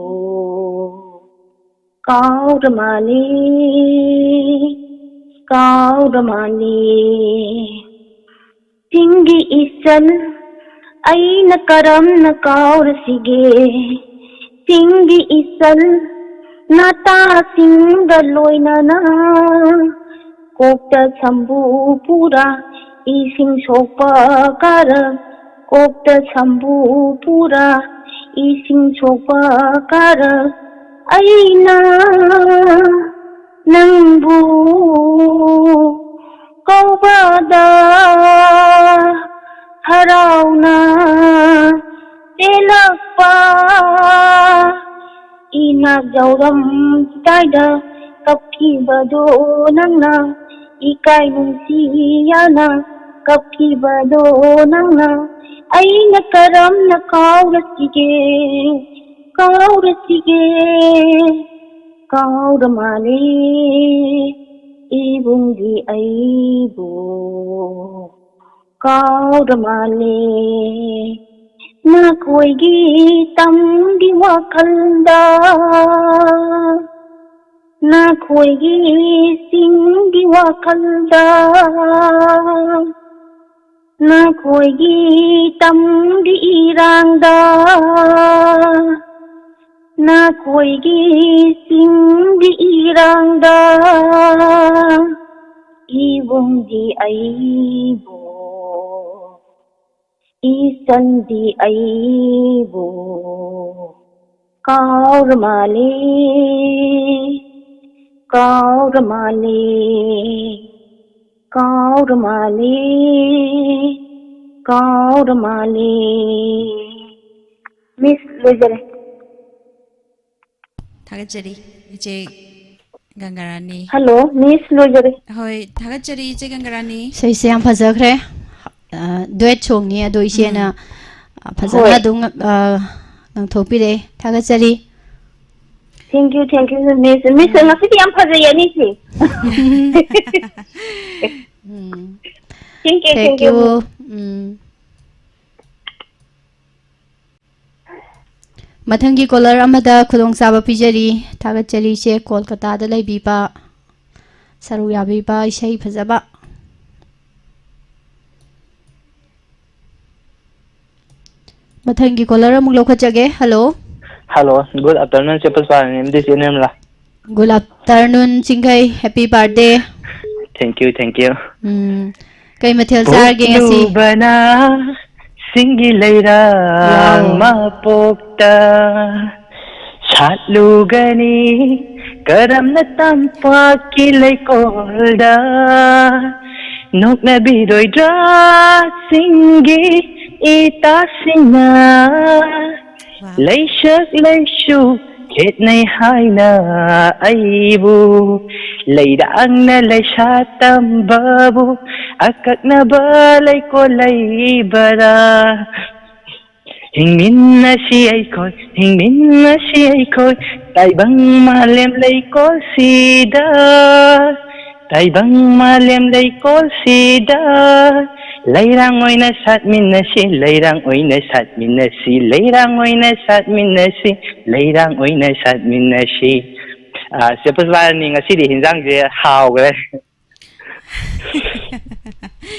ꯀꯥꯎꯔ ꯃꯥꯜꯂꯦ, ꯀꯥꯎꯔ ꯃꯥꯜꯂꯦ꯫ ꯆꯤꯡꯒꯤ ꯏꯆꯜ ꯑꯩꯅ ꯀꯔꯝꯅ ꯀꯥꯎꯔꯁꯤꯒꯦ? ꯆꯤꯡꯒꯤ ꯏꯆꯜ ꯅꯥꯇꯥꯁꯤꯡꯒ ꯂꯣꯏꯅꯅ ꯀꯣꯛꯇ ꯁꯝꯕꯨ ꯄꯨꯔꯥ ꯏꯁꯤꯡ ꯁꯣꯛꯄ ꯀꯥꯔ, ꯀꯣꯛꯇ ꯁꯝꯕꯨ ꯄꯨꯔꯥ ꯏꯁꯤꯡ ꯁꯣꯛꯄ ꯀꯥꯔ, ꯑꯩꯅ ꯅꯪꯕꯨ ꯀꯧꯕꯗ ꯍꯔꯥꯎꯅ ꯆꯦꯜꯂꯛꯄ ꯏꯅꯥꯛ ꯌꯧꯔꯝꯗꯥꯏꯗ ꯀꯞꯈꯤꯕꯗꯣ ꯅꯪꯅ, ꯏꯀꯥꯏ ꯅꯨꯡꯁꯤ ꯌꯥꯅ ꯀꯞꯈꯤꯕꯗꯣ ꯅꯪꯅ, ꯑꯩꯅ ꯀꯔꯝꯅ ꯀꯥꯎꯔꯁꯤꯒꯦ, ꯀꯥꯎꯔꯁꯤꯒꯦ? ꯀꯥꯎꯔ ꯃꯥꯜꯂꯦ ꯏꯕꯨꯡꯒꯤ ꯑꯩꯕꯨ, ꯀꯥꯎꯔ ꯃꯥꯜꯂꯦ꯫ ꯅꯈꯣꯏꯒꯤ ꯇꯝꯒꯤ ꯋꯥꯈꯜꯗ, ꯅꯈꯣꯏꯒꯤ ꯆꯤꯡꯒꯤ ꯋꯥꯈꯜꯗ, ꯅꯈꯣꯏꯒꯤ ꯇꯝꯒꯤ ꯏꯔꯥꯡꯗ, ꯅꯈꯣꯏꯒꯤ ꯆꯤꯡꯒꯤ ꯏꯔꯥꯡꯗ ꯏꯕꯨꯡꯗꯤ ꯑꯩꯕꯨ, ꯏꯆꯟꯗꯤ ꯑꯩꯕꯨ ꯀꯥꯎꯔ ꯃꯥꯜꯂꯦ, ꯀꯥꯎꯔ ꯃꯥꯜꯂꯦ, ꯀꯥꯎꯔ ꯃꯥꯜꯂꯦ, ꯀꯥꯎꯔ ꯃꯥꯜꯂꯦ꯫ ꯃꯤꯁ, ꯂꯣꯏꯖꯔꯦ꯫ ꯊꯥꯒꯠꯆꯔꯤ, ꯏꯆꯦ ꯒꯪꯒꯥꯔꯥꯅꯤ꯫ ꯍꯜꯂꯣ, ꯃꯤꯁ, ꯂꯣꯏꯖꯔꯦ꯫ ꯍꯣꯏ, ꯊꯥꯒꯠꯆꯔꯤ, ꯏꯆꯦ ꯒꯪꯒꯥꯔꯥꯅꯤ꯫ ꯏꯁꯩꯁꯦ ꯌꯥꯝ ꯐꯖꯈ꯭ꯔꯦ꯫ ꯑ, ꯗꯨꯋꯦꯠ ꯁꯣꯡꯅꯤ, ꯑꯗꯣ ꯏꯆꯦꯅ, ꯎꯝ꯫ ꯑ, ꯐꯖꯅ ꯍꯣꯏ꯫ ꯑꯗꯨꯝ, ꯑ, ꯉꯪꯊꯣꯛꯄꯤꯔꯛꯑꯦ꯫ ꯊꯥꯒꯠꯆꯔꯤ꯫ Thank you, thank you, ꯃꯤꯁ꯫ ꯃꯤꯁ, ꯉꯁꯤꯗꯤ ꯌꯥꯝ ꯐꯖꯩ ꯑꯅꯤꯁꯤ꯫ ꯎꯝ꯫ Thank you, thank Thank you, you꯫ ꯃꯤꯁ꯫ ꯎꯝ꯫ ꯃꯊꯪꯒꯤ ꯀꯣꯂꯔ ꯑꯃꯗ ꯈꯨꯗꯣꯡꯆꯥꯕ ꯄꯤꯖꯔꯤ꯫ ꯊꯥꯒꯠꯆꯔꯤ ꯏꯆꯦ, ꯀꯣꯜꯀꯇꯥꯗ ꯂꯩꯕꯤꯕ, ꯁꯔꯨꯛ ꯌꯥꯕꯤꯕ, ꯏꯁꯩ ꯐꯖꯕ꯫ ꯃꯊꯪꯒꯤ ꯀꯣꯂꯔ ꯑꯃꯨꯛ ꯂꯧꯈꯠꯆꯒꯦ꯫ ꯍꯜꯂꯣ꯫ Hello, good afternoon, ꯆꯦ ꯄꯨꯁꯄꯥꯔꯥꯅꯤ ꯑꯃꯗꯤ ꯆꯦ Nirmala. Good afternoon, ꯆꯤꯡꯈꯩ꯫ Happy birthday꯫ Thank you, thank you. ꯎꯝ, ꯀꯩ ꯃꯊꯦꯜ ꯆꯥꯔꯒꯦ ꯉꯁꯤ? ꯄꯣꯛꯂꯨꯕꯅ ꯆꯤꯡꯒꯤ ꯂꯩꯔꯥꯡ Wow. ꯃꯄꯣꯛꯇ ꯁꯥꯠꯂꯨꯒꯅꯤ ꯀꯔꯝꯅ ꯇꯝꯄꯥꯛꯀꯤ ꯂꯩꯀꯣꯜꯗ ꯅꯣꯛꯅꯕꯤꯔꯣꯏꯗ꯭ꯔꯥ ꯆꯤꯡꯒꯤ ꯏꯇꯥꯁꯤꯡꯅ Wow. ꯂꯩꯁꯛ ꯂꯩꯁꯨ ꯈꯦꯠꯅꯩ ꯍꯥꯏꯅ ꯑꯩꯕꯨ ꯂꯩꯔꯥꯡꯅ ꯂꯩꯁꯥ ꯇꯝꯕꯕꯨ ꯑꯀꯛꯅꯕ ꯂꯩꯀꯣꯜ ꯂꯩꯕꯔꯥ? ꯍꯤꯡꯃꯤꯟꯅꯁꯤ ꯑꯩꯈꯣꯏ, ꯍꯤꯡꯃꯤꯟꯅꯁꯤ ꯑꯩꯈꯣꯏ ꯇꯥꯏꯕꯪ ꯃꯥꯂꯦꯝ ꯂꯩꯀꯣꯜꯁꯤꯗ꯫ ꯇꯥꯏꯕꯪ ꯃꯥꯂꯦꯝ ꯂꯩꯀꯣꯜꯁꯤꯗ ꯂꯩꯔꯥꯡ ꯑꯣꯏꯅ ꯁꯥꯠꯃꯤꯟꯅꯁꯤ, ꯂꯩꯔꯥꯡ ꯑꯣꯏꯅ ꯁꯥꯠꯃꯤꯟꯅꯁꯤ, ꯂꯩꯔꯥꯡ ꯑꯣꯏꯅ ꯁꯥꯠꯃꯤꯟꯅꯁꯤ, ꯂꯩꯔꯥꯡ ꯑꯣꯏꯅ ꯁꯥꯠꯃꯤꯟꯅꯁꯤ꯫ ꯑꯥ, ꯆꯦ ꯄꯨꯁꯄꯥꯔꯥꯅꯤ, ꯉꯁꯤꯗꯤ ꯍꯤꯟꯖꯥꯡꯁꯦ ꯍꯥꯎꯈ꯭ꯔꯦ꯫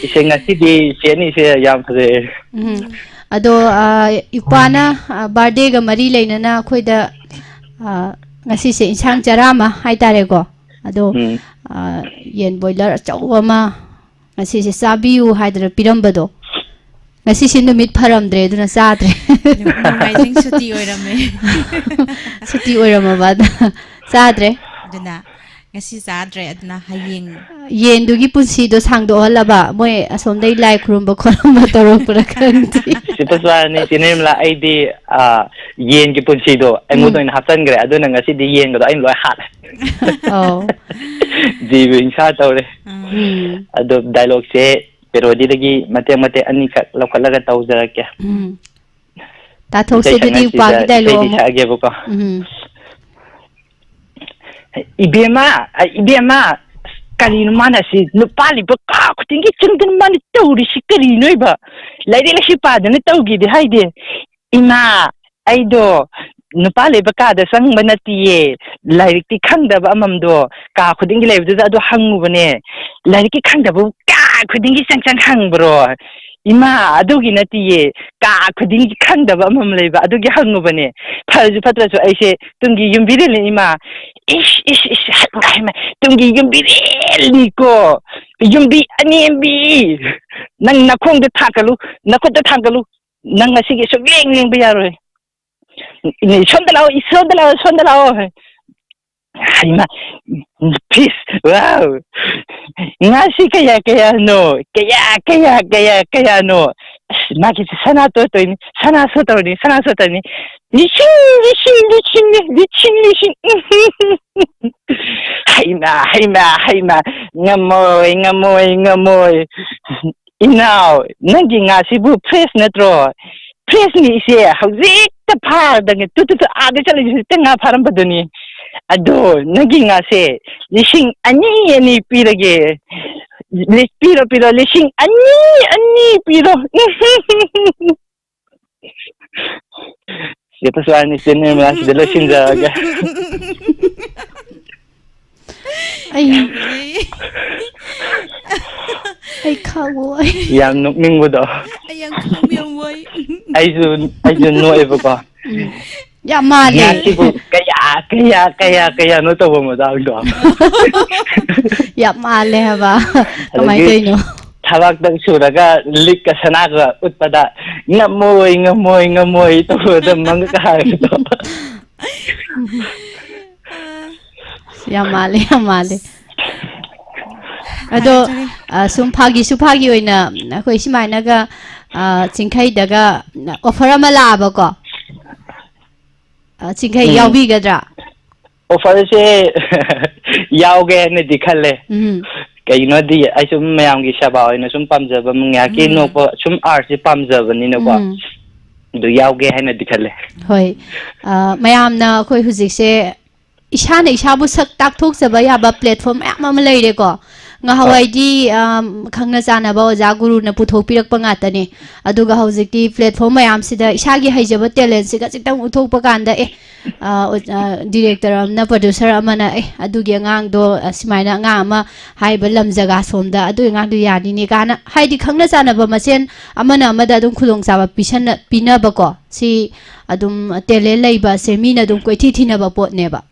ꯏꯆꯦ, ꯉꯁꯤꯗꯤ ꯏꯆꯦ ꯑꯅꯤꯁꯦ ꯌꯥꯝ ꯐꯖꯩ꯫ ꯎꯝ꯫ ꯑꯗꯣ, ꯑ, ꯏꯄ꯭ꯋꯥꯅ, ꯑ, ꯕꯥꯔꯗꯦꯒ ꯃꯔꯤ ꯂꯩꯅꯅ ꯑꯩꯈꯣꯏꯗ, ꯑ, ꯉꯁꯤꯁꯦ ꯏꯟꯁꯥꯡ ꯆꯔꯥ ꯑꯃ ꯍꯥꯏꯇꯥꯔꯦꯀꯣ꯫ ꯑꯗꯣ, ꯎꯝ꯫ ꯑ, ꯌꯦꯟ ꯕꯣꯏꯂꯔ ꯑꯆꯧꯕ ꯑꯃ ꯉꯁꯤꯁꯦ ꯆꯥꯕꯤꯌꯨ ꯍꯥꯏꯗꯅ ꯄꯤꯔꯝꯕꯗꯣ, ꯉꯁꯤꯁꯦ ꯅꯨꯃꯤꯠ ꯐꯔꯝꯗ꯭ꯔꯦ, ꯑꯗꯨꯅ ꯆꯥꯗ꯭ꯔꯦ꯫ ꯅꯣꯡꯃꯥꯏꯖꯤꯡ ꯁꯨꯇꯤ ꯑꯣꯏꯔꯝꯃꯦ꯫ ꯁꯨꯇꯤ ꯑꯣꯏꯔꯝꯃꯕ ꯑꯗ ꯆꯥꯗ꯭ꯔꯦ꯫ ꯑꯗꯨꯅ ꯉꯁꯤ ꯆꯥꯗ꯭ꯔꯦ, ꯑꯗꯨꯅ ꯍꯌꯦꯡ꯫ ꯌꯦꯟꯗꯨꯒꯤ ꯄꯨꯟꯁꯤꯗꯣ ꯁꯥꯡꯗꯣꯛꯍꯜꯂꯕ, ꯃꯣꯏ ꯑꯁꯣꯝꯗꯩ ꯂꯥꯏ ꯈꯨꯔꯨꯝꯕ ꯈꯣꯠꯂꯝꯕ ꯇꯧꯔꯛꯄ꯭ꯔꯥ ꯈꯪꯗꯦ꯫ ꯁꯤꯇꯁꯨ ꯍꯥꯏꯔꯅꯤ, ꯆꯦ ꯅꯤꯔꯃꯂꯥ, ꯑꯩꯗꯤ, ꯑ, ꯌꯦꯟꯒꯤ ꯄꯨꯟꯁꯤꯗꯣ ꯑꯩꯉꯣꯟꯗ ꯎꯝ꯫ ꯑꯣꯏꯅ ꯍꯥꯞꯆꯟꯈ꯭ꯔꯦ, ꯑꯗꯨꯅ ꯉꯁꯤꯗꯤ ꯌꯦꯟꯒꯗꯣ ꯑꯩꯅ ꯂꯣꯏ ꯍꯥꯠꯂꯦ꯫ ꯑꯧ꯫ ꯖꯤꯕ ꯍꯤꯡꯁꯥ ꯇꯧꯔꯦ꯫ ꯎꯝ꯫ ꯎꯝ꯫ ꯑꯗꯣ dialogue ꯁꯦ parody ꯗꯒꯤ ꯃꯇꯦꯛ ꯃꯇꯦꯛ ꯑꯅꯤꯈꯛ ꯂꯧꯈꯠꯂꯒ ꯇꯧꯖꯔꯛꯀꯦ꯫ ꯎꯝ꯫ ꯇꯥꯊꯣꯛꯁꯦ ꯏꯁꯩ ꯑꯗꯨꯗꯤ ꯁꯛꯉꯩꯁꯤꯗ ꯎꯄꯥꯒꯤ dialogue ꯏꯁꯩꯗꯤ ꯑꯃ꯫ ꯁꯛꯑꯒꯦꯕꯀꯣ꯫ ꯎꯝ꯫ ꯏꯕꯦꯝꯃ, ꯑ, ꯏꯕꯦꯝꯃ, ꯀꯔꯤꯅꯣ ꯃꯥꯅ ꯁꯤ ꯅꯨꯄꯥ ꯂꯩꯕ ꯀꯥ ꯈꯨꯗꯤꯡꯒꯤ ꯆꯪꯗꯅ ꯃꯥꯅ ꯇꯧꯔꯤꯁꯤ ꯀꯔꯤꯅꯣꯏꯕ? ꯂꯥꯏꯔꯤꯛ ꯂꯥꯏꯁꯨ ꯄꯥꯗꯅ ꯇꯧꯒꯦꯗꯤ ꯍꯥꯏꯗꯦ꯫ ꯏꯃꯥ, ꯑꯩꯗꯣ ꯅꯨꯄꯥ ꯂꯩꯕ ꯀꯥꯗ ꯆꯪꯕ ꯅꯠꯇꯤꯌꯦ꯫ ꯂꯥꯏꯔꯤꯛꯇꯤ ꯈꯪꯗꯕ ꯑꯃꯃꯝꯗꯣ ꯀꯥ ꯈꯨꯗꯤꯡꯒꯤ ꯂꯩꯕꯗꯨꯗ ꯑꯗꯨ ꯍꯪꯉꯨꯕꯅꯦ꯫ ꯂꯥꯏꯔꯤꯛꯀꯤ ꯈꯪꯗꯕꯕꯨ ꯀꯥ ꯈꯨꯗꯤꯡꯒꯤ ꯆꯪ ꯆꯪ ꯍꯪꯕ꯭ꯔꯣ? ꯏꯃꯥ, ꯑꯗꯨꯒꯤ ꯅꯠꯇꯤꯌꯦ꯫ ꯀꯥ ꯈꯨꯗꯤꯡꯒꯤ ꯈꯪꯗꯕ ꯑꯃꯃꯝ ꯂꯩꯕ, ꯑꯗꯨꯒꯤ ꯍꯪꯉꯨꯕꯅꯦ꯫ ꯐꯔꯁꯨ ꯐꯠꯇ꯭ꯔꯁꯨ ꯑꯩꯁꯦ ꯇꯨꯡꯒꯤ ꯌꯨꯝꯕꯤꯔꯦꯜꯅꯤ, ꯏꯃꯥ꯫ ꯏꯁ, ꯏꯁ, ꯏꯁ, ꯍꯩꯃꯥ, ꯍꯩꯃꯥ, ꯇꯨꯡꯒꯤ ꯌꯨꯝꯕꯤꯔꯦꯜꯅꯤꯀꯣ꯫ ꯌꯨꯝꯕꯤ ꯑꯅꯦꯝꯕꯤ꯫ ꯅꯪ ꯅꯈꯣꯡꯗ ꯊꯥꯡꯒꯠꯂꯨ, ꯅꯈꯨꯠꯇ ꯊꯥꯡꯒꯠꯂꯨ꯫ ꯅꯪ ꯉꯁꯤꯒꯤ ꯁꯨꯛꯂꯦꯡ ꯂꯦꯡꯕ ꯌꯥꯔꯣꯏ꯫ ꯁꯣꯝꯗ ꯂꯥꯛꯑꯣ, ꯁꯣꯝꯗ ꯂꯥꯛꯑꯣ, ꯁꯣꯝꯗ ꯂꯥꯛꯑꯣ꯫ ꯍꯩꯃꯥ, ꯐꯤꯁ, ꯋꯥꯎ! ꯉꯥꯁꯤ ꯀꯌꯥ ꯀꯌꯥꯅꯣ? ꯀꯌꯥ, ꯀꯌꯥ, ꯀꯌꯥ, ꯀꯌꯥꯅꯣ? ꯑꯁ, ꯃꯥꯒꯤꯁꯦ ꯁꯅꯥ ꯇꯣꯠꯇꯣꯏꯅꯤ, ꯁꯅꯥ ꯁꯣꯠꯇꯧꯔꯅꯤ, ꯁꯅꯥ ꯁꯣꯠꯇꯧꯔꯅꯤ꯫ ꯂꯤꯁꯤꯡ, ꯂꯤꯁꯤꯡ, ꯂꯤꯁꯤꯡꯅꯤ, ꯂꯤꯁꯤꯡ, ꯂꯤꯁꯤꯡ꯫ ꯍꯩꯃꯥ, ꯍꯩꯃꯥ, ꯍꯩꯃꯥ, ꯉꯝꯃꯣꯏ, ꯉꯝꯃꯣꯏ, ꯉꯝꯃꯣꯏ꯫ ꯏꯅꯥꯎ, ꯅꯪꯒꯤ ꯉꯥꯁꯤꯕꯨ fresh ꯅꯠꯇ꯭ꯔꯣ? Fresh ꯅꯤ ꯏꯆꯦ, ꯍꯧꯖꯤꯛꯇ ꯐꯥꯔꯗꯅꯦ, ꯇꯨ, ꯇꯨ, ꯇꯨ, ꯑꯥꯗ ꯆꯠꯂꯤꯁꯦ ꯍꯧꯖꯤꯛꯇ ꯉꯥ ꯐꯥꯔꯝꯕꯗꯨꯅꯤ꯫ ꯑꯗꯣ ꯅꯪꯒꯤ ꯉꯥꯁꯦ ꯂꯤꯁꯤꯡ ꯑꯅꯤ, ꯑꯅꯤ ꯄꯤꯔꯒꯦ꯫ ꯂꯤ-, ꯄꯤꯔꯣ, ꯄꯤꯔꯣ, ꯂꯤꯁꯤꯡ ꯑꯅꯤ, ꯑꯅꯤ ꯄꯤꯔꯣ꯫ ꯆꯦ ꯇꯁꯨ ꯍꯥꯏꯅꯤ, ꯆꯦ ꯅꯤꯔꯃꯂꯥ, ꯁꯤꯗ ꯂꯣꯏꯁꯤꯟꯖꯔꯒꯦ꯫ ꯑꯩ, ꯌꯥꯝ ꯐꯖꯩ꯫ ꯑꯩ ꯈꯥꯡꯉꯣ, ꯑꯩ꯫ ꯌꯥꯝ ꯅꯣꯛꯅꯤꯡꯕꯗꯣ꯫ ꯑꯩ ꯌꯥꯝ ꯈꯥꯡꯕ ꯌꯥꯝ ꯋꯥꯏ꯫ ꯑꯩꯁꯨ, ꯑꯩꯁꯨ ꯅꯣꯛꯑꯦꯕꯀꯣ꯫ ꯎꯝ꯫ ꯌꯥꯝ ꯃꯥꯜꯂꯦ꯫ ꯉꯥꯁꯤꯕꯨ ꯀꯌꯥ, ꯀꯌꯥ ꯀꯌꯥ ꯀꯌꯥꯅꯣ ꯇꯧꯕ ꯃꯇꯥꯡꯗꯣ꯫ ꯌꯥꯝ ꯃꯥꯜꯂꯦ ꯍꯥꯏꯕ꯫ ꯀꯃꯥꯏꯅ ꯑꯗꯒꯤ ꯇꯧꯔꯤꯅꯣ? ꯊꯕꯥꯛꯇ ꯁꯨꯔꯒ ꯂꯤꯛꯀ ꯁꯅꯥꯒ ꯎꯠꯄꯗ "ꯉꯝꯃꯣꯏ, ꯉꯝꯃꯣꯏ, ꯉꯝꯃꯣꯏ" ꯇꯧꯕꯗ ꯃꯪꯒ ꯍꯥꯏꯕꯗꯣ꯫ ꯌꯥꯝ ꯃꯥꯜꯂꯦ, ꯌꯥꯝ ꯃꯥꯜꯂꯦ꯫ ꯑꯗꯣ ꯐꯔꯦ, ꯐꯔꯦ꯫ ꯑ, ꯁꯨꯝ ꯐꯥꯒꯤꯁꯨ ꯐꯥꯒꯤ ꯑꯣꯏꯅ ꯑꯩꯈꯣꯏ ꯁꯨꯃꯥꯏꯅꯒ, ꯑ, ꯆꯤꯡꯈꯩꯗꯒ ꯑꯣꯐꯔ ꯑꯃ ꯂꯥꯛꯑꯕꯀꯣ꯫ ꯑ, ꯆꯤꯡꯈꯩ ꯎꯝ꯫ ꯌꯥꯎꯕꯤꯒꯗ꯭ꯔꯥ? ꯑꯣꯐꯔꯁꯦ ꯌꯥꯎꯒꯦ ꯍꯥꯏꯅꯗꯤ ꯈꯜꯂꯦ꯫ ꯎꯝ꯫ ꯀꯩꯒꯤꯅꯣꯗꯤ ꯑꯩ ꯁꯨꯝ ꯃꯌꯥꯝꯒꯤ ꯁꯦꯕꯥ ꯑꯣꯏꯅ ꯁꯨꯝ ꯄꯥꯝꯖꯕ, ꯉꯥꯏꯍꯥꯛꯀꯤ ꯎꯝ꯫ ꯅꯣꯛꯄ ꯁꯨꯝ ꯑꯥꯔꯠꯁꯦ ꯄꯥꯝꯖꯕꯅꯤꯅꯀꯣ꯫ ꯎꯝ꯫ ꯑꯗꯨ ꯌꯥꯎꯒꯦ ꯍꯥꯏꯅꯗꯤ ꯈꯜꯂꯦ꯫ ꯍꯣꯏ꯫ ꯑ, ꯃꯌꯥꯝꯅ ꯑꯩꯈꯣꯏ ꯍꯧꯖꯤꯛꯁꯦ ꯏꯁꯥꯅ ꯏꯁꯥꯕꯨ ꯁꯛ ꯇꯥꯛꯊꯣꯛꯆꯕ ꯌꯥꯕ ꯄ꯭ꯂꯦꯠꯐꯣꯝ ꯃꯌꯥꯝ ꯑꯃ ꯂꯩꯔꯦꯀꯣ꯫ ꯉꯍꯥꯟꯋꯥꯏꯗꯤ, ꯑꯝ, ꯈꯪꯅ ꯆꯥꯟꯅꯕ ꯑꯣꯖꯥ ꯒꯨꯔꯨꯅ ꯄꯨꯊꯣꯛꯄꯤꯔꯛꯄ ꯉꯥꯛꯇꯅꯦ꯫ ꯑꯗꯨꯒ ꯍꯧꯖꯤꯛꯇꯤ ꯄ꯭ꯂꯦꯠꯐꯣꯝ ꯃꯌꯥꯝꯁꯤꯗ ꯏꯁꯥꯒꯤ ꯍꯩꯖꯕ ꯇꯦꯂꯦꯟꯁꯤꯒ ꯈꯤꯇꯪ ꯎꯠꯊꯣꯛꯄ ꯀꯥꯟꯗ, ꯑꯦ, ꯑ, ꯑꯣꯖꯥ, ꯗꯤꯔꯦꯛꯇꯔ ꯑꯃꯅ, ꯄ꯭ꯔꯣꯗ꯭ꯌꯨꯁꯔ ꯑꯃꯅ, "ꯑꯦ, ꯑꯗꯨꯒꯤ ꯑꯉꯥꯡꯗꯣ, ꯑ, ꯁꯨꯃꯥꯏꯅ ꯑꯉꯥꯡ ꯑꯃ ꯍꯥꯏꯕ ꯂꯝ ꯖꯒꯥ ꯁꯣꯝꯗ ꯑꯗꯨꯒꯤ ꯑꯉꯥꯡꯗꯣ ꯌꯥꯅꯤꯅꯦ" ꯀꯥꯏꯅ, ꯍꯥꯏꯗꯤ ꯈꯪꯅ ꯆꯥꯟꯅꯕ ꯃꯁꯦꯟ ꯑꯃꯅ ꯑꯃꯗ ꯑꯗꯨꯝ ꯈꯨꯗꯣꯡꯆꯥꯕ ꯄꯤꯁꯟꯅ-, ꯄꯤꯅꯕꯀꯣ꯫ ꯁꯤ ꯑꯗꯨꯝ ꯇꯦꯂꯦꯟ ꯂꯩꯕ ꯑꯁꯦ ꯃꯤꯅ ꯑꯗꯨꯝ ꯀꯣꯏꯊꯤ ꯊꯤꯅꯕ ꯄꯣꯠꯅꯦꯕ꯫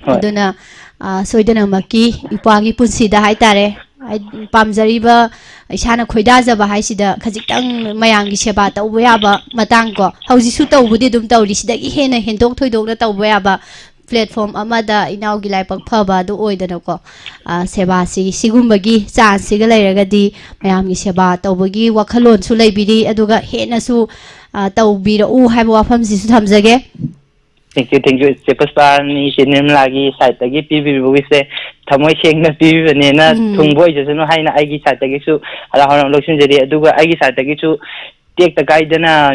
ꯍꯣꯏ꯫ ꯑꯗꯨꯅ, ꯑ, ꯁꯣꯏꯗꯅꯃꯛꯀꯤ ꯏꯄ꯭ꯋꯥꯒꯤ ꯄꯨꯟꯁꯤꯗ ꯍꯥꯏꯇꯥꯔꯦ, ꯍꯥꯏ-, ꯄꯥꯝꯖꯔꯤꯕ, ꯏꯁꯥꯅ ꯈꯣꯏꯗꯥꯖꯕ ꯍꯥꯏꯁꯤꯗ ꯈꯖꯤꯛꯇꯪ ꯃꯌꯥꯝꯒꯤ ꯁꯦꯕꯥ ꯇꯧꯕ ꯌꯥꯕ ꯃꯇꯥꯡ ꯀꯣ, ꯍꯧꯖꯤꯛꯁꯨ ꯇꯧꯕꯗꯤ ꯑꯗꯨꯝ ꯇꯧꯔꯤ, ꯁꯤꯗꯒꯤ ꯍꯦꯟꯅ ꯍꯦꯟꯗꯣꯛ ꯊꯣꯏꯗꯣꯛꯅ ꯇꯧꯕ ꯌꯥꯕ ꯄ꯭ꯂꯦꯠꯐꯣꯝ ꯑꯃꯗ ꯏꯅꯥꯎꯒꯤ ꯂꯥꯏꯕꯛ ꯐꯕ ꯑꯗꯨ ꯑꯣꯏꯗꯅꯀꯣ, ꯑ, ꯁꯦꯕꯥꯁꯤ ꯁꯤꯒꯨꯝꯕꯒꯤ ꯆꯥꯟꯁꯁꯤꯒ ꯂꯩꯔꯒꯗꯤ ꯃꯌꯥꯝꯒꯤ ꯁꯦꯕꯥ ꯇꯧꯕꯒꯤ ꯋꯥꯈꯜꯂꯣꯟꯁꯨ ꯂꯩꯕꯤꯔꯤ, ꯑꯗꯨꯒ ꯍꯦꯟꯅꯁꯨ, ꯑ, ꯇꯧꯕꯤꯔꯛꯎ ꯍꯥꯏꯕ ꯋꯥꯐꯝꯁꯤꯁꯨ ꯊꯝꯖꯒꯦ꯫ Thank you, thank you, ꯏꯆꯦ ꯄꯨꯁꯄꯥꯔꯥꯅꯤ, ꯏꯆꯦ ꯅꯤꯔꯃꯂꯥꯒꯤ ꯁꯥꯏꯠꯇꯒꯤ ꯄꯤꯕꯤꯔꯤꯕ ꯋꯤꯁꯁꯦ ꯊꯃꯣꯏ ꯁꯦꯡꯅ ꯄꯤꯕꯤꯕꯅꯦꯅ ꯎꯝ꯫ ꯊꯨꯡꯕ ꯑꯣꯏꯖꯁꯅꯨ ꯍꯥꯏꯅ ꯑꯩꯒꯤ ꯁꯥꯏꯠꯇꯒꯤꯁꯨ ꯍꯔꯥꯎ ꯍꯔꯥꯎ ꯂꯧꯁꯤꯟꯖꯔꯤ꯫ ꯑꯗꯨꯒ ꯑꯩꯒꯤ ꯁꯥꯏꯠꯇꯒꯤꯁꯨ ꯇꯦꯛꯇ ꯀꯥꯏꯗꯅ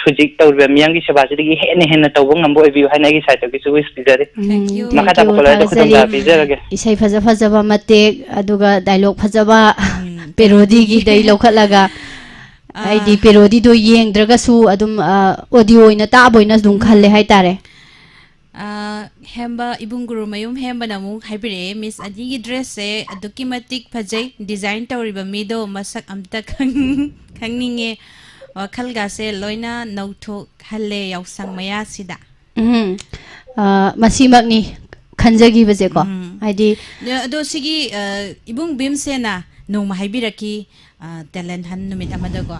ꯍꯧꯖꯤꯛ ꯇꯧꯔꯤꯕ ꯃꯤꯌꯥꯝꯒꯤ ꯁꯦꯕꯥꯁꯤꯗꯒꯤ ꯍꯦꯟꯅ ꯍꯦꯟꯅ ꯇꯧꯕ ꯉꯝꯕ ꯑꯣꯏꯕꯤꯌꯨ ꯍꯥꯏꯅ ꯑꯩꯒꯤ ꯁꯥꯏꯠꯇꯒꯤꯁꯨ ꯋꯤꯁ ꯄꯤꯖꯔꯤ꯫ ꯎꯝ, Thank you꯫ ꯃꯈꯥ thank ꯇꯥꯕ you, ꯀꯣꯂꯔꯗ ꯊꯥꯒꯠꯆꯔꯤ꯫ ꯈꯨꯗꯣꯡꯆꯥꯕ ꯄꯤꯖꯔꯒꯦ꯫ ꯏꯁꯩ ꯐꯖ ꯐꯖꯕ ꯃꯇꯦꯛ, ꯑꯗꯨꯒ ꯗꯥꯏꯂꯣꯛ ꯐꯖꯕ, ꯎꯝ, ꯄꯦꯔꯣꯗꯤꯒꯤꯗꯩ ꯂꯧꯈꯠꯂꯒ, ꯑꯥ꯫ ꯍꯥꯏꯗꯤ ꯄꯦꯔꯣꯗꯤꯗꯣ ꯌꯦꯡꯗ꯭ꯔꯒꯁꯨ ꯑꯗꯨꯝ, ꯑ, ꯑꯣꯗꯤꯑꯣ ꯑꯣꯏꯅ ꯇꯥꯕ ꯑꯣꯏꯅ ꯑꯗꯨꯝ ꯈꯜꯂꯦ ꯍꯥꯏꯇꯥꯔꯦ꯫ ꯑ, ꯍꯦꯝꯕ, ꯏꯕꯨꯡ ꯒꯨꯔꯨꯃꯌꯨꯝ ꯍꯦꯝꯕꯅ ꯑꯃꯨꯛ ꯍꯥꯏꯕꯤꯔꯛꯑꯦ, "ꯃꯤꯁ ꯑꯅꯤꯒꯤ ꯗ꯭ꯔꯦꯁꯁꯦ ꯑꯗꯨꯛꯀꯤ ꯃꯇꯤꯛ ꯐꯖꯩ, ꯗꯤꯖꯥꯏꯟ ꯇꯧꯔꯤꯕ ꯃꯤꯗꯣ ꯃꯁꯛ ꯑꯝꯇ ꯈꯪ-, ꯈꯪꯅꯤꯡꯉꯦ, ꯋꯥꯈꯜꯒꯥꯁꯦ ꯂꯣꯏꯅ ꯅꯧꯊꯣꯛꯍꯜꯂꯦ ꯌꯥꯎꯁꯪ ꯃꯌꯥꯁꯤꯗ"꯫ ꯎꯝ꯫ ꯑ, ꯃꯁꯤꯃꯛꯅꯤ ꯈꯟꯖꯈꯤꯕꯁꯦꯀꯣ꯫ ꯎꯝ꯫ ꯍꯥꯏꯗꯤ, ꯑꯗꯣ ꯁꯤꯒꯤ, ꯑ, ꯏꯕꯨꯡ ꯚꯤꯝꯁꯦꯟꯅ ꯅꯣꯡꯃ ꯍꯥꯏꯕꯤꯔꯛꯈꯤ, ꯑ, talent hunt ꯅꯨꯃꯤꯠ ꯑꯃꯗꯀꯣ,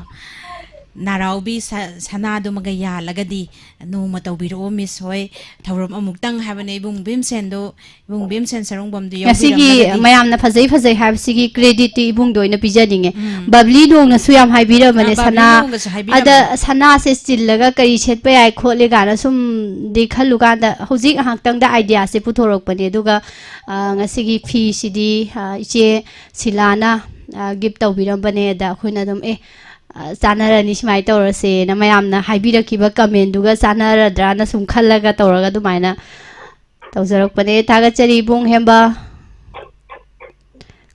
"ꯅꯥꯔꯥꯎꯕꯤ ꯁ-, ꯁꯅꯥꯗꯨꯃꯒ ꯌꯥꯜꯂꯒꯗꯤ ꯅꯣꯡꯃ ꯇꯧꯕꯤꯔꯛꯑꯣ, ꯃꯤꯁ ꯍꯣꯏ, ꯊꯧꯔꯝ ꯑꯃꯨꯛꯇꯪ" ꯍꯥꯏꯕꯅꯦ꯫ ꯏꯕꯨꯡ ꯚꯤꯝꯁꯦꯟꯗꯣ, ꯏꯕꯨꯡ ꯚꯤꯝꯁꯦꯟ ꯁꯔꯨꯡꯕꯝꯗꯨ ꯉꯁꯤꯒꯤ ꯌꯥꯎꯕꯤꯔꯝꯂꯒꯗꯤ꯫ ꯃꯌꯥꯝꯅ ꯐꯖꯩ ꯐꯖꯩ ꯍꯥꯏꯕꯁꯤꯒꯤ creditꯇꯤ ꯏꯕꯨꯡꯗꯣ ꯑꯣꯏꯅ ꯄꯤꯖꯅꯤꯡꯉꯦ꯫ ꯎꯝ꯫ ꯕꯕ꯭ꯂꯤ ꯅꯣꯡꯅꯁꯨ ꯌꯥꯝ ꯍꯥꯏꯕꯤꯔꯝꯕꯅꯦ, ꯑꯥ, ꯕꯕ꯭ꯂꯤ ꯁꯅꯥ, ꯅꯣꯡꯅꯁꯨ ꯍꯥꯏꯕꯤꯔꯝꯃꯦ꯫ ꯑꯗ ꯁꯅꯥꯁꯦ ꯆꯤꯜꯂꯒ ꯀꯔꯤ ꯁꯦꯠꯄ ꯌꯥꯏ ꯈꯣꯠꯂꯤ ꯀꯥꯏꯅ ꯁꯨꯝꯗꯤ ꯈꯜꯂꯨꯀꯥꯟꯗ ꯍꯧꯖꯤꯛ ꯉꯥꯏꯍꯥꯛꯇꯪꯗ ideaꯁꯦ ꯄꯨꯊꯣꯔꯛꯄꯅꯦ꯫ ꯑꯗꯨꯒ, ꯑ, ꯉꯁꯤꯒꯤ ꯐꯤꯁꯤꯗꯤ, ꯑ, ꯏꯆꯦ ꯁꯤꯂꯥꯅ, ꯑ, gift ꯇꯧꯕꯤꯔꯝꯕꯅꯦ꯫ ꯑꯗ ꯑꯩꯈꯣꯏꯅ ꯑꯗꯨꯝ, "ꯑꯦ, ꯑ, ꯆꯥꯟꯅꯔꯅꯤ, ꯁꯨꯃꯥꯏꯅ ꯇꯧꯔꯁꯦꯅ" ꯃꯌꯥꯝꯅ ꯍꯥꯏꯕꯤꯔꯛꯈꯤꯕ commentꯗꯨꯒ ꯆꯥꯟꯅꯔꯗ꯭ꯔꯥꯅ ꯁꯨꯝ ꯈꯜꯂꯒ ꯇꯧꯔꯒ ꯑꯗꯨꯃꯥꯏꯅ ꯇꯧꯖꯔꯛꯄꯅꯦ꯫ ꯊꯥꯒꯠꯆꯔꯤ ꯏꯕꯨꯡ ꯍꯦꯝꯕ꯫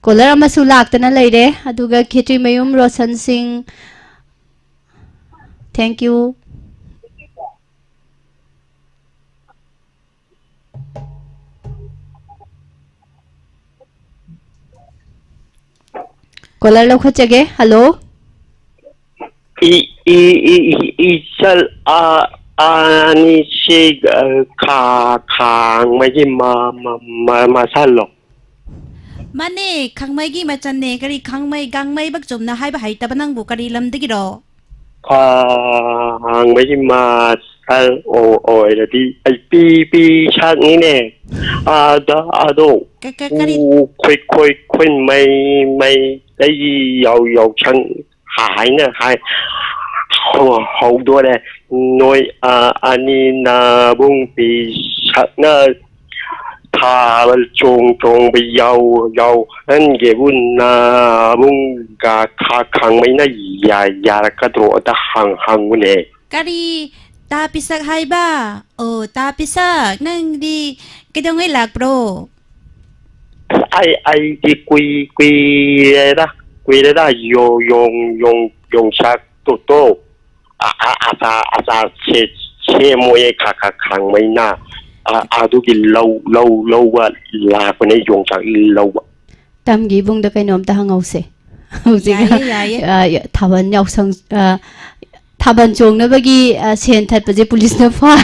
Caller ꯑꯃꯁꯨ ꯂꯥꯛꯇꯅ ꯂꯩꯔꯦ꯫ ꯑꯗꯨꯒ ꯈꯦꯇ꯭ꯔꯤꯃꯌꯨꯝ ꯔꯣꯁꯟ ꯁꯤꯡ, thank you꯫ Caller ꯂꯧꯈꯠꯆꯒꯦ꯫ Hello꯫ E-, E-, E-, E-, ꯏꯆꯜ, ꯑ, ꯑꯅꯤꯁꯤ, ꯑ, ꯈꯥ-, ꯈꯥꯡꯕꯒꯤ ꯃ-, ꯃ-, ꯃ-, ꯃꯁꯜꯂꯣ꯫ ꯃꯥꯅꯦ, ꯈꯥꯡꯃꯩꯒꯤ ꯃꯆꯟꯅꯦ꯫ ꯀꯔꯤ ꯈꯥꯡꯃꯩ, ꯒꯥꯡꯃꯩ ꯕꯛ ꯆꯨꯝꯅ ꯍꯥꯏꯕ ꯍꯩꯇꯕ ꯅꯪꯕꯨ? ꯀꯔꯤ ꯂꯝꯗꯒꯤꯔꯣ? ꯈꯥꯡꯕꯒꯤ ꯃꯁꯜ ꯑꯣ-, ꯑꯣꯏꯔꯗꯤ ꯑꯩ ꯄꯤ-, ꯄꯤ ꯁꯛꯅꯤꯅꯦ꯫ ꯑꯗ, ꯑꯗꯣ, ꯀ-, ꯀ-, ꯀꯔꯤ? ꯎ, ꯈꯣꯏ-, ꯈꯣꯏ-, ꯈꯣꯏ ꯃꯩ-, ꯃꯩꯇꯩꯒꯤ ꯌꯥꯎ-, ꯌꯥꯎꯁꯪ ꯍꯥꯏꯅ ꯍꯥꯏ ꯍꯧ-, ꯍꯧꯗꯣꯔꯦ꯫ ꯅꯣꯏ, ꯑ, ꯑꯅꯤ ꯅꯕꯨꯡ ꯄꯤ ꯁꯛꯅ ꯊꯥꯕꯜ ꯆꯣꯡ ꯆꯣꯡꯕ ꯌꯥꯎ-, ꯌꯥꯎꯍꯟꯒꯦꯕꯨ ꯅꯕꯨꯡꯒ ꯈꯥ-, ꯈꯥꯡꯃꯩꯅ ꯌꯥ-, ꯌꯥꯔꯛꯀꯗ꯭ꯔꯣ? ꯑꯗ ꯍꯪ-, ꯍꯪꯉꯨꯅꯦ꯫ ꯀꯔꯤ? ꯇꯥ ꯄꯤꯁꯛ ꯍꯥꯏꯕ? ꯑꯣ, ꯇꯥ ꯄꯤꯁꯛ, ꯅꯪꯗꯤ ꯀꯩꯗꯧꯉꯩ ꯂꯥꯛꯄ꯭ꯔꯣ? ꯑꯩ, ꯑꯩꯗꯤ ꯀꯨꯏ-, ꯀꯨꯏꯔꯦꯗ, ꯀꯨꯏꯔꯦꯗ ꯌꯣ-, ꯌꯣꯡ-, ꯌꯣꯡ-, ꯌꯣꯡꯆꯥꯛ ꯇꯣ-, ꯇꯣ꯫ ꯑ-, ꯑ-, ꯑꯆꯥ-, ꯑꯆꯥꯔ ꯁꯦ-, ꯁꯦꯝꯃꯣꯌꯦ ꯈꯥ-, ꯈꯥ-, ꯈꯥꯡꯃꯩꯅ꯫ ꯑ-, ꯑꯗꯨꯒꯤ ꯂꯧ-, ꯂꯧ-, ꯂꯧꯕ ꯂꯥꯛꯄꯅꯦ ꯌꯣꯡꯆꯥꯛ ꯂꯧꯕ꯫ ꯇꯝꯒꯤ ꯏꯕꯨꯡꯗ ꯀꯩꯅꯣꯝꯇ ꯍꯪꯍꯧꯁꯦ꯫ ꯍꯧꯖꯤꯛ, ꯌꯥꯏꯌꯦ, ꯌꯥꯏꯌꯦ꯫ ꯑ, ꯊꯥꯕꯜ ꯌꯥꯎꯁꯪ, ꯑ, ꯊꯥꯕꯜ ꯆꯣꯡꯅꯕꯒꯤ, ꯑ, ꯁꯦꯟ ꯊꯠꯄꯁꯦ ꯄꯨꯂꯤꯁꯅ ꯐꯥꯏ꯫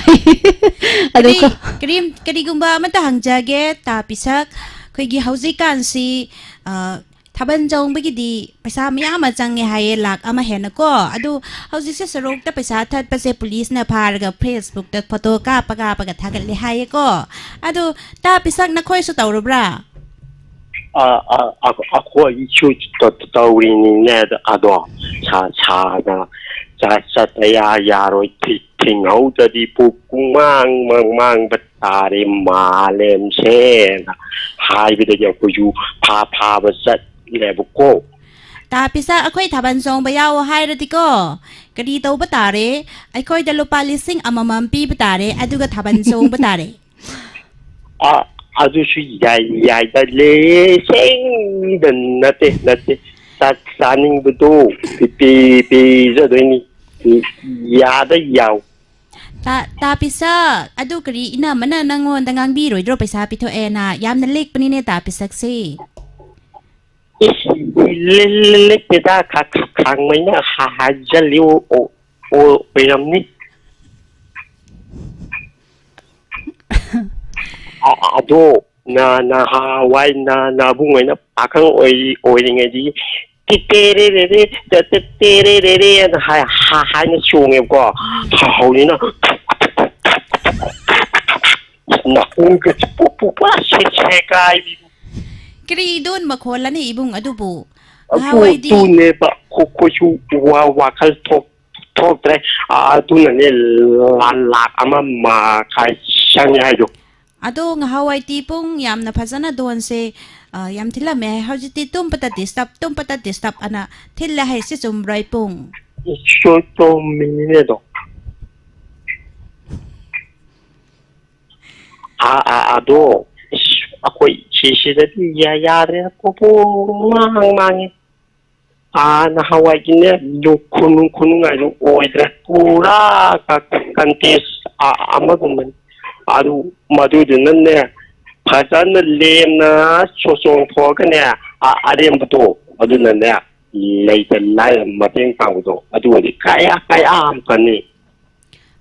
ꯑꯗꯣ ꯀꯔꯤ, ꯈ- ꯀꯔꯤ, ꯀꯔꯤꯒꯨꯝꯕ ꯑꯃꯇ ꯍꯪꯖꯒꯦ, ꯇꯥ ꯄꯤꯁꯛ, ꯑꯩꯈꯣꯏꯒꯤ ꯍꯧꯖꯤꯛꯀꯥꯟꯁꯤ, ꯑ, ꯊꯥꯕꯜ ꯆꯣꯡꯕꯒꯤꯗꯤ ꯄꯩꯁꯥ ꯃꯌꯥꯝ ꯑꯃ ꯆꯪꯉꯦ ꯍꯥꯏꯌꯦ, ꯂꯥꯛ ꯑꯃ ꯍꯦꯟꯅ ꯀꯣ꯫ ꯑꯗꯨ ꯍꯧꯖꯤꯛꯁꯦ ꯁꯣꯔꯣꯛꯇ ꯄꯩꯁꯥ ꯊꯠꯄꯁꯦ ꯄꯨꯂꯤꯁꯅ ꯐꯥꯔꯒ Facebook ꯇ photo ꯀꯥꯞꯄ ꯀꯥꯞꯄꯒ ꯊꯥꯒꯠꯂꯦ ꯍꯥꯏꯌꯦꯀꯣ꯫ ꯑꯗꯨ ꯇꯥ ꯄꯤꯁꯛ, ꯅꯈꯣꯏꯁꯨ ꯇꯧꯔꯕ꯭ꯔꯥ? ꯑ, ꯑ, ꯑ, ꯑꯩꯈꯣꯏꯁꯨ ꯇ-, ꯇꯧꯔꯤꯅꯤꯅꯦ꯫ ꯑꯗꯣ ꯁꯥ-, ꯁꯥꯅ ꯆ-, ꯆꯠꯄ ꯌꯥ-, ꯌꯥꯔꯣꯏ꯫ ꯊꯤ-, ꯊꯤꯡꯍꯧꯗ꯭ꯔꯗꯤ ꯄꯨ-, ꯄꯨꯡꯃꯥꯡ ꯃꯥꯡ-, ꯃꯥꯡꯕ ꯇꯥꯔꯦ ꯃꯥꯂꯦꯝꯁꯦꯅ ꯍꯥꯏꯕꯗꯒꯤ ꯑꯩꯈꯣꯏꯁꯨ ꯐꯥ-, ꯐꯥꯕ ꯆꯠꯂꯦꯕꯀꯣ꯫ ꯇꯥ ꯄꯤꯁꯛ, ꯑꯩꯈꯣꯏ ꯊꯥꯕꯜ ꯆꯣꯡꯕ ꯌꯥꯎꯑꯣ ꯍꯥꯏꯔꯗꯤꯀꯣ, ꯀꯔꯤ ꯇꯧꯕ ꯇꯥꯔꯦ? ꯑꯩꯈꯣꯏꯗ ꯂꯨꯄꯥ ꯂꯤꯁꯤꯡ ꯑꯃꯃꯝ ꯄꯤꯕ ꯇꯥꯔꯦ, ꯑꯗꯨꯒ ꯊꯥꯕꯜ ꯆꯣꯡꯕ ꯇꯥꯔꯦ꯫ ꯑ, ꯑꯗꯨꯁꯨ ꯌꯥꯏ, ꯌꯥꯏꯗ꯫ ꯂꯦꯁꯦꯡꯗ ꯅꯠꯇꯦ, ꯅꯠꯇꯦ꯫ ꯆꯥꯛ ꯆꯥꯅꯤꯡꯕꯗꯣ ꯄꯤ-, ꯄꯤ-, ꯄꯤꯖꯗꯣꯏꯅꯤ꯫ ꯌꯥꯗ ꯌꯥꯎ꯫ ꯇꯥ-, ꯇꯥ ꯄꯤꯁꯛ, ꯑꯗꯨ ꯀꯔꯤ ꯏꯅꯝꯃꯅ ꯅꯪꯉꯣꯟꯗ ꯉꯥꯡꯕꯤꯔꯣꯏꯗ꯭ꯔꯣ, ꯄꯩꯁꯥ ꯄꯤꯊꯣꯛꯑꯦꯅ? ꯌꯥꯝꯅ ꯂꯤꯛꯄꯅꯤꯅꯦ ꯇꯥ ꯄꯤꯁꯛꯁꯦ꯫ ꯏꯁ, ꯂꯤ-, ꯂꯤ-, ꯂꯤꯛꯇꯦꯗ, ꯈ-, ꯈ-, ꯈꯥꯡꯃꯩꯅ ꯍꯥ-, ꯍꯥꯏꯖꯜꯂꯤ꯫ ꯑꯣ, ꯑꯣ, ꯑꯣ, ꯑꯣꯏꯔꯝꯅꯤ꯫ ꯑ-, ꯑꯗꯣ ꯅ-, ꯅꯍꯥꯟꯋꯥꯏ ꯅ-, ꯅꯕꯨꯡ ꯑꯣꯏꯅ ꯄꯥꯈꯪ ꯑꯣꯏꯔꯤ-, ꯑꯣꯏꯔꯤꯉꯩꯗꯒꯤ ꯇꯤ ꯇꯦꯔꯦꯔꯦꯔꯦ, ꯇꯦ-, ꯇꯦ-, ꯇꯦꯔꯦꯔꯦꯔꯦꯅ ꯍꯥꯏ-, ꯍꯥ-, ꯍꯥꯏꯅ ꯆꯣꯡꯉꯦꯕꯀꯣ꯫ ꯎꯝ꯫ ꯍ-, ꯍꯧꯖꯤꯛꯅ ꯅꯥꯀꯣꯡꯒꯁꯦ ꯄꯨ-, ꯄꯨ-, ꯄꯨꯔꯥ ꯁꯦ-, ꯁꯦꯒꯥꯏꯕꯤ꯫ ꯀꯔꯤ ꯗꯣꯟ ꯃꯈꯣꯜꯂꯅꯤ ꯏꯕꯨꯡ ꯑꯗꯨꯕꯨ? ꯑꯗꯨ ꯉꯍꯥꯟꯋꯥꯏꯗꯤ ꯇꯨꯅꯦꯕ, ꯈꯣ-, ꯈꯣꯏꯁꯨ ꯋꯥ-, ꯋꯥꯈꯜ ꯊꯣꯛ-, ꯊꯣꯛꯇ꯭ꯔꯦ꯫ ꯑ-, ꯑꯗꯨꯅꯅꯦ ꯂꯥ-, ꯂꯥꯛ ꯑꯃ ꯃꯈꯥꯏ ꯆꯪꯉꯦ ꯍꯥꯏꯗꯣ꯫ ꯑꯗꯣ ꯉꯍꯥꯟꯋꯥꯏꯗꯤ ꯄꯨꯡ ꯌꯥꯝꯅ ꯐꯖꯅ ꯗꯣꯟꯁꯦ, ꯑ, ꯌꯥꯝ ꯊꯤꯜꯂꯝꯃꯦ ꯍꯥꯏ꯫ ꯍꯧꯖꯤꯛꯇꯤ ꯇꯨꯝꯕꯇ disturb, ꯇꯨꯝꯕꯇ disturb ꯑꯅ ꯊꯤꯜꯂꯦ ꯍꯥꯏꯁꯦ ꯆꯨꯝꯕ꯭ꯔꯣ ꯏꯕꯨꯡ? ꯆꯨ-, ꯆꯨꯝꯃꯤꯅꯤꯅꯦ ꯑꯗꯣ꯫ ꯑ-, ꯑ-, ꯑꯗꯣ, ꯏꯁ, ꯑꯩꯈꯣꯏ ꯁꯤ-, ꯁꯤꯗꯗꯤ ꯌꯥ-, ꯌꯥꯗ꯭ꯔꯦ꯫ ꯄꯨ-, ꯄꯨꯡꯃꯥꯡ ꯃꯥꯡꯉꯦ꯫ ꯑꯥ, ꯅꯍꯥꯟꯋꯥꯏꯒꯤꯅꯦ, ꯌꯨ ꯈꯨꯅꯨꯡ, ꯈꯨꯅꯨꯡ ꯍꯥꯏꯗꯣ ꯑꯣꯏꯗ꯭ꯔꯦ꯫ ꯄꯨꯔꯥ ꯀ-, ꯀ-, contest, ꯑ-, ꯑꯃꯒꯨꯝꯕꯅꯤ꯫ ꯑꯗꯨ, ꯃꯗꯨꯗꯨꯅꯅꯦ, ꯐꯖꯅ ꯂꯦꯝꯅ ꯆꯣ-, ꯆꯣꯡꯊꯣꯛꯑꯒꯅꯦ, ꯑ-, ꯑꯔꯦꯝꯕꯗꯣ, ꯎꯝ꯫ ꯑꯗꯨꯅꯅꯦ, ꯂꯩꯇ ꯂꯥꯏꯔ ꯃꯇꯦꯡ ꯄꯥꯡꯕꯗꯣ, ꯑꯗꯨ ꯑꯣꯏꯔꯗꯤ ꯀꯌꯥ, ꯀꯌꯥ ꯑꯃ ꯐꯅꯤ꯫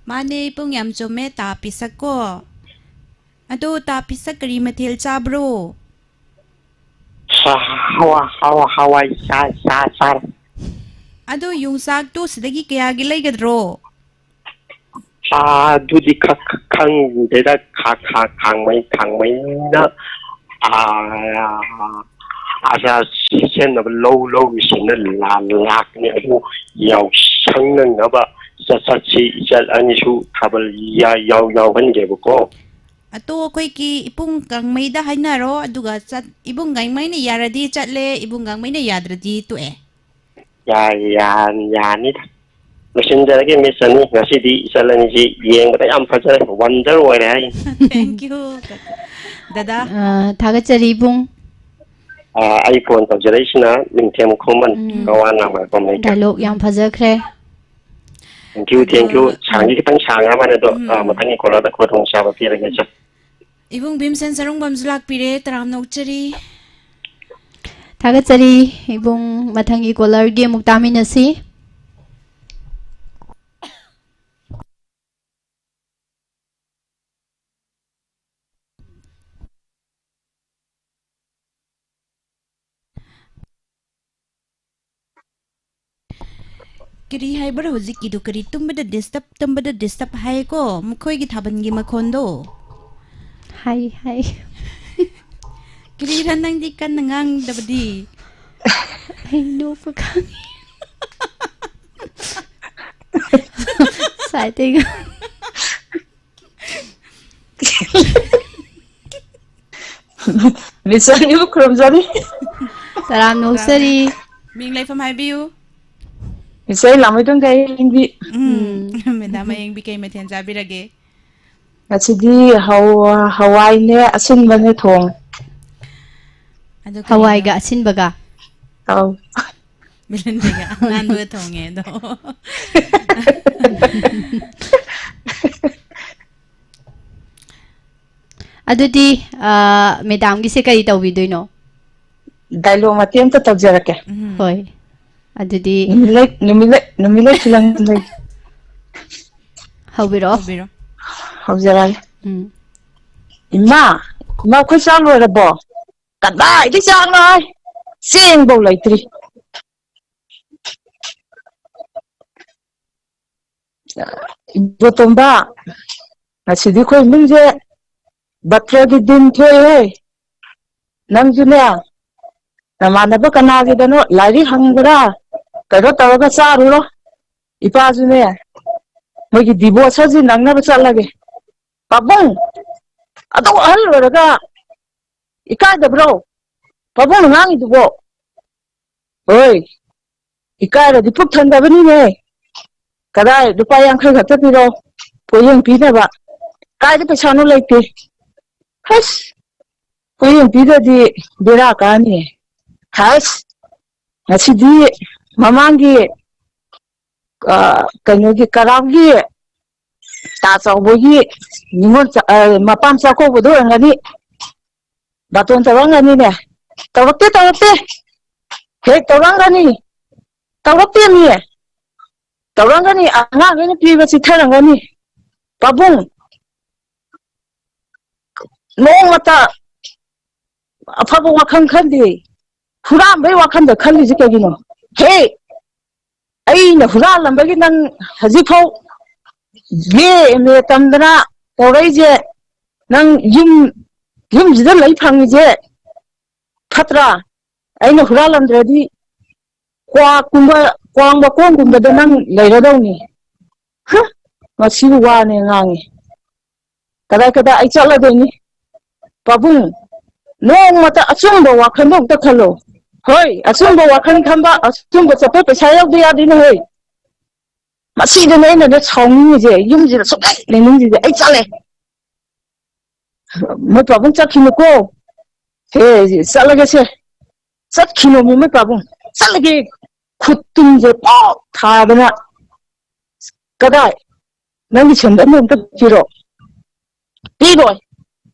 ꯃꯥꯅꯦ, ꯏꯕꯨꯡ, ꯌꯥꯝ ꯆꯨꯝꯃꯦ, ꯇꯥ ꯄꯤꯁꯛꯀꯣ꯫ ꯑꯗꯣ ꯇꯥ ꯄꯤꯁꯛ ꯀꯔꯤ ꯃꯊꯦꯜ ꯆꯥꯕ꯭ꯔꯣ? ꯁꯥ-, ꯍꯋꯥ-, ꯍꯋꯥ-, ꯍꯋꯥꯏ ꯆꯥ-, ꯆꯥ-, ꯆꯥꯔꯦ꯫ ꯑꯗꯣ ꯌꯣꯡꯆꯥꯛꯇꯣ ꯁꯤꯗꯒꯤ ꯀꯌꯥꯒꯤ ꯂꯩꯒꯗ꯭ꯔꯣ? ꯑꯥ, ꯑꯗꯨꯗꯤ ꯈ-, ꯈ-, ꯈꯪꯗꯦꯗ꯫ ꯈꯥ-, ꯈꯥ-, ꯈꯥꯡꯃꯩ-, ꯈꯥꯡꯃꯩꯅ, ꯑꯥ, ꯑꯆꯥꯔ ꯁꯦꯝꯅꯕ ꯂꯧ, ꯂꯧꯒꯤꯁꯤꯅ ꯂꯥ-, ꯂꯥꯛꯅꯤ꯫ ꯑꯗꯨ ꯌꯥꯎꯁꯪ ꯅꯪꯅꯕ ꯆꯠ-, ꯆꯠꯁꯤ, ꯏꯆꯜ ꯑꯅꯤꯁꯨ ꯊꯥꯕꯜ ꯌꯥ-, ꯌꯥꯎ-, ꯌꯥꯎꯍꯟꯒꯦꯕꯀꯣ꯫ ꯑꯗꯣ ꯑꯩꯈꯣꯏꯒꯤ ꯏꯕꯨꯡ ꯀꯥꯡꯃꯩꯗ ꯍꯥꯏꯅꯔꯣ, ꯑꯗꯨꯒ ꯆꯠ-, ꯏꯕꯨꯡ ꯀꯥꯡꯃꯩꯅ ꯌꯥꯔꯗꯤ ꯆꯠꯂꯦ, ꯏꯕꯨꯡ ꯀꯥꯡꯃꯩꯅ ꯌꯥꯗ꯭ꯔꯗꯤ ꯇꯣꯛꯑꯦ꯫ ꯌꯥ-, ꯌꯥ-, ꯌꯥꯅꯤꯗ꯫ ꯂꯣꯏꯁꯤꯟꯖꯔꯒꯦ, ꯃꯤꯁ ꯑꯅꯤ꯫ ꯉꯁꯤꯗꯤ ꯏꯆꯜ ꯑꯅꯤꯁꯤ ꯌꯦꯡꯕꯗ ꯌꯥꯝ ꯐꯖꯔꯦ, ꯋꯟꯗꯔ ꯑꯣꯏꯔꯦ ꯍꯥꯏ꯫ Thank you, ꯗꯗꯥ꯫ ꯑ, ꯊꯥꯒꯠꯆꯔꯤ ꯏꯕꯨꯡ꯫ ꯑ, ꯑꯩ ꯐꯣꯟ ꯇꯧꯖꯔꯛꯏꯁꯤꯅ ꯅꯤꯡꯊꯦꯝ ꯈꯨꯃꯟ, ꯎꯝ꯫ ꯀꯋꯥ ꯅꯥꯃ ꯀꯣꯝꯂꯩꯀ꯫ Dialogue ꯌꯥꯝ ꯐꯖꯈ꯭ꯔꯦ꯫ Thank you, ꯑꯗꯣ, thank you꯫ ꯁꯥꯡꯗꯤ ꯈꯤꯇꯪ ꯁꯥꯡꯉꯦ ꯍꯥꯏꯕꯅꯦ ꯑꯗꯣ, ꯑ, ꯎꯝ꯫ ꯃꯊꯪꯒꯤ ꯀꯣꯂꯔꯗ ꯈꯨꯗꯣꯡꯆꯥꯕ ꯄꯤꯔꯒꯦ, ꯏꯆꯜ꯫ ꯏꯕꯨꯡ ꯚꯤꯝꯁꯦꯟ ꯁꯔꯨꯡꯕꯝꯁꯨ ꯂꯥꯛꯄꯤꯔꯦ, ꯇꯔꯥꯝꯅ ꯑꯣꯛꯆꯔꯤ꯫ ꯊꯥꯒꯠꯆꯔꯤ ꯏꯕꯨꯡ, ꯃꯊꯪꯒꯤ ꯀꯣꯂꯔꯒꯤ ꯑꯃꯨꯛ ꯇꯥꯃꯤꯟꯅꯁꯤ꯫ ꯀꯔꯤ ꯍꯥꯏꯕ꯭ꯔꯣ ꯍꯧꯖꯤꯛꯀꯤꯗꯣ? ꯀꯔꯤ ꯇꯨꯝꯕꯗ disturb, ꯇꯨꯝꯕꯗ disturb ꯍꯥꯏꯀꯣ, ꯃꯈꯣꯏꯒꯤ ꯊꯥꯕꯜꯒꯤ ꯃꯈꯣꯟꯗꯣ? ꯍꯥꯏ, ꯍꯥꯏ꯫ ꯀꯔꯤꯔ ꯅꯪꯗꯤ ꯀꯟꯅ ꯉꯥꯡꯗꯕꯗꯤ? ꯑꯩ ꯅꯣꯛꯄ ꯈꯪꯉꯤ꯫ ꯁꯥꯏꯗꯩꯒ꯫ ꯃꯤꯁ ꯑꯅꯤꯕꯨ ꯈꯨꯔꯨꯝꯖꯔꯤ꯫ ꯇꯔꯥꯝꯅ ꯑꯣꯛꯆꯔꯤ꯫ ꯃꯤꯡ ꯂꯩꯐꯝ ꯍꯥꯏꯕꯤꯌꯨ꯫ ꯃꯤꯁ ꯑꯩ ꯂꯥꯃꯩꯗꯣꯡ ꯀꯩ ꯑꯌꯦꯡꯕꯤ꯫ ꯎꯝ꯫ ꯎꯝ꯫ ꯃꯦꯗꯥꯝ ꯑꯌꯦꯡꯕꯤ ꯀꯩ ꯃꯊꯦꯜ ꯆꯥꯕꯤꯔꯒꯦ? ꯉꯁꯤꯗꯤ ꯍꯋꯥ-, ꯍꯋꯥꯏꯅꯦ ꯑꯁꯤꯟꯕꯅꯦ ꯊꯣꯡꯉꯦ꯫ ꯑꯗꯨ ꯀꯔꯤꯅꯣ? ꯍꯋꯥꯏꯒ ꯑꯁꯤꯟꯕꯒ? ꯑꯧ꯫ ꯕꯤꯂꯟꯗꯤꯒ ꯑꯉꯥꯟꯕꯒ ꯊꯣꯡꯉꯦ ꯑꯗꯣ꯫ ꯑꯗꯨꯗꯤ, ꯑ, ꯃꯦꯗꯥꯝꯒꯤꯁꯦ ꯀꯔꯤ ꯇꯧꯕꯤꯗꯣꯏꯅꯣ? Dialogue ꯃꯇꯦꯛ ꯑꯝꯇ ꯇꯧꯖꯔꯛꯀꯦ꯫ ꯎꯝ꯫ ꯍꯣꯏ꯫ ꯑꯗꯨꯗꯤ ꯅꯨꯃꯤꯠꯂꯩ ꯅꯨꯃꯤꯠꯂꯩ ꯅꯨꯃꯤꯠꯂꯩ ꯐꯤꯂꯝ ꯂꯩ꯫ ꯍꯧꯕꯤꯔꯛꯑꯣ꯫ ꯍꯧꯕꯤꯔꯣ꯫ ꯍꯧꯖꯔꯛꯑꯒꯦ꯫ ꯎꯝ꯫ ꯏꯃꯥ, ꯏꯃꯥ, ꯑꯩꯈꯣꯏ ꯆꯥꯛ ꯂꯣꯏꯔꯕꯣ? ꯀꯗꯥꯏꯗꯩ ꯆꯥꯛꯅꯣ ꯍꯥꯏ? ꯆꯦꯡꯐꯧ ꯂꯩꯇ꯭ꯔꯤ꯫ ꯏꯕꯣꯇꯣꯝꯕ, ꯉꯁꯤꯗꯤ ꯑꯩꯈꯣꯏ ꯏꯃꯨꯡꯁꯦ ꯕꯇ꯭ꯔꯒꯤ ꯗꯤꯟ ꯊꯣꯛꯑꯦꯍꯦ꯫ ꯅꯪꯁꯨꯅꯦ, ꯅꯃꯥꯟꯅꯕ ꯀꯅꯥꯒꯤꯗꯅꯣ ꯂꯥꯏꯔꯤꯛ ꯍꯪꯕ꯭ꯔꯥ ꯀꯩꯅꯣ ꯇꯧꯔꯒ ꯆꯥꯔꯨꯔꯣ꯫ ꯏꯄꯥꯁꯨꯅꯦ, ꯃꯣꯏꯒꯤ ꯗꯤꯚꯣꯔꯁꯟꯁꯤ ꯅꯪꯅꯕ ꯆꯠꯂꯒꯦ꯫ ꯄꯥꯕꯨꯡ, ꯑꯗꯨꯛ ꯑꯍꯜ ꯑꯣꯏꯔꯒ ꯏꯀꯥꯏꯗꯕ꯭ꯔꯣ? ꯄꯥꯕꯨꯡꯅ ꯉꯥꯡꯉꯤꯗꯨꯕꯣ? ꯍꯣꯏ, ꯏꯀꯥꯏꯔꯗꯤ ꯄꯨꯛ ꯊꯟꯗꯕꯅꯤꯅꯦ꯫ ꯀꯗꯥꯏ ꯂꯨꯄꯥ ꯌꯥꯡꯈꯩ ꯈꯛꯇ ꯄꯤꯔꯣ, ꯄꯣꯌꯦꯡ ꯄꯤꯅꯕ꯫ ꯀꯥꯏꯗ ꯄꯩꯁꯥꯅꯣ? ꯂꯩꯇꯦ꯫ ꯍꯁ, ꯄꯣꯌꯦꯡ ꯄꯤꯗ꯭ꯔꯗꯤ ꯕꯦꯔꯥ ꯀꯥꯅꯤ꯫ ꯍꯁ, ꯉꯁꯤꯗꯤ ꯃꯃꯥꯡꯒꯤ, ꯑ, ꯀꯩꯅꯣꯒꯤ, ꯀꯔꯥꯝꯒꯤ ꯇꯥ ꯆꯥꯎꯕꯒꯤ ꯅꯤꯉꯣꯜ ꯆꯥ-, ꯑ, ꯃꯄꯥꯝ ꯆꯥꯛꯀꯧꯕꯗꯣ ꯑꯣꯏꯔꯝꯒꯅꯤ꯫ ꯕꯥꯇꯣꯟ ꯇꯧꯔꯛꯑꯝꯒꯅꯤꯅꯦ꯫ ꯇꯧꯔꯛꯇꯦ, ꯇꯧꯔꯛꯇꯦ꯫ ꯍꯦꯛ ꯇꯧꯔꯛꯑꯝꯒꯅꯤ꯫ ꯇꯧꯔꯛꯇꯦꯃꯤ꯫ ꯇꯧꯔꯝꯒꯅꯤ, ꯑꯉꯥꯡꯈꯩꯅ ꯄꯤꯕ ꯆꯤꯠꯊꯔꯝꯒꯅꯤ꯫ ꯄꯥꯕꯨꯡ, ꯅꯣꯡꯃꯇ ꯑꯐꯕ ꯋꯥꯈꯜ ꯈꯟꯗꯦ꯫ ꯍꯨꯔꯥꯟꯕꯩ ꯋꯥꯈꯜꯗ ꯈꯜꯂꯤꯁꯦ ꯀꯩꯒꯤꯅꯣ? ꯍꯦ, ꯑꯩꯅ ꯍꯨꯔꯥꯜꯂꯝꯕꯒꯤ ꯅꯪ ꯍꯧꯖꯤꯛꯐꯥꯎ ꯕꯤ ꯑꯦ ꯑꯦꯝ ꯑꯦ ꯇꯝꯗꯅ ꯇꯧꯔꯛꯏꯁꯦ, ꯅꯪ ꯌꯨꯝ, ꯌꯨꯝꯁꯤꯗ ꯂꯩ ꯐꯪꯉꯤꯁꯦ ꯐꯠꯇ꯭ꯔꯥ? ꯑꯩꯅ ꯍꯨꯔꯥꯜꯂꯝꯗ꯭ꯔꯗꯤ ꯀ꯭ꯋꯥꯛꯀꯨꯝꯕ, ꯀ꯭ꯋꯥꯛ ꯃꯈꯣꯡꯒꯨꯝꯕꯗ ꯅꯪ ꯂꯩꯔꯗꯧꯅꯤ꯫ ꯍ! ꯃꯁꯤꯕꯨ ꯋꯥꯅꯦ ꯉꯥꯡꯉꯤ꯫ ꯀꯗꯥꯏ ꯀꯗꯥꯏ ꯑꯩ ꯆꯠꯂꯗꯣꯏꯅꯤ? ꯄꯥꯕꯨꯡ, ꯅꯣꯡꯃꯇ ꯑꯆꯨꯝꯕ ꯋꯥꯈꯜꯗꯣ ꯑꯝꯇ ꯈꯜꯂꯣ꯫ ꯍꯣꯏ, ꯑꯆꯨꯝꯕ ꯋꯥꯈꯜ ꯈꯟꯕ, ꯑꯆꯨꯝꯕ ꯆꯠꯄ ꯄꯩꯁꯥ ꯌꯥꯎꯗ ꯌꯥꯗꯦꯅꯦ ꯍꯣꯏ꯫ ꯃꯁꯤꯗꯅꯦ ꯑꯩꯅꯅꯦ ꯁꯥꯎꯅꯤꯡꯉꯤꯁꯦ, ꯌꯨꯝꯁꯤꯗ ꯁꯨꯡꯂꯩ ꯂꯩꯅꯤꯡꯗ꯭ꯔꯤꯁꯦ꯫ ꯑꯩ ꯆꯠꯂꯦ꯫ ꯃꯣꯏ ꯄꯥꯕꯨꯡ ꯆꯠꯈꯤꯅꯨꯀꯣ꯫ ꯁꯦ, ꯆꯠꯂꯒꯦ ꯁꯦ꯫ ꯆꯠꯈꯤꯅꯣꯃꯤ ꯃꯣꯏ ꯄꯥꯕꯨꯡ꯫ ꯆꯠꯂꯒꯦ꯫ ꯈꯨꯠꯇꯨꯝꯁꯦ ꯄꯣꯛ ꯊꯥꯗꯅ꯫ ꯀꯗꯥꯏ? ꯅꯪꯒꯤ ꯁꯦꯟꯗꯟꯗꯣ ꯑꯝꯇ ꯄꯤꯔꯣ꯫ ꯄꯤꯔꯣꯏ꯫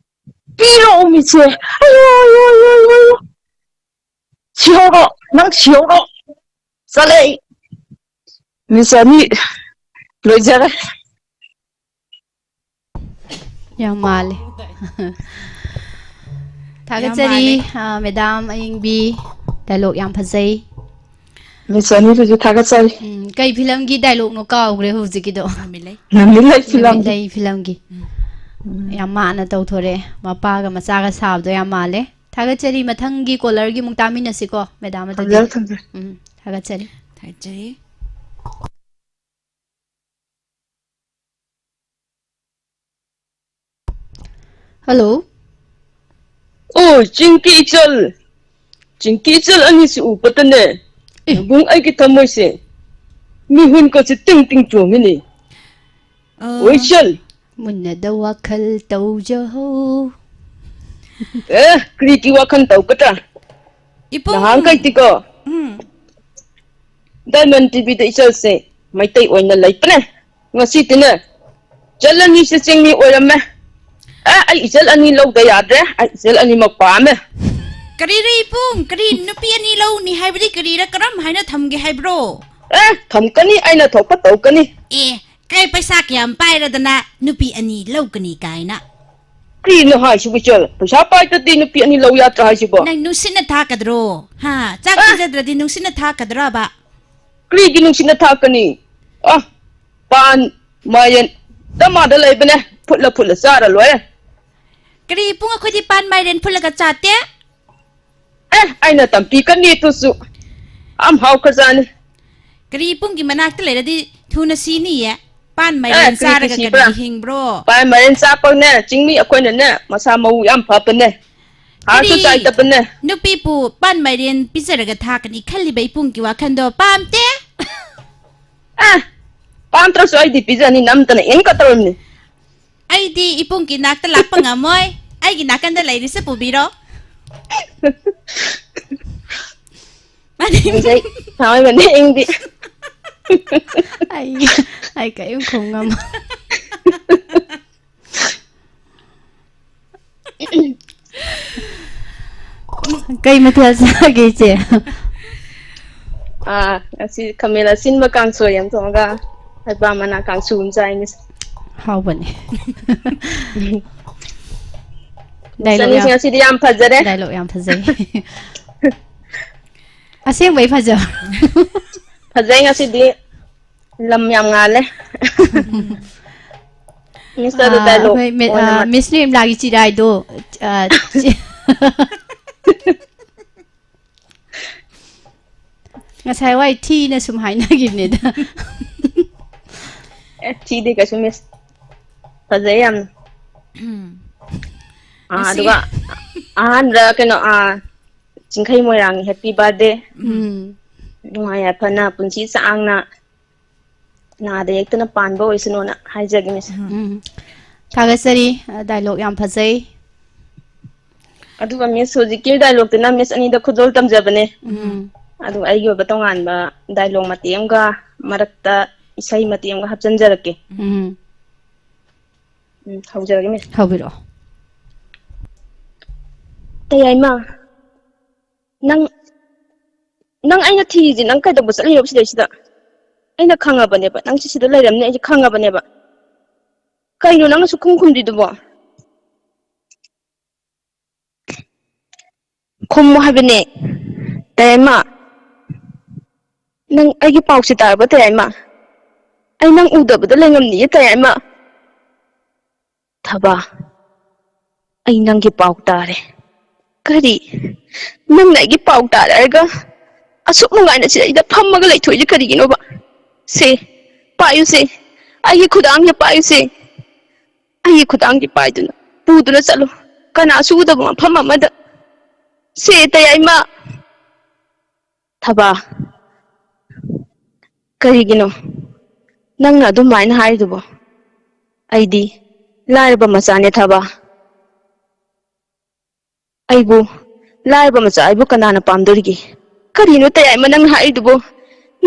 ꯄꯤꯔꯛꯑꯣ ꯃꯤꯁꯦ꯫ ꯑꯌꯣ, ꯑꯌꯣ, ꯑꯌꯣ, ꯑꯌꯣ, ꯑꯌꯣ꯫ ꯁꯤꯍꯧꯔꯣ꯫ ꯅꯪ ꯁꯤꯍꯧꯔꯣ꯫ ꯆꯠꯂꯦ꯫ ꯃꯤꯁ ꯑꯅꯤ ꯂꯣꯏꯖꯔꯦ꯫ ꯌꯥꯝ ꯃꯥꯜꯂꯦ꯫ ꯊꯥꯒꯠꯆꯔꯤ꯫ ꯃꯥꯜꯂꯦ꯫ ꯑ, ꯃꯦꯗꯥꯝ ꯑꯌꯤꯡꯕꯤ꯫ ꯗꯥꯏꯂꯣꯛ ꯌꯥꯝ ꯐꯖꯩ꯫ ꯃꯤꯁ ꯑꯅꯤꯗꯨꯁꯨ ꯊꯥꯒꯠꯆꯔꯤ꯫ ꯎꯝ, ꯀꯩ ꯐꯤꯂꯝꯒꯤ ꯗꯥꯏꯂꯣꯛꯅꯣ ꯀꯥꯎꯈ꯭ꯔꯦ ꯍꯧꯖꯤꯛꯀꯤꯗꯣ꯫ ꯅꯨꯃꯤꯠꯂꯩ꯫ ꯅꯨꯃꯤꯠꯂꯩ ꯐꯤꯂꯝꯒꯤ꯫ ꯅꯨꯃꯤꯠꯂꯩ ꯐꯤꯂꯝꯒꯤ꯫ ꯌꯥꯝ ꯃꯥꯟꯅ ꯇꯧꯊꯣꯔꯛꯑꯦ꯫ ꯃꯄꯥꯒ ꯃꯆꯥꯒ ꯁꯥꯕꯗꯣ ꯌꯥꯝ ꯃꯥꯜꯂꯦ꯫ ꯊꯥꯒꯠꯆꯔꯤ꯫ ꯃꯊꯪꯒꯤ ꯀꯣꯂꯔꯒꯤ ꯑꯃꯨꯛ ꯇꯥꯃꯤꯟꯅꯁꯤꯀꯣ, ꯃꯦꯗꯥꯝ ꯑꯗꯨꯗꯤ꯫ ꯊꯝꯖꯔꯦ, ꯊꯝꯖꯔꯦ꯫ ꯎꯝ, ꯊꯥꯒꯠꯆꯔꯤ꯫ ꯊꯥꯒꯠꯆꯔꯤ꯫ ꯍꯜꯂꯣ꯫ ꯑꯣ, ꯆꯤꯡꯀꯤ ꯏꯆꯜ, ꯆꯤꯡꯀꯤ ꯏꯆꯜ ꯑꯅꯤꯁꯤ ꯎꯕꯗꯅꯦ, ꯑꯦ꯫ ꯅꯕꯨꯡ ꯑꯩꯒꯤ ꯊꯃꯣꯏꯁꯦ ꯃꯤꯍꯨꯟꯒꯁꯦ ꯇꯤꯡ ꯇꯤꯡ ꯆꯣꯡꯉꯤꯅꯦ꯫ ꯑ, ꯑꯣ, ꯏꯆꯜ꯫ ꯃꯨꯟꯅꯗ ꯋꯥꯈꯜ ꯇꯧꯖꯍꯧ꯫ ꯑꯦ, ꯀꯔꯤꯒꯤ ꯋꯥꯈꯜ ꯇꯧꯒꯗ꯭ꯔꯥ? ꯏꯄꯨꯡ꯫ ꯅꯍꯥꯟꯈꯩꯗꯤꯀꯣ, ꯎꯝ꯫ ꯗꯥꯏꯃꯟ ꯇꯤꯚꯤꯗ ꯏꯆꯜꯁꯦ ꯃꯩꯇꯩ ꯑꯣꯏꯅ ꯂꯩꯕꯅꯦ꯫ ꯉꯁꯤꯗꯤꯅꯦ, ꯏꯆꯜ ꯑꯅꯤꯁꯦ ꯆꯤꯡꯃꯤ ꯑꯣꯏꯔꯝꯃꯦ꯫ ꯑꯦ, ꯑꯩ ꯏꯆꯜ ꯑꯅꯤ ꯂꯧꯗ ꯌꯥꯗ꯭ꯔꯦ, ꯑꯩ ꯏꯆꯜ ꯑꯅꯤꯃꯛ ꯄꯥꯝꯃꯦ꯫ ꯀꯔꯤꯔ ꯏꯄꯨꯡ? ꯀꯔꯤ ꯅꯨꯄꯤ ꯑꯅꯤ ꯂꯧꯅꯤ ꯍꯥꯏꯕꯗꯤ ꯀꯔꯤꯔ? ꯀꯔꯝ ꯍꯥꯏꯅ ꯊꯝꯒꯦ ꯍꯥꯏꯕ꯭ꯔꯣ? ꯑꯦ, ꯊꯝꯀꯅꯤ, ꯑꯩꯅ ꯊꯣꯛꯄ ꯇꯧꯀꯅꯤ꯫ ꯑꯦ, ꯀꯩ ꯄꯩꯁꯥ ꯀꯌꯥꯝ ꯄꯥꯏꯔꯗꯅ ꯅꯨꯄꯤ ꯑꯅꯤ ꯂꯧꯒꯅꯤ ꯀꯥꯏꯅ? ꯀꯔꯤꯅꯣ ꯍꯥꯏꯁꯤꯕꯨ ꯏꯆꯜ? ꯄꯩꯁꯥ ꯄꯥꯏꯗ꯭ꯔꯗꯤ ꯅꯨꯄꯤ ꯑꯅꯤ ꯂꯧ ꯌꯥꯗ꯭ꯔꯥ ꯍꯥꯏꯁꯤꯕꯣ? ꯅꯪ ꯅꯨꯡꯁꯤꯠꯅ ꯊꯥꯛꯀꯗ꯭ꯔꯣ? ꯍꯥ? ꯆꯥꯛ ꯑ! ꯄꯤꯖꯗ꯭ꯔꯗꯤ ꯅꯨꯡꯁꯤꯠꯅ ꯊꯥꯛꯀꯗ꯭ꯔꯕ? ꯀꯔꯤꯒꯤ ꯅꯨꯡꯁꯤꯠꯅ ꯊꯥꯛꯀꯅꯤ? ꯑ, ꯄꯥꯟ, ꯃꯥꯏꯔꯦꯟ, ꯗꯃꯥꯗ ꯂꯩꯕꯅꯦ, ꯐꯨꯠꯂ ꯐꯨꯠꯂ ꯆꯥꯔ ꯂꯣꯏꯔꯦ꯫ ꯀꯔꯤ ꯏꯄꯨꯡ, ꯑꯩꯈꯣꯏꯗꯤ ꯄꯥꯟ ꯃꯥꯏꯔꯦꯟ ꯐꯨꯠꯂꯒ ꯆꯥꯇꯦ? ꯑꯦ, ꯑꯩꯅ ꯇꯝꯕꯤꯀꯅꯤ ꯑꯗꯨꯁꯨ꯫ ꯌꯥꯝ ꯍꯥꯎꯈ꯭ꯔꯖꯥꯠꯅꯤ꯫ ꯀꯔꯤ ꯏꯄꯨꯡꯒꯤ ꯃꯅꯥꯛꯇ ꯂꯩꯔꯗꯤ ꯊꯨꯅ ꯁꯤꯅꯤꯌꯦ꯫ ꯄꯥꯟ ꯑꯦ, ꯃꯥꯏꯔꯦꯟ ꯀꯔꯤꯒꯤ ꯆꯥꯔꯒ ꯁꯤꯕ꯭ꯔꯥ? ꯀꯔꯤ ꯍꯤꯡꯕ꯭ꯔꯣ? ꯄꯥꯟ ꯃꯥꯏꯔꯦꯟ ꯆꯥꯕꯅꯦ, ꯆꯤꯡꯃꯤ ꯑꯩꯈꯣꯏꯅꯅꯦ, ꯃꯁꯥ ꯃꯎ ꯌꯥꯝ ꯐꯕꯅꯦ꯫ ꯍꯥꯔꯁꯨ ꯀꯔꯤ? ꯆꯥꯏꯗꯕꯅꯦ꯫ ꯅꯨꯄꯤꯕꯨ ꯄꯥꯟ ꯃꯥꯏꯔꯦꯟ ꯄꯤꯖꯔꯒ ꯊꯥꯛꯀꯅꯤ ꯈꯜꯂꯤꯕ ꯏꯄꯨꯡꯒꯤ ꯋꯥꯈꯜꯗꯣ ꯄꯥꯝꯗꯦ꯫ ꯑꯦ, ꯄꯥꯝꯗ꯭ꯔꯁꯨ ꯑꯩꯗꯤ ꯄꯤꯖꯅꯤ, ꯅꯝꯗꯅ ꯏꯟꯀ ꯇꯧꯔꯤꯕꯅꯤ꯫ ꯑꯩꯗꯤ ꯏꯄꯨꯡꯒꯤ ꯅꯥꯛꯇ ꯂꯥꯛꯄ ꯉꯝꯃꯣꯏ꯫ ꯑꯩꯒꯤ ꯅꯥꯀꯟꯗ ꯂꯩꯔꯤꯁꯦ ꯄꯨꯕꯤꯔꯣ꯫ ꯃꯥꯗꯤ ꯀꯤꯖꯩ, ꯊꯥꯡꯃꯩꯕꯟꯗ ꯏꯪꯗꯤ꯫ ꯑꯩ ꯑꯩ ꯀꯔꯤꯝ ꯈꯨꯝ ꯉꯝꯃꯣꯏ꯫ ꯀꯩ ꯃꯊꯦꯜ ꯆꯥꯒꯦ, ꯏꯆꯦ? ꯑꯥ, ꯉꯁꯤ ꯈꯥꯃꯦꯟ ꯑꯁꯤꯟꯕ ꯀꯥꯡꯁꯣꯏ ꯑꯃ ꯊꯣꯡꯉꯒ ꯍꯩꯕꯥ ꯃꯅꯥ ꯀꯥꯡꯁꯨ ꯑꯃ ꯆꯥꯏ, ꯃꯤꯁ꯫ ꯍꯥꯎꯕꯅꯦ꯫ ꯃꯤꯁ dialogue ꯑꯅꯤꯁꯤ ꯌꯥꯝ, ꯉꯁꯤꯗꯤ ꯌꯥꯝ ꯐꯖꯔꯦ꯫ Dialogue ꯌꯥꯝ ꯐꯖꯩ꯫ ꯑꯁꯦꯡꯕꯩ ꯐꯖꯕ꯫ ꯐꯖꯩ ꯉꯁꯤꯗꯤ꯫ ꯂꯝ ꯌꯥꯝ ꯉꯥꯜꯂꯦ꯫ ꯃꯤꯁ, ꯑꯗꯨ ꯑꯥ, dialogue ꯑꯩꯈꯣꯏ ꯃꯤ-, ꯑꯣꯏꯅ ꯑꯥ, ꯃꯠ- ꯃꯤꯁ ꯅꯤꯔꯃꯂꯥꯒꯤ ꯆꯤꯔꯥꯏꯗꯣ, ꯑꯥ, ꯆꯤ-, ꯉꯁꯥꯏ ꯋꯥꯏ ꯊꯤꯅ ꯁꯨꯝ ꯍꯥꯏꯅꯈꯤꯕꯅꯤꯗ꯫ ꯑꯦ, ꯊꯤꯗꯦ ꯀꯩꯁꯨ, ꯃꯤꯁ꯫ ꯐꯖꯩ ꯌꯥꯝꯅ꯫ ꯎꯝ꯫ ꯑꯥ, ꯉꯁꯤ ꯑꯗꯨꯒ ꯑꯍꯥꯟꯕꯗ ꯀꯩꯅꯣ, ꯑꯥ, ꯆꯤꯡꯈꯩ ꯃꯣꯏꯔꯥꯡ happy birthday꯫ ꯎꯝ꯫ ꯅꯨꯡꯉꯥꯏ ꯌꯥꯏꯐꯅ ꯄꯨꯟꯁꯤ ꯁꯥꯡꯅ ꯅꯥꯗ ꯌꯦꯛꯇꯅ ꯄꯥꯟꯕ ꯑꯣꯏꯁꯅꯨꯅ ꯍꯥꯏꯖꯒꯦ, ꯃꯤꯁ꯫ ꯎꯝ꯫ ꯊꯥꯒꯠꯆꯔꯤ꯫ ꯑ, dialogue ꯌꯥꯝ ꯐꯖꯩ꯫ ꯑꯗꯨꯒ ꯃꯤꯁ, ꯍꯧꯖꯤꯛꯀꯤ dialogue ꯇꯨꯅ ꯃꯤꯁ ꯑꯅꯤꯗ ꯈꯨꯗꯣꯜ ꯇꯝꯖꯕꯅꯦ꯫ ꯎꯝ꯫ ꯑꯗꯨꯒ ꯑꯩꯒꯤ ꯑꯣꯏꯕ ꯇꯣꯉꯥꯟꯕ dialogue ꯃꯇꯦꯛ ꯑꯃꯒ ꯃꯔꯛꯇ ꯏꯁꯩ ꯃꯇꯦꯛ ꯑꯃꯒ ꯍꯥꯞꯆꯤꯟꯖꯔꯛꯀꯦ꯫ ꯎꯝ꯫ ꯎꯝ, ꯍꯧꯖꯔꯒꯦ, ꯃꯤꯁ꯫ ꯍꯧꯕꯤꯔꯛꯑꯣ꯫ ꯇꯌꯥꯏꯃ, ꯅꯪ, ꯅꯪ ꯑꯩꯅ ꯊꯤꯔꯤꯁꯦ ꯅꯪ ꯀꯩꯗꯧꯕ ꯆꯠꯂꯤꯅꯣ ꯁꯤꯗꯩꯁꯤꯗ? ꯑꯩꯅ ꯈꯪꯉꯕꯅꯦꯕ, ꯅꯪ ꯁꯤ ꯁꯤꯗ ꯂꯩꯔꯝꯅꯤ ꯑꯩꯁꯦ ꯈꯪꯉꯕꯅꯦꯕ꯫ ꯀꯩꯅꯣ ꯅꯪꯅ ꯁꯨꯛꯈꯨꯝ ꯈꯨꯝꯗ꯭ꯔꯤꯗꯨꯕꯣ? ꯈꯨꯝꯃꯣ ꯍꯥꯏꯕꯅꯦ, ꯇꯌꯥꯏꯃ꯫ ꯅꯪ ꯑꯩꯒꯤ ꯄꯥꯎꯁꯦ ꯇꯥꯔꯕ, ꯇꯌꯥꯏꯃ? ꯑꯩ ꯅꯪ ꯎꯗꯕꯗ ꯂꯩꯉꯝꯅꯤꯌꯦ, ꯇꯌꯥꯏꯃ꯫ ꯊꯕꯥ, ꯑꯩ ꯅꯪꯒꯤ ꯄꯥꯎ ꯇꯥꯔꯦ꯫ ꯀꯔꯤ? ꯅꯪꯅ ꯑꯩꯒꯤ ꯄꯥꯎ ꯇꯥꯔꯦ ꯍꯥꯏꯔꯒ ꯑꯁꯨꯛ ꯅꯨꯡꯉꯥꯏꯅ ꯁꯤꯗꯩꯗ ꯐꯝꯃꯒ ꯂꯩꯊꯣꯛꯏꯁꯦ ꯀꯔꯤꯒꯤꯅꯣꯕ? ꯁꯦ, ꯄꯥꯏꯌꯨꯁꯦ, ꯑꯩꯒꯤ ꯈꯨꯗꯥꯡꯁꯦ ꯄꯥꯏꯌꯨꯁꯦ꯫ ꯑꯩꯒꯤ ꯈꯨꯗꯥꯡꯁꯦ ꯄꯥꯏꯗꯨꯅ ꯄꯨꯗꯨꯅ ꯆꯠꯂꯨ, ꯀꯅꯥꯁꯨ ꯎꯗꯕ ꯃꯐꯝ ꯑꯃꯗ꯫ ꯁꯦ, ꯇꯌꯥꯏꯃ꯫ ꯊꯕꯥ, ꯀꯔꯤꯒꯤꯅꯣ ꯅꯪꯅ ꯑꯗꯨꯃꯥꯏꯅ ꯍꯥꯏꯔꯤꯗꯨꯕꯣ? ꯑꯩꯗꯤ ꯂꯥꯏꯔꯕ ꯃꯆꯥꯅꯦ, ꯊꯕꯥ꯫ ꯑꯩꯕꯨ, ꯂꯥꯏꯔꯕ ꯃꯆꯥ ꯑꯩꯕꯨ ꯀꯅꯥꯅ ꯄꯥꯝꯗꯣꯔꯤꯒꯦ? ꯀꯔꯤꯅꯣ ꯇꯌꯥꯏꯃ ꯅꯪꯅ ꯍꯥꯏꯔꯤꯗꯨꯕꯣ?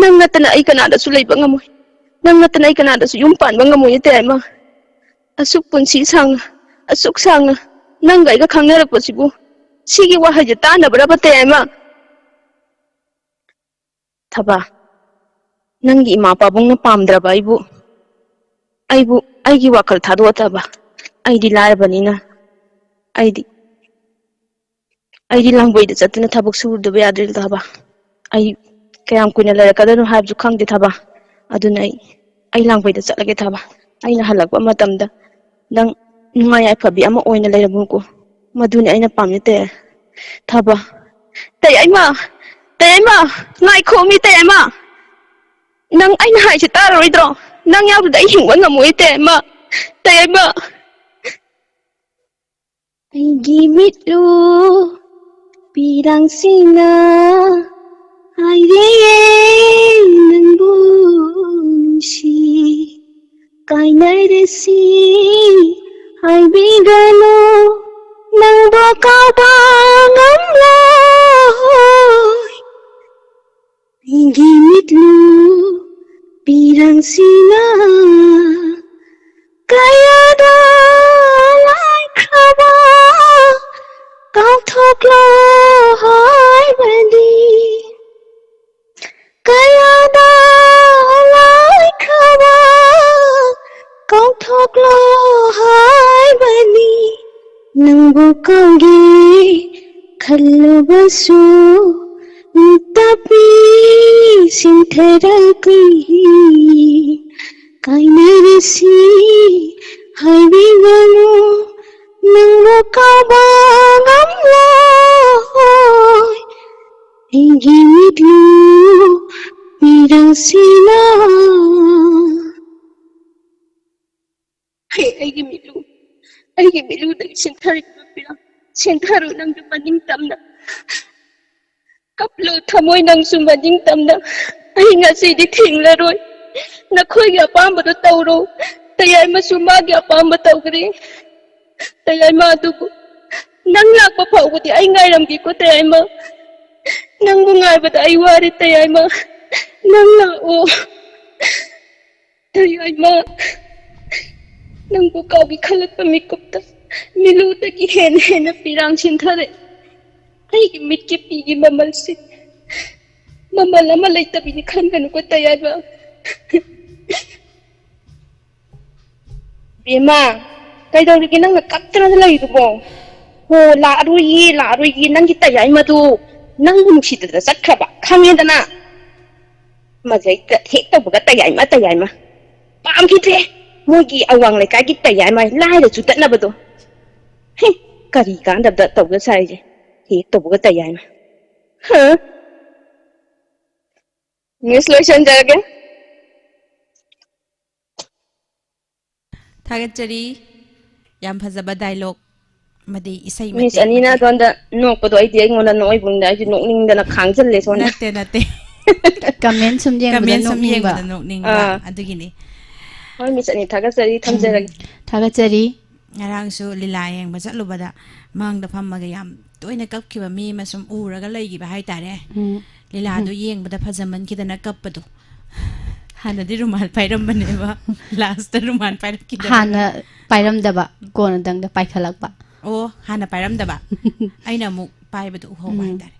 ꯅꯪ ꯅꯠꯇꯅ ꯑꯩ ꯀꯅꯥꯗꯁꯨ ꯂꯩꯕ ꯉꯝꯃꯣꯏ꯫ ꯅꯪ ꯅꯠꯇꯅ ꯑꯩ ꯀꯅꯥꯗꯁꯨ ꯌꯨꯝ ꯄꯥꯟꯕ ꯉꯝꯃꯣꯏ, ꯇꯌꯥꯏꯃ꯫ ꯑꯁꯨꯛ ꯄꯨꯟꯁꯤ ꯁꯥꯡꯅ, ꯑꯁꯨꯛ ꯁꯥꯡꯅ ꯅꯪꯒ ꯑꯩꯒ ꯈꯪꯅꯔꯛꯄꯁꯤꯕꯨ ꯁꯤꯒꯤ ꯋꯥꯍꯩꯁꯦ ꯇꯥꯅꯕ꯭ꯔꯕ, ꯇꯌꯥꯏꯃ? ꯊꯕ, ꯅꯪꯒꯤ ꯏꯃꯥ ꯄꯥꯕꯨꯡꯅ ꯄꯥꯝꯗ꯭ꯔꯕ ꯑꯩꯕꯨ, ꯑꯩꯕꯨ ꯑꯩꯒꯤ ꯋꯥꯈꯜ ꯊꯥꯗꯣꯛꯑ ꯊꯕ꯫ ꯑꯩꯗꯤ ꯂꯥꯏꯔꯕꯅꯤꯅ, ꯑꯩꯗꯤ ꯑꯩꯗꯤ ꯂꯥꯡꯕꯩꯗ ꯆꯠꯇꯅ ꯊꯕꯛ ꯁꯨꯔꯨꯗꯕ ꯌꯥꯗ꯭ꯔꯦ ꯊꯕ꯫ ꯑꯩ ꯀꯌꯥꯝ ꯀꯨꯏꯅ ꯂꯩꯔꯛꯀꯗꯣꯏꯅꯣ ꯍꯥꯏꯕꯁꯨ ꯈꯪꯗꯦ ꯊꯕ꯫ ꯑꯗꯨꯅ ꯑꯩ ꯑꯩ ꯂꯥꯡꯕꯩꯗ ꯆꯠꯂꯒꯦ ꯊꯕ꯫ ꯑꯩꯅ ꯍꯜꯂꯛꯄ ꯃꯇꯝꯗ ꯅꯪ ꯅꯨꯡꯉꯥꯏ ꯌꯥꯏꯐꯕꯤ ꯑꯃ ꯑꯣꯏꯅ ꯂꯩꯔꯝꯃꯨꯀꯣ꯫ ꯃꯗꯨꯅꯤ ꯑꯩꯅ ꯄꯥꯝꯃꯤꯁꯦ ꯊꯕ꯫ ꯇꯌꯥꯏꯃ, ꯇꯌꯥꯏꯃ, ꯉꯥꯏꯈꯣ ꯃꯤ ꯇꯌꯥꯏꯃ꯫ ꯅꯪ ꯑꯩꯅ ꯍꯥꯏꯁꯦ ꯇꯥꯔꯔꯣꯏꯗ꯭ꯔꯣ? ꯅꯪ ꯌꯥꯎꯗꯗꯤ ꯑꯩ ꯍꯤꯡꯕ ꯉꯝꯃꯣꯏ ꯇꯌꯥꯏꯃ꯫ ꯇꯌꯥꯏꯃ꯫ ꯑꯩꯒꯤ ꯃꯤꯠꯂꯨ ꯄꯤꯔꯥꯡꯁꯤꯅ ꯍꯥꯏꯔꯦ ꯅꯪꯕꯨ ꯅꯨꯡꯁꯤ꯫ ꯀꯥꯏꯅꯔꯁꯤ ꯍꯥꯏꯕꯤꯒꯅꯨ, ꯅꯪꯕꯨ ꯀꯥꯎꯕ ꯉꯝꯂꯣꯏ꯫ ꯑꯩꯒꯤ ꯃꯤꯠꯂꯨ ꯄꯤꯔꯥꯡꯁꯤꯅ ꯀꯌꯥꯗ ꯂꯥꯏꯈ꯭ꯔꯕ ꯀꯥꯎꯊꯣꯛꯂꯣ ꯍꯥꯏꯕꯅꯤ꯫ ꯀꯌꯥꯗ ꯂꯥꯏꯈ꯭ꯔꯕ ꯀꯥꯎꯊꯣꯛꯂꯣ ꯍꯥꯏꯕꯅꯤ꯫ ꯅꯪꯕꯨ ꯀꯥꯎꯒꯦ ꯈꯜꯂꯕꯁꯨ ꯇꯥꯄꯤ ꯁꯤꯟꯊꯔꯛꯏ꯫ ꯀꯥꯏꯅꯔꯁꯤ ꯍꯥꯏꯕꯤꯒꯅꯨ, ꯅꯪꯕꯨ ꯀꯥꯎꯕ ꯉꯝꯂꯣꯏ꯫ ꯑꯩꯒꯤ ꯃꯤꯠꯂꯨ ꯄꯤꯔꯥꯡꯁꯤꯅ꯫ ꯍꯦ ꯑꯩꯒꯤ ꯃꯤꯠꯂꯨ, ꯑꯩꯒꯤ ꯃꯤꯠꯂꯨꯗꯒꯤ ꯁꯤꯟꯊꯔꯤꯕ ꯄꯤꯔꯥꯡ, ꯁꯤꯟꯊꯔꯨ ꯅꯪꯁꯨ ꯃꯅꯤꯡ ꯇꯝꯅ꯫ ꯀꯞꯂꯨ ꯊꯃꯣꯏ ꯅꯪꯁꯨ ꯃꯅꯤꯡ ꯇꯝꯅ꯫ ꯑꯩ ꯉꯁꯤꯗꯤ ꯊꯤꯡꯂꯔꯣꯏ꯫ ꯅꯈꯣꯏꯒꯤ ꯑꯄꯥꯝꯕꯗꯣ ꯇꯧꯔꯣ꯫ ꯇꯌꯥꯏꯃꯁꯨ ꯃꯥꯒꯤ ꯑꯄꯥꯝꯕ ꯇꯧꯈ꯭ꯔꯦ꯫ ꯇꯌꯥꯏꯃ ꯑꯗꯨꯕꯨ ꯅꯪ ꯂꯥꯛꯄ ꯐꯥꯎꯕꯗꯤ ꯑꯩ ꯉꯥꯏꯔꯝꯒꯦꯀꯣ ꯇꯌꯥꯏꯃ꯫ ꯅꯪꯕꯨ ꯉꯥꯏꯕꯗ ꯑꯩ ꯋꯥꯔꯦ ꯇꯌꯥꯏꯃ꯫ ꯅꯪ ꯂꯥꯛꯑꯣ꯫ ꯇꯌꯥꯏꯃ, ꯅꯪꯕꯨ ꯀꯥꯎꯒꯦ ꯈꯜꯂꯛꯄ ꯃꯤꯀꯨꯞꯇ ꯃꯤꯂꯨꯗꯒꯤ ꯍꯦꯟꯅ ꯍꯦꯟꯅ ꯄꯤꯔꯥꯡ ꯁꯤꯟꯊꯔꯦ꯫ ꯑꯩꯒꯤ ꯃꯤꯠꯀꯤ ꯄꯤꯒꯤ ꯃꯃꯜꯁꯦ ꯃꯃꯜ ꯑꯃ ꯂꯩꯇꯕꯤꯅꯤ ꯈꯟꯒꯅꯨꯀꯣ ꯇꯌꯥꯏꯃ꯫ ꯕꯦꯝꯃ, ꯀꯩꯗꯧꯔꯤꯒꯦ ꯅꯪꯅ ꯀꯞꯇꯅ ꯂꯩꯗꯨꯕꯣ? ꯍꯣ, ꯂꯥꯛꯑꯔꯣꯏꯌꯦ, ꯂꯥꯛꯑꯔꯣꯏꯌꯦ, ꯅꯪꯒꯤ ꯇꯌꯥꯏꯃꯗꯨ ꯅꯪꯕꯨ ꯅꯨꯡꯁꯤꯗꯗꯅ ꯆꯠꯈ꯭ꯔꯕ ꯈꯪꯉꯦꯗꯅ꯫ ꯃꯖꯩ ꯍꯦꯛ ꯇꯧꯕꯒ ꯇꯌꯥꯏꯃ, ꯇꯌꯥꯏꯃ꯫ ꯄꯥꯝꯈꯤꯗ꯭ꯔꯦ꯫ ꯃꯣꯏꯒꯤ ꯑꯋꯥꯡ ꯂꯩꯀꯥꯏꯒꯤ ꯇꯌꯥꯏꯃ ꯂꯥꯏꯔ ꯆꯨꯗꯠꯅꯕꯗꯣ꯫ ꯍꯦ, ꯀꯔꯤ ꯀꯥꯟꯗꯕꯗ ꯇꯧꯗ ꯁꯥꯔꯤꯁꯦ? ꯍꯦꯛ ꯇꯧꯕꯒ ꯇꯌꯥꯏꯃ꯫ ꯍꯥ? ꯃꯤꯁ ꯂꯣꯏꯁꯟꯖꯔꯒꯦ꯫ ꯊꯥꯒꯠꯆꯔꯤ꯫ ꯌꯥꯝ ꯐꯖꯕ ꯗꯥꯏꯂꯣꯛ ꯑꯃꯗꯤ ꯏꯁꯩ ꯃꯤꯁ ꯃꯇꯦꯛ ꯑꯅꯤꯅ ꯃꯇꯦꯛ꯫ ꯑꯗꯣꯝꯗ ꯅꯣꯛꯄꯗꯣ ꯑꯩꯗꯤ ꯑꯩꯉꯣꯟꯗ ꯅꯣꯛꯏꯕꯨꯡꯗ ꯑꯩꯁꯨ ꯅꯣꯛꯅꯤꯡꯗꯅ ꯈꯥꯡꯖꯜꯂꯦ ꯁꯣꯝꯗ꯫ ꯅꯠꯇꯦ, ꯅꯠꯇꯦ꯫ ꯀꯃꯦꯟ ꯁꯨꯝ ꯌꯦꯡꯕꯗ ꯀꯃꯦꯟ ꯁꯨꯝ ꯅꯣꯛꯅꯤꯡꯕ꯫ ꯌꯦꯡꯕꯗ ꯅꯣꯛꯅꯤꯡꯕ꯫ ꯑꯥ꯫ ꯑꯗꯨꯒꯤꯅꯤ꯫ ꯍꯣꯏ, ꯃꯤꯁ ꯑꯅꯤ ꯊꯥꯒꯠꯆꯔꯤ, ꯊꯝꯖꯔꯒꯦ꯫ ꯊꯥꯒꯠꯆꯔꯤ꯫ ꯉꯔꯥꯡꯁꯨ ꯂꯤꯂꯥ ꯌꯦꯡꯕ ꯆꯠꯂꯨꯕꯗ ꯃꯥꯡꯗ ꯐꯝꯃꯒ ꯌꯥꯝ ꯇꯣꯏꯅ ꯀꯞꯈꯤꯕ ꯃꯤ ꯑꯃ ꯁꯨꯝ ꯎꯔꯒ ꯂꯩꯈꯤꯕ ꯍꯥꯏꯇꯥꯔꯦ꯫ ꯎꯝ꯫ ꯂꯤꯂꯥꯗꯣ ꯌꯦꯡꯕꯗ ꯐꯖꯃꯟꯈꯤꯗꯅ ꯀꯞꯄꯗꯣ꯫ ꯍꯥꯟꯅꯗꯤ ꯔꯨꯃꯥꯜ ꯄꯥꯏꯔꯝꯕꯅꯦꯕ꯫ ꯂꯥꯁꯇ ꯔꯨꯃꯥꯜ ꯄꯥꯏꯔꯛꯈꯤꯗꯕ꯫ ꯍꯥꯟꯅ ꯄꯥꯏꯔꯝꯗꯕ, ꯀꯣꯟꯅꯗꯪꯗ ꯄꯥꯏꯈꯠꯂꯛꯄ꯫ ꯑꯣ, ꯍꯥꯟꯅ ꯄꯥꯏꯔꯝꯗꯕ꯫ ꯑꯩꯅ ꯑꯃꯨꯛ ꯄꯥꯏꯕꯗꯣ ꯎꯍꯧꯕ ꯎꯝ꯫ ꯍꯥꯏꯇꯥꯔꯦ꯫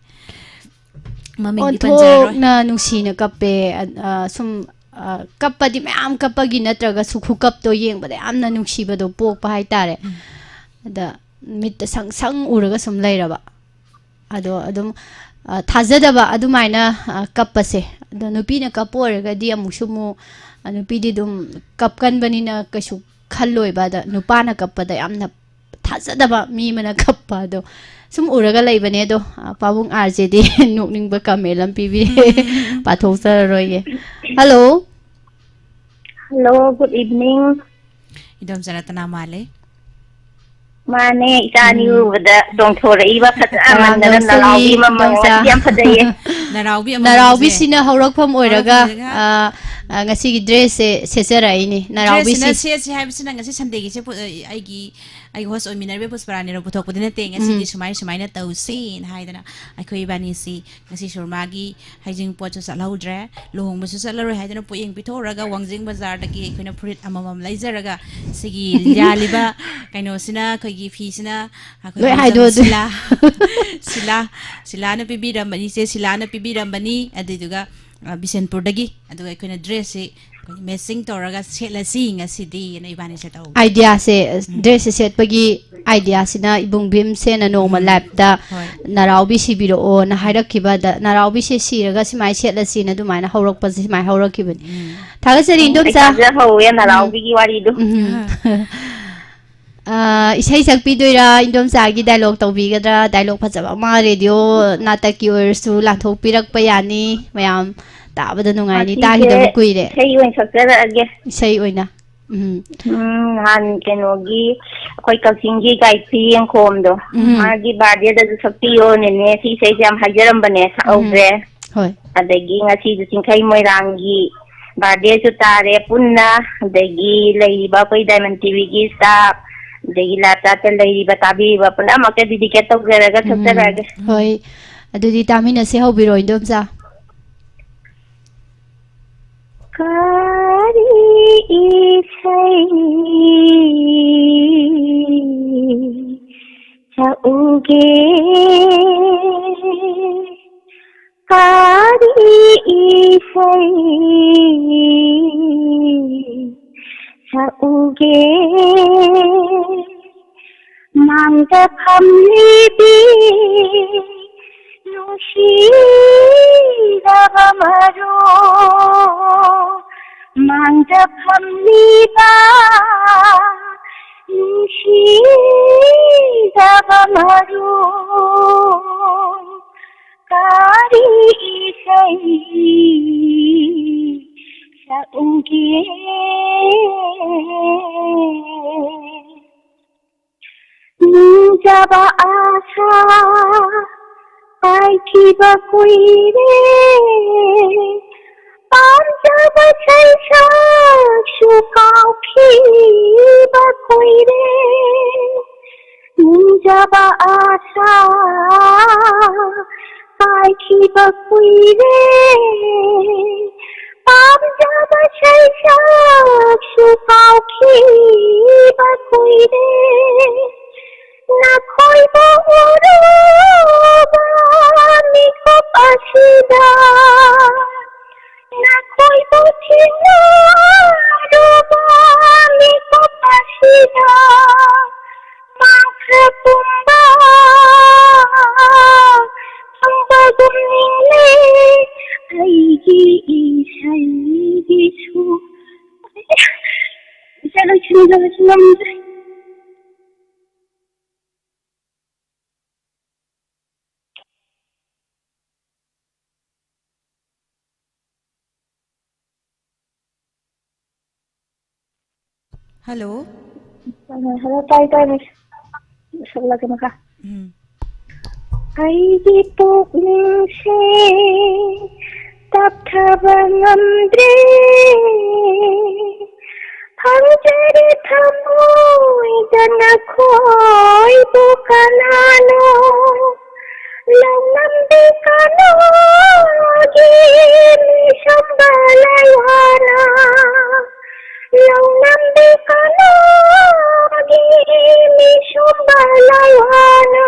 ꯃꯃꯤꯡꯗꯤ ꯄꯟꯖꯔꯔꯣꯏ꯫ ꯑꯣꯟꯊꯣꯛꯅ ꯅꯨꯡꯁꯤꯅ ꯀꯞꯄꯦ꯫ ꯑ, ꯑ, ꯁꯨꯝ, ꯑ, ꯀꯞꯄꯗꯤ ꯃꯌꯥꯝ ꯀꯞꯄꯒꯤ ꯅꯠꯇ꯭ꯔꯒꯁꯨ ꯈꯨꯀꯞꯇꯣ ꯌꯦꯡꯕꯗ ꯌꯥꯝꯅ ꯅꯨꯡꯁꯤꯕꯗꯣ ꯄꯣꯛꯄ ꯍꯥꯏꯇꯥꯔꯦ꯫ ꯎꯝ꯫ ꯑꯗ ꯃꯤꯠꯇ ꯁꯪ ꯁꯪ ꯎꯔꯒ ꯁꯨꯝ ꯂꯩꯔꯕ꯫ ꯑꯗꯣ ꯑꯗꯨꯝ, ꯑ, ꯊꯥꯖꯗꯕ ꯑꯗꯨꯃꯥꯏꯅ, ꯑ, ꯀꯞꯄꯁꯦ꯫ ꯑꯗꯣ ꯅꯨꯄꯤꯅ ꯀꯞꯄ ꯑꯣꯏꯔꯒꯗꯤ ꯑꯃꯨꯛꯁꯨ ꯑꯃꯨꯛ, ꯑ, ꯅꯨꯄꯤꯗꯤ ꯑꯗꯨꯝ ꯀꯞꯀꯟꯕꯅꯤꯅ ꯀꯩꯁꯨ ꯈꯜꯂꯣꯏꯕ꯫ ꯑꯗ ꯅꯨꯄꯥꯅ ꯀꯞꯄꯗ ꯌꯥꯝꯅ ꯊꯥꯖꯗꯕ ꯃꯤ ꯑꯃꯅ ꯀꯞꯄ ꯑꯗꯣ ꯁꯨꯝ ꯎꯔꯒ ꯂꯩꯕꯅꯦ꯫ ꯑꯗꯣ, ꯑ, ꯄꯥꯕꯨꯡ ꯑꯥꯔ ꯖꯦꯗꯤ ꯅꯣꯛꯅꯤꯡꯕ ꯀꯃꯦꯟ ꯑꯃ ꯄꯤꯕꯤꯔꯦ꯫ ꯄꯥꯊꯣꯛꯆꯔꯔꯣꯏꯒꯦ꯫ ꯍꯜꯂꯣ꯫ Hello, good evening. ꯏꯗꯣꯝꯆꯥ ꯔꯇꯅꯥ ꯃꯥꯜꯂꯦ꯫ ꯃꯥꯅꯦ, ꯏꯆꯥ ꯑꯅꯤ ꯎꯕꯗ ꯆꯣꯡꯊꯣꯔꯛꯏꯕ ꯐꯖꯃꯟꯗꯅ ꯇꯔꯥꯝꯅꯝꯁꯤ, ꯅꯅꯥꯎꯕꯤ ꯑꯃ ꯃꯉꯣꯟ ꯏꯗꯣꯝꯆꯥ꯫ ꯌꯥꯝ ꯐꯖꯩꯌꯦ꯫ ꯅꯅꯥꯎꯕꯤ ꯑꯃ ꯅꯅꯥꯎꯕꯤꯁꯤꯅ ꯍꯧꯔꯛꯐꯝ ꯑꯣꯏꯔꯒ, ꯍꯧꯔꯛꯐꯝ ꯑꯣꯏꯔꯒ ꯑ, ꯑ, ꯉꯁꯤꯒꯤ dressꯁꯦ ꯁꯦꯠꯆꯔꯛꯏꯅꯤ, ꯅꯅꯥꯎꯕꯤꯁꯤ꯫ Dressꯁꯤꯅ ꯁꯦꯠꯁꯤ ꯍꯥꯏꯕꯁꯤꯅ ꯉꯁꯤ Sundayꯒꯤꯁꯦ ꯄꯨ-, ꯑ, ꯑꯩꯒꯤ, ꯑꯩꯒꯤ host ꯑꯣꯏꯃꯤꯟꯅꯔꯤꯕ ꯄꯨꯁꯄꯔꯥꯅꯤꯅ ꯄꯨꯊꯣꯛꯄꯗꯤ ꯅꯠꯇꯦ꯫ ꯉꯁꯤꯗꯤ ꯎꯝ꯫ ꯁꯨꯃꯥꯏ ꯁꯨꯃꯥꯏꯅ ꯇꯧꯁꯦꯅ ꯍꯥꯏꯗꯅ ꯑꯩꯈꯣꯏ ꯏꯕꯥꯅꯤꯁꯤ ꯉꯁꯤ ꯁꯨꯔꯃꯥꯒꯤ ꯍꯩꯖꯤꯡꯄꯣꯠꯁꯨ ꯆꯠꯍꯧꯗ꯭ꯔꯦ, ꯂꯨꯍꯣꯡꯕꯁꯨ ꯆꯠꯂꯔꯣꯏ ꯍꯥꯏꯗꯅ ꯄꯣꯠꯌꯦꯡ ꯄꯤꯊꯣꯛꯎꯔꯒ ꯋꯥꯡꯖꯤꯡ ꯕꯖꯥꯔꯗꯒꯤ ꯑꯩꯈꯣꯏꯅ ꯐꯨꯔꯤꯠ ꯑꯃꯃꯝ ꯂꯩꯖꯔꯒ ꯁꯤꯒꯤ ꯌꯥꯜꯂꯤꯕ ꯀꯩꯅꯣꯁꯤꯅ, ꯑꯩꯈꯣꯏꯒꯤ ꯐꯤꯁꯤꯅ ꯑꯩꯈꯣꯏ ꯂꯣꯏ ꯃꯤꯡꯆꯝ ꯍꯥꯏꯗꯣꯛꯑꯗꯣꯏ꯫ ꯁꯤꯂꯥ, ꯁꯤꯂꯥ, ꯁꯤꯂꯥꯅ ꯄꯤꯕꯤꯔꯝꯕꯅꯤ, ꯏꯆꯦ ꯁꯤꯂꯥꯅ ꯄꯤꯕꯤꯔꯝꯕꯅꯤ꯫ ꯑꯗꯨꯏꯗꯨꯒ, ꯑ, ꯕꯤꯁꯦꯟꯄꯨꯔꯗꯒꯤ꯫ ꯑꯗꯨꯒ ꯑꯩꯈꯣꯏꯅ dressꯁꯤ ꯑꯩꯈꯣꯏ matching ꯇꯧꯔꯒ ꯁꯦꯠꯂꯁꯤ ꯉꯁꯤꯗꯤ ꯑꯅ ꯏꯕꯥꯅꯤꯁꯦ ꯇꯧꯕ꯫ Ideaꯁꯦ, ꯎꯝ꯫ Dressꯁꯦ ꯁꯦꯠꯄꯒꯤ ideaꯁꯤꯅ ꯏꯕꯨꯡ ꯚꯤꯝꯁꯦꯟꯅ ꯅꯣꯡꯃ ꯎꯝ꯫ liveꯇ ꯍꯣꯏ꯫ ꯅꯅꯥꯎꯕꯤ ꯁꯤꯕꯤꯔꯛꯑꯣꯅ ꯍꯥꯏꯔꯛꯈꯤꯕꯗ, ꯅꯅꯥꯎꯕꯤꯁꯦ ꯁꯤꯔꯒ ꯁꯨꯃꯥꯏꯅ ꯁꯦꯠꯂꯁꯤꯅ ꯑꯗꯨꯃꯥꯏꯅ ꯍꯧꯔꯛꯄꯁꯦ, ꯁꯨꯃꯥꯏꯅ ꯍꯧꯔꯛꯈꯤꯕꯅꯤ꯫ ꯎꯝ꯫ ꯊꯥꯒꯠꯆꯔꯤ, ꯑꯩ ꯏꯟꯗꯣꯝꯆꯥ꯫ ꯇꯥꯖꯍꯧꯋꯦ ꯎꯝ꯫ ꯅꯅꯥꯎꯕꯤꯒꯤ ꯋꯥꯔꯤꯗꯣ꯫ ꯎꯝ꯫ ꯑ, ꯏꯁꯩ ꯁꯛꯄꯤꯗꯣꯏꯔꯥ? ꯏꯟꯗꯣꯝꯆꯥꯒꯤ dialogue ꯇꯧꯕꯤꯒꯗ꯭ꯔꯥ? Dialogue ꯐꯖꯕ ꯑꯃ, radio ꯅꯥꯇꯛꯀꯤ ꯑꯣꯏꯔꯁꯨ ꯂꯥꯟꯊꯣꯛꯄꯤꯔꯛꯄ ꯌꯥꯅꯤ꯫ ꯃꯌꯥꯝ ꯇꯥꯕꯗ ꯅꯨꯡꯉꯥꯏꯅꯤ, ꯉꯁꯤꯁꯦ ꯇꯥꯈꯤꯗꯕ ꯀꯨꯏꯔꯦ꯫ ꯏꯁꯩ ꯑꯣꯏꯅ ꯁꯛꯆꯔꯛꯑꯒꯦ꯫ ꯏꯁꯩ ꯑꯣꯏꯅ꯫ ꯎꯝ꯫ ꯎꯝ, ꯅꯍꯥꯟ ꯀꯩꯅꯣꯒꯤ, ꯑꯩꯈꯣꯏ ꯀꯛꯆꯤꯡꯒꯤ ꯒꯥꯏꯇ꯭ꯔꯤ ꯌꯦꯡꯈꯣꯝꯗꯣ, ꯎꯝ꯫ ꯃꯥꯒꯤ birthdayꯗꯁꯨ ꯁꯛꯄꯤꯌꯣ ꯅꯦꯅꯦ, ꯁꯤ ꯏꯁꯩꯁꯦ ꯌꯥꯝ ꯍꯥꯏꯖꯔꯝꯕꯅꯦ, ꯎꯝ꯫ ꯁꯛꯍꯧꯗ꯭ꯔꯦ꯫ ꯍꯣꯏ꯫ ꯑꯗꯒꯤ ꯉꯁꯤꯁꯨ ꯆꯤꯡꯈꯩ ꯃꯣꯏꯔꯥꯡꯒꯤ birthdayꯁꯨ ꯇꯥꯔꯦ ꯄꯨꯟꯅ, ꯑꯗꯒꯤ ꯂꯩꯔꯤꯕ ꯑꯩꯈꯣꯏ Diamond TVꯒꯤ staff, ꯑꯗꯒꯤ live chatꯇ ꯂꯩꯔꯤꯕ ꯇꯥꯕꯤꯔꯤꯕ ꯄꯨꯝꯅꯃꯛꯇ dedicate ꯇꯧꯖꯔꯒ ꯎꯝ꯫ ꯁꯛꯆꯔꯛꯑꯒꯦ꯫ ꯍꯣꯏ꯫ ꯑꯗꯨꯗꯤ ꯇꯥꯃꯤꯟꯅꯁꯦ, ꯍꯧꯕꯤꯔꯣ, ꯏꯟꯗꯣꯝꯆꯥ꯫ ꯀꯔꯤ ꯏꯁꯩ ꯁꯛꯎꯒꯦ? ꯀꯔꯤ ꯏꯁꯩ ꯁꯛꯎꯒꯦ? ꯃꯥꯡꯗ ꯐꯝꯂꯤꯕꯤ ꯅꯨꯡꯁꯤꯔꯕ ꯃꯔꯨ, ꯃꯥꯡꯗ ꯐꯝꯂꯤꯕ ꯅꯨꯡꯁꯤꯔꯕ ꯃꯔꯨ, ꯀꯔꯤ ꯏꯁꯩ ꯁꯛꯎꯒꯦ? ꯅꯤꯡꯖꯕ ꯑꯥꯁꯥ ꯀꯥꯏꯈꯤꯕ ꯀꯨꯏꯔꯦ, ꯄꯥꯝꯖꯕ ꯁꯩꯁꯛꯁꯨ ꯀꯥꯎꯈꯤꯕ ꯀꯨꯏꯔꯦ, ꯅꯤꯡꯖꯕ ꯑꯥꯁꯥ ꯀꯥꯏꯈꯤꯕ ꯀꯨꯏꯔꯦ, ꯄꯥꯝꯖꯕ ꯁꯩꯁꯛꯁꯨ ꯀꯥꯎꯈꯤꯕ ꯀꯨꯏꯔꯦ꯫ ꯅꯈꯣꯏꯕꯨ ꯎꯔꯨꯕ ꯃꯤꯀꯨꯞ ꯑꯁꯤꯗ, ꯅꯈꯣꯏꯕꯨ ꯊꯦꯡꯅꯔꯨꯕ ꯃꯤꯀꯨꯞ ꯑꯁꯤꯗ, ꯃꯥꯡꯈ꯭ꯔ ꯄꯨꯝꯕ ꯐꯪꯕꯒꯨꯝ ꯅꯤꯡꯂꯦ ꯑꯩꯒꯤ ꯏꯁꯩꯒꯤꯁꯨ꯫ ꯏꯆꯥ ꯂꯣꯏꯁꯤꯟꯕ ꯉꯝꯗ꯭ꯔꯦ꯫ ꯍꯜꯂꯣ꯫ ꯍꯜꯂꯣ, ꯇꯥꯏ, ꯇꯥꯏ, ꯃꯤꯁ꯫ ꯁꯛꯂꯛꯀꯦ ꯃꯈꯥ꯫ ꯎꯝ꯫ ꯑꯩꯒꯤ ꯄꯨꯛꯅꯤꯡꯁꯦ ꯇꯞꯊꯕ ꯉꯝꯗ꯭ꯔꯦ꯫ ꯐꯪꯖꯔꯦ ꯊꯃꯣꯏꯗ ꯅꯈꯣꯏꯕꯨ ꯀꯅꯥꯅꯣ? ꯂꯧꯅꯝꯕꯤ ꯀꯅꯥꯒꯤ ꯃꯤꯁꯨꯝꯕ ꯂꯩꯍꯥꯅ? ꯂꯧꯅꯝꯕꯤ ꯀꯅꯥꯒꯤ ꯃꯤꯁꯨꯝꯕ ꯂꯩꯍꯥꯅ?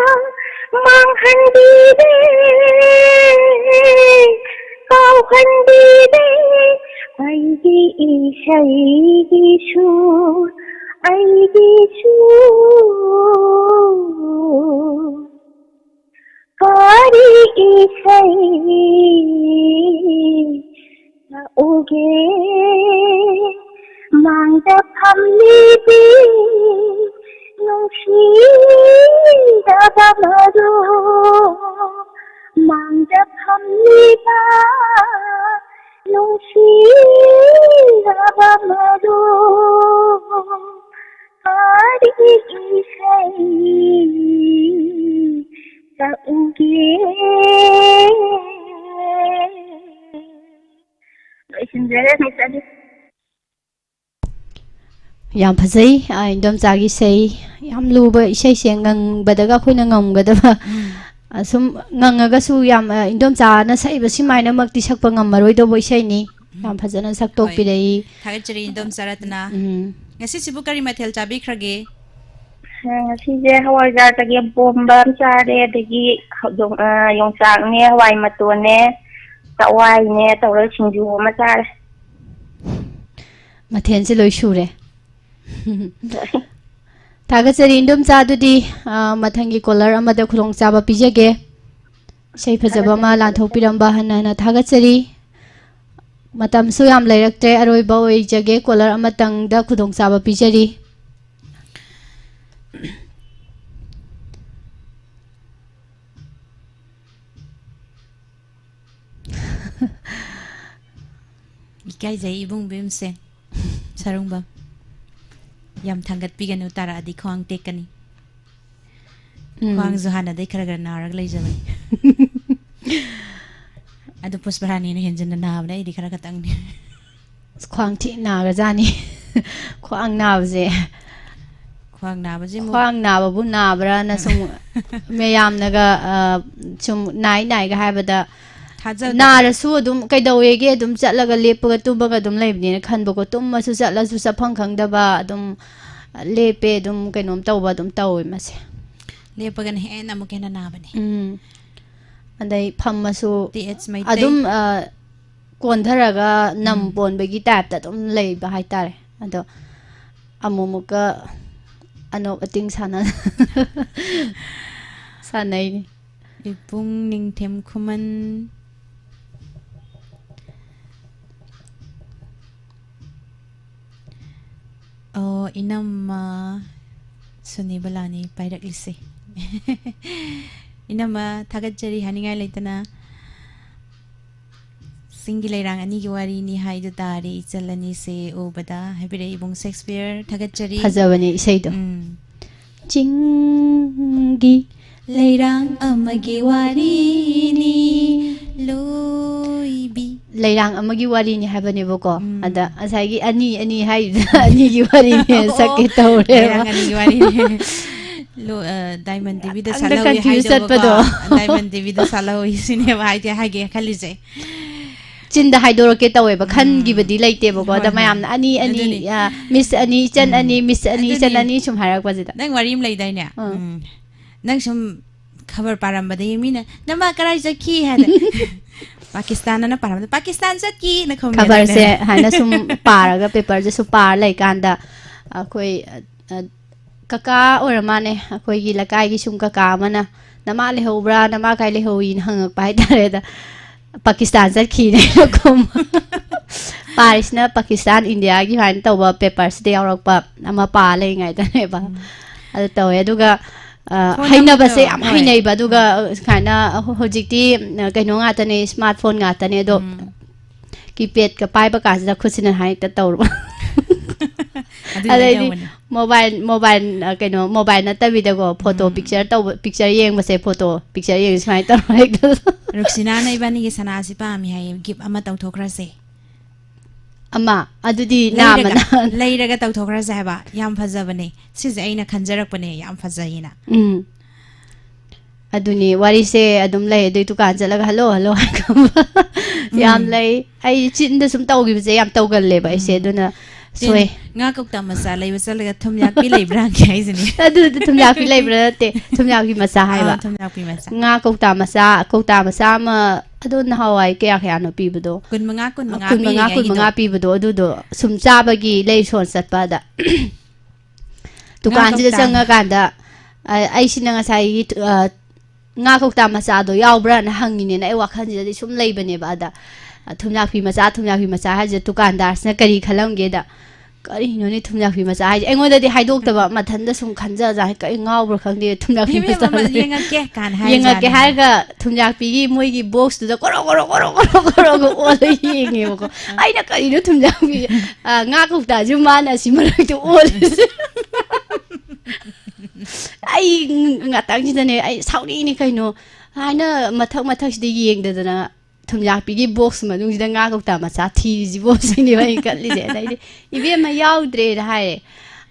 ꯃꯥꯡꯍꯟꯕꯤꯔꯦ, ꯀꯥꯎꯍꯟꯕꯤꯔꯦ ꯑꯩꯒꯤ ꯏꯁꯩꯒꯤ ꯁꯨꯔ, ꯑꯩꯒꯤ ꯁꯨꯔ꯫ ꯀꯔꯤ ꯏꯁꯩ ꯁꯛꯎꯒꯦ? ꯃꯥꯡꯗ ꯐꯝꯂꯤꯕꯤ ꯅꯨꯡꯁꯤꯔꯕ ꯃꯔꯨꯞ, ꯃꯥꯡꯗ ꯐꯝꯂꯤꯕ ꯅꯨꯡꯁꯤꯔꯕ ꯃꯔꯨꯞ, ꯀꯔꯤ ꯏꯁꯩ ꯁꯛꯎꯒꯦ? ꯌꯥꯝ ꯐꯖꯩ, ꯑ, ꯏꯟꯗꯣꯝꯆꯥꯒꯤ ꯏꯁꯩ꯫ ꯌꯥꯝ ꯂꯨꯕ ꯏꯁꯩꯁꯦ ꯉꯪꯕꯗꯒ ꯑꯩꯈꯣꯏꯅ ꯉꯝꯒꯗꯕ꯫ ꯑ, ꯁꯨꯝ ꯉꯪꯉꯒꯁꯨ ꯌꯥꯝ, ꯑ, ꯏꯟꯗꯣꯝꯆꯥꯅ ꯁꯛꯏꯕ ꯁꯨꯃꯥꯏꯅꯃꯛꯇꯤ ꯁꯛꯄ ꯉꯝꯃꯔꯣꯏꯗꯧꯕ ꯏꯁꯩꯅꯤ꯫ ꯌꯥꯝ ꯐꯖꯅ ꯁꯛꯇꯣꯛꯄꯤꯔꯛꯏ꯫ ꯊꯥꯒꯠꯆꯔꯤ, ꯏꯟꯗꯣꯝꯆꯥ ꯔꯇꯅꯥ꯫ ꯎꯝ꯫ ꯉꯁꯤꯁꯤꯕꯨ ꯀꯔꯤ ꯃꯊꯦꯜ ꯆꯥꯕꯤꯈ꯭ꯔꯒꯦ? ꯑ, ꯉꯁꯤꯁꯦ ꯍꯋꯥꯏꯖꯥꯔ ꯆꯒꯦꯝ ꯄꯣꯝꯕ ꯑꯃ ꯆꯥꯔꯦ, ꯑꯗꯒꯤ ꯌꯣꯡ-, ꯑ, ꯌꯣꯡꯆꯥꯛꯅꯦ, ꯍꯋꯥꯏ ꯃꯇꯣꯟꯅꯦ, ꯆꯋꯥꯏꯅꯦ ꯇꯧꯔꯒ ꯁꯤꯡꯖꯨ ꯑꯃ ꯆꯥꯔꯦ꯫ ꯃꯊꯦꯜꯁꯦ ꯂꯣꯏ ꯁꯨꯔꯦ꯫ ꯊꯥꯒꯠꯆꯔꯤ ꯏꯟꯗꯣꯝꯆꯥ꯫ ꯑꯗꯨꯗꯤ, ꯑ, ꯃꯊꯪꯒꯤ ꯀꯣꯂꯔ ꯑꯃꯗ ꯈꯨꯗꯣꯡꯆꯥꯕ ꯄꯤꯖꯒꯦ꯫ ꯏꯁꯩ ꯐꯖꯕ ꯑꯃ ꯂꯥꯟꯊꯣꯛꯄꯤꯔꯝꯕ ꯍꯟꯅ ꯍꯟꯅ ꯊꯥꯒꯠꯆꯔꯤ꯫ ꯃꯇꯝꯁꯨ ꯌꯥꯝ ꯂꯩꯔꯛꯇ꯭ꯔꯦ, ꯑꯔꯣꯏꯕ ꯑꯣꯏꯖꯒꯦ, ꯀꯣꯂꯔ ꯑꯃꯇꯪꯗ ꯈꯨꯗꯣꯡꯆꯥꯕ ꯄꯤꯖꯔꯤ꯫ ꯏꯀꯥꯏꯖꯩ ꯏꯕꯨꯡ ꯕꯤꯝꯁꯦ꯫ ꯁꯔꯨꯡꯕꯝ꯫ ꯌꯥꯝ ꯊꯥꯡꯒꯠꯄꯤꯒꯅꯨ, ꯇꯥꯔꯛꯑꯗꯤ ꯈ꯭ꯋꯥꯡ ꯇꯦꯛꯀꯅꯤ꯫ ꯎꯝ꯫ ꯈ꯭ꯋꯥꯡꯁꯨ ꯍꯥꯟꯅꯗꯩ ꯈꯔ ꯈꯔ ꯅꯥꯔꯒ ꯂꯩꯖꯕꯅꯤ꯫ ꯑꯗꯨ ꯄꯨꯁꯄꯔꯥꯅꯤꯅ ꯍꯦꯟꯖꯤꯟꯅ ꯅꯥꯕꯅꯦ, ꯑꯩꯗꯤ ꯈꯔ ꯈꯛꯇꯪꯅꯤ꯫ ꯑꯁ, ꯈ꯭ꯋꯥꯡ ꯊꯤ ꯅꯥꯒ꯭ꯔꯖꯥꯠꯅꯤ꯫ ꯈ꯭ꯋꯥꯡ ꯅꯥꯕꯁꯦ꯫ ꯈ꯭ꯋꯥꯡ ꯅꯥꯕꯁꯤꯃꯨꯛ ꯈ꯭ꯋꯥꯡ ꯅꯥꯕꯕꯨ ꯅꯥꯕ꯭ꯔꯥꯅ ꯁꯨꯝ ꯃꯌꯥꯝꯅꯒ, ꯑ, ꯁꯨꯝ ꯅꯥꯏ ꯅꯥꯏꯒ ꯍꯥꯏꯕꯗ, ꯊꯥꯖꯗꯕ꯫ ꯅꯥꯔꯁꯨ ꯑꯗꯨꯝ ꯀꯩꯗꯧꯋꯦꯒꯦ, ꯑꯗꯨꯝ ꯆꯠꯂꯒ ꯂꯦꯞꯄꯒ ꯇꯨꯝꯃꯒ ꯑꯗꯨꯝ ꯂꯩꯕꯅꯦꯅ ꯈꯟꯕꯀꯣ꯫ ꯇꯨꯝꯃꯁꯨ ꯆꯠꯂꯁꯨ ꯆꯠꯐꯝ ꯈꯪꯗꯕ, ꯑꯗꯨꯝ ꯂꯦꯞꯄꯦ, ꯑꯗꯨꯝ ꯀꯩꯅꯣꯝ ꯇꯧꯕ ꯑꯗꯨꯝ ꯇꯧꯋꯦ ꯃꯁꯦ꯫ ꯂꯦꯞꯄꯒꯅ ꯍꯦꯟꯅ ꯑꯃꯨꯛꯀ ꯍꯦꯟꯅ ꯅꯥꯕꯅꯦ꯫ ꯎꯝ꯫ ꯑꯗꯩ ꯐꯝꯃꯁꯨ ꯇꯤ ꯑꯩꯆ ꯃꯩꯇꯩ꯫ ꯑꯗꯨꯝ, ꯑ, ꯀꯣꯟꯊꯔꯒ ꯅꯝ ꯎꯝ꯫ ꯄꯣꯟꯕꯒꯤ ꯇꯥꯏꯞꯇ ꯑꯗꯨꯝ ꯂꯩꯕ ꯍꯥꯏꯇꯥꯔꯦ꯫ ꯑꯗꯣ ꯑꯃꯨꯛꯃꯨꯛꯀ ꯑꯅꯣꯞ ꯑꯇꯤꯡ ꯁꯥꯟꯅ-, ꯁꯥꯟꯅꯩꯅꯤ꯫ ꯏꯕꯨꯡ ꯅꯤꯡꯊꯦꯝ ꯈꯨꯃꯟ꯫ ꯑꯣ, ꯏꯅꯝꯃ ꯁꯨꯅꯤꯕꯂꯥꯅꯤ ꯄꯥꯏꯔꯛꯂꯤꯁꯦ꯫ ꯏꯅꯝꯃ, ꯊꯥꯒꯠꯆꯔꯤ ꯍꯥꯏꯅꯤꯡꯉꯥꯏ ꯂꯩꯇꯅ꯫ ꯆꯤꯡꯒꯤ ꯂꯩꯔꯥꯡ ꯑꯅꯤꯒꯤ ꯋꯥꯔꯤꯅꯤ ꯍꯥꯏꯗꯨ ꯇꯥꯔꯦ, ꯏꯆꯜ ꯑꯅꯤꯁꯦ ꯎꯕꯗ, ꯍꯥꯏꯕꯤꯔꯛꯏ ꯏꯕꯨꯡ ꯁꯦꯛꯁꯄꯤꯌꯔ, ꯊꯥꯒꯠꯆꯔꯤ꯫ ꯐꯖꯕꯅꯦ ꯏꯁꯩꯗꯣ꯫ ꯎꯝ꯫ ꯆꯤꯡꯒꯤ ꯂꯩꯔꯥꯡ ꯑꯃꯒꯤ ꯋꯥꯔꯤꯅꯤ, ꯂꯣꯏꯕꯤ꯫ ꯂꯩꯔꯥꯡ ꯑꯃꯒꯤ ꯋꯥꯔꯤꯅꯤ ꯍꯥꯏꯕꯅꯦꯕꯀꯣ꯫ ꯎꯝ꯫ ꯑꯗ ꯉꯁꯥꯏꯒꯤ ꯑꯅꯤ, ꯑꯅꯤ ꯍꯥꯏꯗꯨꯗ ꯑꯅꯤꯒꯤ ꯋꯥꯔꯤꯅꯦ꯫ ꯑꯣ, ꯁꯛꯀꯦ ꯇꯧꯔꯦꯕ꯫ ꯂꯩꯔꯥꯡ ꯑꯅꯤꯒꯤ ꯋꯥꯔꯤꯅꯦ꯫ ꯂꯣ-, ꯑ, Diamond ꯇꯤꯚꯤꯗ ꯈꯤꯇꯪꯗ ꯁꯥꯠꯍꯧꯋꯤ confuse ꯍꯥꯏꯗꯣ ꯆꯠꯄꯗꯣ꯫ ꯀꯣ꯫ Diamond ꯇꯤꯚꯤꯗ ꯁꯥꯠꯍꯧꯋꯤ ꯁꯤꯅꯦꯕ ꯍꯥꯏꯗꯤ ꯍꯥꯏꯒꯦ ꯈꯜꯂꯤꯁꯦ꯫ ꯆꯤꯟꯗ ꯍꯥꯏꯗꯣꯔꯛꯀꯦ ꯇꯧꯋꯦꯕ, ꯎꯝ꯫ ꯈꯟꯈꯤꯕꯗꯤ ꯂꯩꯇꯦꯕꯀꯣ꯫ ꯍꯣꯏ, ꯑꯗ ꯍꯣꯏ꯫ ꯃꯌꯥꯝꯅ ꯑꯅꯤ, ꯑꯅꯤ, ꯑꯗꯨꯅꯤ꯫ ꯑ, Miss ꯑꯅꯤ, ꯏꯆꯟ ꯎꯝ꯫ ꯑꯅꯤ, Miss ꯑꯅꯤ, ꯏꯆꯟ ꯑꯗꯨꯅꯤ꯫ ꯑꯅꯤ ꯁꯨꯝ ꯍꯥꯏꯔꯛꯄꯁꯤꯗ꯫ ꯅꯪ ꯋꯥꯔꯤ ꯑꯃ ꯂꯩꯗꯥꯏꯅꯦ? ꯑꯥ꯫ ꯎꯝ꯫ ꯅꯪ ꯁꯨꯝ ꯈꯕꯔ ꯄꯥꯔꯝꯕꯗꯒꯤ ꯃꯤꯅ, "ꯅꯃꯥ ꯀꯔꯥꯏ ꯆꯠꯈꯤ?" ꯍꯥꯏꯗ꯫ ꯄꯥꯀꯤꯁꯇꯥꯟ ꯑꯅ ꯄꯥꯔꯝꯕꯗ, "ꯄꯥꯀꯤꯁꯇꯥꯟ ꯆꯠꯈꯤꯅ" ꯈꯨꯝꯃꯦ ꯈꯕꯔꯁꯦ ꯅꯪꯅ꯫ ꯍꯥꯏꯅ ꯁꯨꯝ ꯄꯥꯔꯒ, paperꯁꯦ ꯁꯨꯝ ꯄꯥꯔ ꯂꯩꯀꯥꯟꯗ ꯑꯩꯈꯣꯏ, ꯑ, ꯑ, ꯀꯀꯥ ꯑꯣꯏꯔ ꯃꯥꯅꯦ, ꯑꯩꯈꯣꯏꯒꯤ ꯂꯩꯀꯥꯏꯒꯤ ꯁꯨꯝ ꯀꯀꯥ ꯑꯃꯅ, "ꯅꯃꯥ ꯂꯩꯍꯧꯕ꯭ꯔꯥ? ꯅꯃꯥ ꯀꯥꯏ ꯂꯩꯍꯧꯏꯅ?" ꯍꯪꯉꯛꯄ ꯍꯥꯏꯇꯥꯔꯦ꯫ ꯑꯗ, "ꯄꯥꯀꯤꯁꯇꯥꯟ ꯆꯠꯈꯤꯅꯦ" ꯈꯨꯝꯕ꯫ ꯄꯥꯔꯤꯁꯤꯅ ꯄꯥꯀꯤꯁꯇꯥꯟ, ꯏꯟꯗꯤꯌꯥꯒꯤ ꯁꯨꯃꯥꯏꯅ ꯇꯧꯕ paperꯁꯤꯗ ꯌꯥꯎꯔꯛꯄ ꯑꯃ ꯄꯥ ꯂꯩꯔꯤꯉꯩꯗꯅꯦꯕ꯫ ꯎꯝ꯫ ꯑꯗꯨ ꯇꯧꯋꯦ꯫ ꯑꯗꯨꯒ, ꯑ, phone ꯍꯩꯅꯕꯁꯦ numberꯗꯣ, ꯌꯥꯝ ꯍꯣꯏ꯫ ꯍꯩꯅꯩꯕ꯫ ꯑꯗꯨꯒ, ꯎꯝ꯫ ꯑ, ꯁꯨꯃꯥꯏꯅ ꯍꯧ-, ꯍꯧꯖꯤꯛꯇꯤ, ꯑ, ꯀꯩꯅꯣ ꯉꯥꯛꯇꯅꯦ, smartphone ꯉꯥꯛꯇꯅꯦ꯫ ꯑꯗꯣ ꯎꯝ꯫ Keypadꯀ ꯄꯥꯏꯕ ꯀꯥꯟꯁꯤꯗ ꯈꯨꯠꯁꯤꯅ ꯍꯦꯛꯇ ꯇꯧꯔꯨꯕ꯫ ꯑꯗꯨꯗꯤ ꯑꯗꯩꯗꯤ ꯀꯩꯗꯧꯕꯅꯤ? Mobile, mobile, ꯑ, ꯀꯩꯅꯣ, mobile ꯅꯠꯇꯕꯤꯗꯀꯣ, photo ꯎꯝ꯫ Picture ꯇꯧꯕ, picture ꯌꯦꯡꯕꯁꯦ, photo, picture ꯌꯦꯡꯕꯁꯦ ꯁꯨꯃꯥꯏꯅ ꯇꯧꯔ ꯍꯦꯛꯇ꯫ ꯔꯨꯛꯁꯤꯅꯥꯅ ꯏꯕꯥꯅꯤꯒꯤ ꯁꯅꯥꯁꯤ ꯄꯥꯝꯃꯤ ꯍꯥꯏꯌꯦ, gift ꯑꯃ ꯇꯧꯊꯣꯛꯈ꯭ꯔꯁꯦ꯫ ꯑꯃ, ꯑꯗꯨꯗꯤ ꯂꯩꯔꯒ, ꯅꯥꯃꯅ꯫ ꯂꯩꯔꯒ ꯇꯧꯊꯣꯛꯈ꯭ꯔꯁꯦ ꯍꯥꯏꯕ꯫ ꯌꯥꯝ ꯐꯖꯕꯅꯦ꯫ ꯁꯤꯁꯦ ꯑꯩꯅ ꯈꯟꯖꯔꯛꯄꯅꯦ, ꯌꯥꯝ ꯐꯖꯩꯌꯦꯅ꯫ ꯎꯝ꯫ ꯑꯗꯨꯅꯤ, ꯋꯥꯔꯤꯁꯦ ꯑꯗꯨꯝ ꯂꯩ꯫ ꯑꯗꯨꯏ ꯗꯨꯀꯥꯟ ꯆꯠꯂꯒ "ꯍꯜꯂꯣ, ꯍꯜꯂꯣ" ꯍꯥꯏ ꯈꯪꯕ꯫ ꯌꯥꯝ ꯎꯝ꯫ ꯂꯩ꯫ ꯑꯩ ꯆꯤꯟꯗ ꯁꯨꯝ ꯇꯧꯈꯤꯕꯁꯦ ꯌꯥꯝ ꯇꯧꯒꯜꯂꯦꯕ ꯑꯩꯁꯦ, ꯎꯝ꯫ ꯑꯗꯨꯅ ꯇꯤꯟ, ꯁꯣꯏ꯫ ꯉꯥ ꯀꯧꯇꯥ ꯃꯆꯥ ꯂꯩꯕ ꯆꯠꯂꯒ ꯊꯨꯝꯌꯥꯛꯄꯤ ꯂꯩꯕ꯭ꯔꯥ ꯍꯪꯒꯦ ꯍꯥꯏꯁꯤꯅꯦ꯫ ꯑꯗꯨꯗꯤ ꯊꯨꯝꯌꯥꯛꯄꯤ ꯂꯩꯕ꯭ꯔꯥ ꯅꯠꯇꯦ, ꯊꯨꯝꯌꯥꯛꯄꯤ ꯃꯆꯥ ꯍꯥꯏꯕ꯫ ꯑꯥ, ꯊꯨꯝꯌꯥꯛꯄꯤ ꯃꯆꯥ꯫ ꯉꯥ ꯀꯧꯇꯥ ꯃꯆꯥ, ꯀꯧꯇꯥ ꯃꯆꯥ ꯑꯃ, ꯑꯗꯣ ꯅꯍꯥꯟꯋꯥꯏ ꯀꯌꯥ ꯀꯌꯥꯅꯣ ꯄꯤꯕꯗꯣ? ꯀꯨꯟꯃꯉꯥ, ꯀꯨꯟꯃꯉꯥ ꯀꯨꯟꯃꯉꯥ, ꯄꯤꯔꯤꯉꯩꯒꯤꯗꯣ꯫ ꯀꯨꯟꯃꯉꯥ ꯄꯤꯕꯗꯣ, ꯑꯗꯨꯗꯣ ꯁꯨꯝ ꯆꯥꯕꯒꯤ ꯂꯩ ꯁꯣꯟ ꯆꯠꯄ ꯑꯗ꯫ ꯉꯥ ꯗꯨꯀꯥꯟꯁꯤꯗ ꯀꯧꯇꯥ꯫ ꯆꯪꯉꯀꯥꯟꯗ, ꯑ, ꯑꯩꯁꯤꯅ ꯉꯁꯥꯏꯒꯤ, ꯑ, ꯉꯥ ꯀꯧꯇꯥ ꯃꯆꯥꯗꯣ ꯌꯥꯎꯕ꯭ꯔꯥꯅ ꯍꯪꯉꯤꯅꯦꯅ ꯑꯩ ꯋꯥꯈꯜꯁꯤꯗꯗꯤ ꯁꯨꯝ ꯂꯩꯕꯅꯦꯕ꯫ ꯑꯗ, ꯑ, ꯊꯨꯝꯌꯥꯛꯄꯤ ꯃꯆꯥ, ꯊꯨꯝꯌꯥꯛꯄꯤ ꯃꯆꯥ ꯍꯥꯏꯁꯤꯗ ꯗꯨꯀꯥꯟꯗꯥꯔꯁꯤꯅ ꯀꯔꯤ ꯈꯜꯂꯝꯒꯦꯗ, "ꯀꯔꯤꯅꯣꯅꯦ ꯊꯨꯝꯌꯥꯛꯄꯤ ꯃꯆꯥ ꯍꯥꯏꯁꯦ?" ꯑꯩꯉꯣꯟꯗꯗꯤ ꯍꯥꯏꯗꯣꯛꯇꯕ, ꯎꯝ꯫ ꯃꯊꯟꯇ ꯁꯨꯝ ꯈꯟꯖꯖꯥꯠꯅꯤ, "ꯀꯔꯤ ꯉꯥꯎꯕ꯭ꯔꯥ ꯈꯪꯗꯦ, ꯊꯨꯝꯌꯥꯛꯄꯤ ꯏꯕꯦꯝꯃ, ꯃꯆꯥ ꯂꯩ꯫ ꯌꯦꯡꯉꯛꯀꯦ" ꯀꯥꯏꯅ ꯌꯦꯡꯉꯛꯀꯦ ꯍꯥꯏꯔꯖꯥꯠꯅꯦ꯫ ꯍꯥꯏꯔꯒ ꯊꯨꯝꯌꯥꯛꯄꯤꯒꯤ ꯃꯣꯏꯒꯤ boxꯇꯨꯗ ꯀꯣꯔꯣ, ꯀꯣꯔꯣ, ꯀꯣꯔꯣ, ꯀꯣꯔꯣ, ꯀꯣꯔꯣꯒ ꯑꯣꯜꯂ ꯌꯦꯡꯉꯦꯕꯀꯣ꯫ ꯑꯥ꯫ ꯑꯩꯅ "ꯀꯔꯤꯅꯣ ꯊꯨꯝꯌꯥꯛꯄꯤ, ꯑ, ꯉꯥ ꯀꯧꯇꯥꯁꯦ ꯃꯥꯅ ꯑꯁꯤ ꯃꯔꯛꯇ ꯑꯣꯜꯂꯤꯁꯦ?" ꯑꯩ ꯉꯥꯛꯇꯪꯁꯤꯗꯅꯦ ꯑꯩ ꯁꯥꯎꯅꯤꯡꯉꯤꯅꯤ ꯀꯩꯅꯣ꯫ ꯍꯥꯏꯅ ꯃꯊꯛ ꯃꯊꯛꯁꯤꯗ ꯌꯦꯡꯗꯗꯅ ꯊꯨꯝꯌꯥꯛꯄꯤꯒꯤ ꯕꯣꯛꯁ ꯃꯅꯨꯡꯁꯤꯗ ꯉꯥ ꯀꯧꯇꯥ ꯃꯆꯥ ꯊꯤꯔꯤꯁꯤꯕꯣ ꯁꯤꯅꯦꯕ ꯑꯩꯅ ꯈꯜꯂꯤꯁꯦ꯫ ꯑꯗꯩꯗꯤ, "ꯏꯕꯦꯝꯃ, ꯌꯥꯎꯗ꯭ꯔꯦꯅ" ꯍꯥꯏꯔꯦ꯫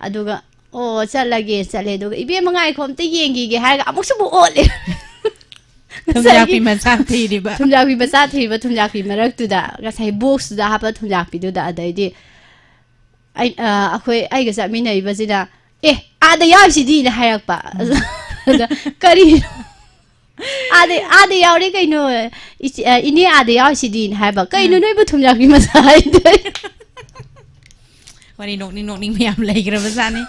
ꯑꯗꯨꯒ, "ꯑꯣ, ꯆꯠꯂꯒꯦ", ꯆꯠꯂꯦ꯫ ꯑꯗꯨꯒ, "ꯏꯕꯦꯝꯃ, ꯉꯥꯏꯈꯣ, ꯑꯝꯇ ꯌꯦꯡꯈꯤꯒꯦ" ꯍꯥꯏꯔꯒ ꯑꯃꯨꯛꯁꯨ ꯑꯃꯨꯛ ꯑꯣꯠꯂꯦ꯫ ꯊꯨꯝꯌꯥꯛꯄꯤ ꯉꯁꯥꯏꯒꯤ ꯃꯆꯥ ꯊꯤꯔꯤꯕ꯫ ꯊꯨꯝꯌꯥꯛꯄꯤ ꯃꯆꯥ ꯊꯤꯔꯤꯕ, ꯊꯨꯝꯌꯥꯛꯄꯤ ꯃꯔꯛꯇꯨꯗ, ꯉꯁꯥꯏ ꯕꯣꯛꯁꯇꯨꯗ ꯍꯥꯞꯄ ꯊꯨꯝꯌꯥꯛꯄꯤꯗꯨꯗ꯫ ꯑꯗꯩꯗꯤ ꯑꯩ, ꯑ, ꯑꯩꯈꯣꯏ, ꯑꯩꯒ ꯆꯠꯃꯤꯟꯅꯔꯤꯕꯁꯤꯅ, "ꯑꯦ, ꯑꯥꯗ ꯌꯥꯎꯔꯤꯁꯤꯗꯤꯅ" ꯍꯥꯏꯔꯛꯄ꯫ ꯎꯝ꯫ ꯑꯗ, "ꯀꯔꯤꯅꯣ? ꯑꯥꯗ, ꯑꯥꯗ ꯌꯥꯎꯔꯦ ꯀꯩꯅꯣ, ꯏꯆꯦ, ꯑ, ꯏꯅꯦ ꯑꯥꯗ ꯌꯥꯎꯔꯤꯁꯤꯗꯤꯅ" ꯍꯥꯏꯕ꯫ "ꯀꯩꯅꯣ ꯎꯝ꯫ ꯅꯣꯏꯕꯨ ꯊꯨꯝꯌꯥꯛꯄꯤ ꯃꯆꯥ ꯍꯥꯏꯗꯣꯏ?" ꯋꯥꯔꯤ ꯅꯣꯛꯅꯤꯡ ꯅꯣꯛꯅꯤꯡꯕ ꯌꯥꯝ ꯂꯩꯈ꯭ꯔꯕꯖꯥꯠꯅꯤ꯫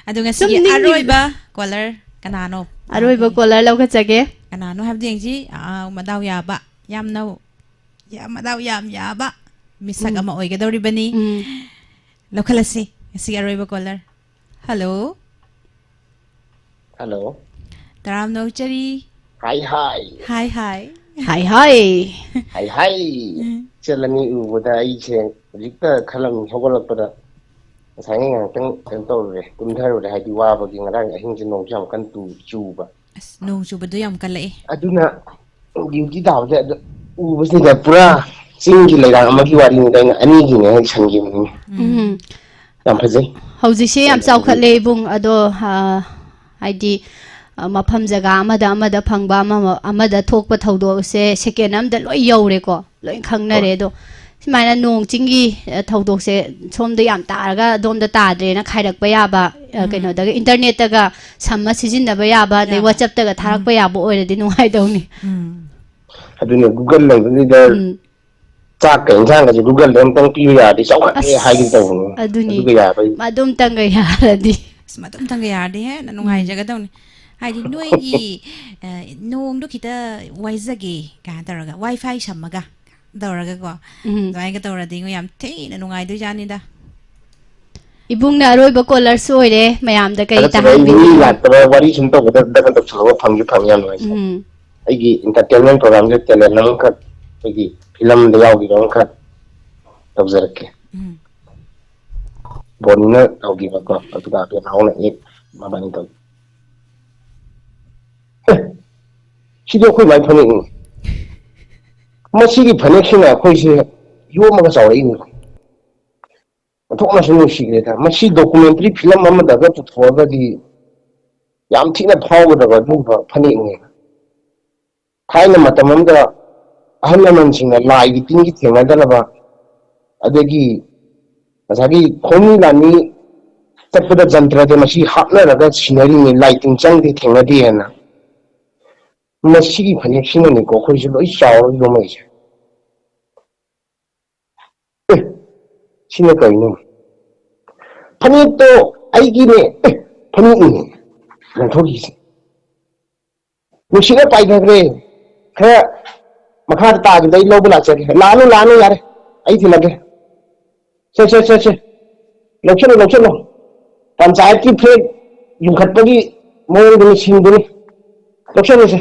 ꯑꯗꯨ ꯉꯁꯤꯒꯤ ꯁꯨꯝ ꯅꯤꯡꯁꯤꯡ- ꯑꯔꯣꯏꯕ ꯀꯣꯂꯔ ꯀꯅꯥꯅꯣ? ꯑꯔꯣꯏꯕ ꯀꯣꯂꯔ ꯂꯧꯈꯠꯆꯒꯦ꯫ ꯀꯅꯥꯅꯣ ꯍꯥꯏꯕꯗꯤ ꯌꯦꯡꯁꯤ꯫ ꯑꯥ, ꯃꯗꯥꯎ ꯌꯥꯕ, ꯌꯥꯝꯅ, ꯌꯥꯝ ꯃꯗꯥꯎ ꯌꯥꯝ ꯌꯥꯕ ꯃꯤꯁꯛ ꯎꯝ꯫ ꯑꯃ ꯑꯣꯏꯒꯗꯧꯔꯤꯕꯅꯤ꯫ ꯎꯝ꯫ ꯂꯧꯈꯠꯂꯁꯤ ꯉꯁꯤꯒꯤ ꯑꯔꯣꯏꯕ ꯀꯣꯂꯔ꯫ ꯍꯜꯂꯣ꯫ ꯍꯜꯂꯣ꯫ ꯇꯔꯥꯝꯅ ꯑꯣꯛꯆꯔꯤ꯫ ꯍꯥꯏ, ꯍꯥꯏ꯫ ꯍꯥꯏ, ꯍꯥꯏ꯫ ꯍꯥꯏ, ꯍꯥꯏ꯫ ꯍꯥꯏ, ꯍꯥꯏ꯫ ꯎꯝ꯫ ꯏꯆꯜ ꯑꯅꯤ ꯎꯕꯗ ꯑꯩꯁꯦ ꯍꯧꯖꯤꯛꯇ ꯈꯜꯂꯝꯃꯤ, ꯍꯧꯒꯠꯂꯛꯄꯗ ꯉꯁꯥꯏ ꯉꯥꯏꯍꯥꯛꯇꯪ ꯀꯩꯅꯣ ꯇꯧꯔꯨꯔꯦ, ꯇꯨꯝꯊꯔꯨꯔꯦ, ꯍꯥꯏꯗꯤ ꯋꯥꯕꯒꯤ꯫ ꯉꯔꯥꯡ ꯑꯍꯤꯡꯁꯦ ꯅꯣꯡꯁꯨ ꯌꯥꯝ ꯀꯟꯅ ꯇꯨ-, ꯆꯨꯕ꯫ ꯑꯁ, ꯅꯣꯡ ꯆꯨꯕꯗꯣ ꯌꯥꯝ ꯀꯜꯂꯛꯑꯦ꯫ ꯑꯗꯨꯅ ꯗ꯭ꯌꯨꯇꯤ ꯇꯥꯕꯁꯦ ꯑꯗꯨ ꯎꯕꯁꯤꯗ ꯄꯨꯔꯥ ꯆꯤꯡꯒꯤ ꯂꯩꯔꯥꯡ ꯑꯃꯒꯤ ꯋꯥꯔꯤꯅꯤꯗ, ꯑꯩꯅ ꯑꯅꯤꯒꯤꯅꯦ ꯍꯦꯛ ꯁꯟꯈꯤꯕꯅꯤ꯫ ꯎꯝ꯫ ꯎꯝ꯫ ꯌꯥꯝ ꯐꯖꯩ꯫ ꯍꯧꯖꯤꯛꯁꯦ ꯌꯥꯝ ꯆꯥꯎꯈꯠꯂꯦ ꯏꯕꯨꯡ, ꯑꯗꯣ, ꯑ, ꯍꯥꯏꯗꯤ, ꯑ, ꯃꯐꯝ ꯖꯒꯥ ꯑꯃꯗ, ꯑꯃꯗ ꯐꯪꯕ, ꯑꯃ, ꯑꯃꯗ ꯊꯣꯛꯄ ꯊꯧꯗꯣꯛꯁꯦ ꯁꯦꯀꯦꯟ ꯑꯃꯗ ꯂꯣꯏ ꯌꯧꯔꯦꯀꯣ, ꯂꯣꯏ ꯈꯪꯅꯔꯦ꯫ ꯍꯣꯏ꯫ ꯑꯗꯣ ꯁꯨꯃꯥꯏꯅ ꯅꯣꯡ ꯆꯤꯡꯒꯤ, ꯑ, ꯊꯧꯗꯣꯛꯁꯦ ꯁꯣꯝꯗ ꯌꯥꯝ ꯇꯥꯔꯒ ꯑꯗꯣꯝꯗ ꯇꯥꯗ꯭ꯔꯦꯅ ꯈꯥꯏꯔꯛꯄ ꯌꯥꯕ, ꯑ, ꯎꯝ꯫ ꯀꯩꯅꯣꯗꯒ, ꯏꯟꯇꯔꯅꯦꯠꯇꯒ ꯁꯝꯃ ꯁꯤꯖꯤꯟꯅꯕ ꯌꯥꯕ, ꯑꯗꯩ ꯌꯥꯕ꯫ WhatsApp-ꯇꯒ ꯎꯝ꯫ ꯊꯥꯔꯛꯄ ꯌꯥꯕ ꯑꯣꯏꯔꯗꯤ ꯅꯨꯡꯉꯥꯏꯗꯧꯅꯤ꯫ ꯎꯝ꯫ ꯑꯗꯨꯅ Google ꯂꯩꯕꯁꯤꯗ ꯎꯝ꯫ ꯆꯥꯛꯀ ꯏꯟꯁꯥꯡꯒꯁꯦ Google-ꯗ ꯑꯝꯇꯪ ꯄꯤꯕ ꯌꯥꯔꯗꯤ ꯆꯥꯎꯈꯠꯂꯦ ꯑꯁ, ꯍꯥꯏꯒꯦ ꯇꯧꯕꯅꯤ꯫ ꯑꯗꯨꯅꯤ꯫ ꯑꯗꯨꯒ ꯌꯥꯕ꯭ꯔꯥ? ꯃꯗꯨꯝꯇꯪꯒ ꯌꯥꯔꯗꯤ꯫ ꯑꯁ, ꯃꯗꯨꯝꯇꯪꯒ ꯌꯥꯔꯗꯤ ꯍꯦꯟꯅ ꯎꯝ꯫ ꯅꯨꯡꯉꯥꯏꯖꯒꯗꯧꯅꯤ꯫ ꯍꯥꯏꯗꯤ ꯅꯣꯏꯒꯤ, ꯑ, ꯅꯣꯡꯗꯣ ꯈꯤꯇ ꯋꯥꯏꯖꯒꯦ ꯀꯥꯏꯅ ꯇꯧꯔꯒ, WiFi ꯁꯝꯃꯒ ꯇꯧꯔꯒꯀꯣ, ꯎꯝ꯫ ꯑꯗꯨꯃꯥꯏꯅꯒ ꯇꯧꯔꯗꯤ ꯉꯣ, ꯌꯥꯝ ꯊꯤꯅ ꯅꯨꯡꯉꯥꯏꯗꯣꯏꯖꯥꯠꯅꯤꯗ꯫ ꯏꯕꯨꯡꯅ ꯑꯔꯣꯏꯕ ꯀꯣꯂꯔꯁꯨ ꯑꯣꯏꯔꯦ, ꯃꯌꯥꯝꯗ ꯀꯔꯤ ꯊꯥꯒꯠꯆꯔꯤ꯫ ꯑꯩ ꯃꯤ ꯇꯥꯍꯟꯕꯤꯅꯤꯡꯉꯤ? ꯂꯥꯛꯇꯕ ꯋꯥꯔꯤ ꯁꯨꯝ ꯇꯧꯕꯗ ꯗꯒ ꯇꯧꯁꯜꯂꯒ ꯐꯪꯁꯨ ꯐꯪꯉꯤ, ꯌꯥꯝ ꯅꯨꯡꯉꯥꯏꯖꯔꯦ꯫ ꯎꯝ꯫ ꯑꯩꯒꯤ entertainment program-ꯁꯦ talent ꯑꯃꯈꯛ, ꯑꯩꯈꯣꯏꯒꯤ film-ꯗ ꯌꯥꯎꯈꯤꯕ ꯑꯃꯈꯛ ꯇꯧꯖꯔꯛꯀꯦ꯫ ꯎꯝ꯫ ꯕꯣꯅꯤꯅ ꯇꯧꯈꯤꯕꯀꯣ, ꯑꯗꯨꯒ ꯑꯕꯦꯝ ꯅꯥꯎꯅ act ꯃꯕꯥꯅꯤ ꯇꯧ꯫ ꯑꯦ, ꯁꯤꯗꯤ ꯑꯩꯈꯣꯏ ꯃꯥꯏ ꯐꯅꯦꯛꯅꯤ꯫ ꯃꯁꯤꯒꯤ ꯐꯅꯦꯛꯁꯤꯅ ꯑꯩꯈꯣꯏꯁꯦ ꯌꯣꯝꯃꯒ ꯆꯥꯎꯔꯛꯏꯅꯤ꯫ ꯑꯣꯟꯊꯣꯛꯅꯁꯨ ꯅꯨꯡꯁꯤꯈ꯭ꯔꯦꯗ꯫ ꯃꯁꯤ documentary film ꯑꯃꯗꯒ ꯄꯨꯊꯣꯛꯑꯒꯗꯤ ꯌꯥꯝ ꯊꯤꯅ ꯐꯥꯎꯒꯗꯕ ꯑꯗꯨꯒꯨꯝꯕ ꯐꯅꯦꯛꯅꯦ꯫ ꯊꯥꯏꯅ ꯃꯇꯝ ꯑꯃꯗ ꯑꯍꯜ ꯂꯃꯟꯁꯤꯡꯅ ꯂꯥꯏꯒꯤ ꯇꯤꯟꯒꯤ ꯊꯦꯡꯅꯗꯅꯕ, ꯑꯗꯒꯤ ꯉꯁꯥꯏꯒꯤ ꯈꯣꯡꯃꯤ ꯂꯥꯟꯃꯤ ꯆꯠꯄꯗ ꯖꯟꯇ꯭ꯔꯗ ꯃꯁꯤ ꯍꯥꯞꯅꯔꯒ ꯁꯤꯟꯅꯔꯤꯅꯤ, ꯂꯥꯏ ꯇꯤꯟ ꯆꯪꯗꯦ ꯊꯦꯡꯅꯗꯦ ꯍꯥꯏꯅ꯫ ꯃꯁꯤꯒꯤ ꯐꯅꯦꯛꯁꯤꯅꯅꯤꯀꯣ ꯑꯩꯈꯣꯏꯁꯦ ꯂꯣꯏ ꯆꯥꯎꯔꯒ ꯌꯣꯝꯃꯛꯏꯁꯦ꯫ ꯑꯦ, ꯁꯤꯅ ꯀꯩꯅꯣ? ꯐꯅꯦꯛꯇꯣ ꯑꯩꯒꯤꯅꯦ꯫ ꯑꯦ, ꯐꯅꯦꯛꯅꯤꯅꯦ ꯂꯪꯊꯣꯛꯈꯤꯁꯦ꯫ ꯅꯨꯡꯁꯤꯠꯅ ꯄꯥꯏꯈ꯭ꯔꯦ꯫ ꯈꯔ ꯃꯈꯥꯗ ꯇꯥꯈꯤꯕꯗ ꯑꯩ ꯂꯧꯕ ꯂꯥꯛꯆꯒꯦ꯫ ꯂꯥꯛꯑꯅꯨ, ꯂꯥꯛꯑꯅꯨ, ꯌꯥꯔꯦ꯫ ꯑꯩ ꯊꯤꯜꯂꯛꯀꯦ꯫ ꯁꯦ, ꯁꯦ, ꯁꯦ, ꯁꯦ꯫ ꯂꯧꯁꯤꯜꯂꯣ, ꯂꯧꯁꯤꯜꯂꯣ꯫ ꯄꯟꯆꯥꯌꯠꯀꯤ flag ꯌꯨꯡꯈꯠꯄꯒꯤ ꯃꯑꯣꯡꯗꯨꯅꯤ, ꯁꯤꯟꯗꯨꯅꯤ꯫ ꯂꯧꯁꯤꯜꯂꯨꯁꯦ꯫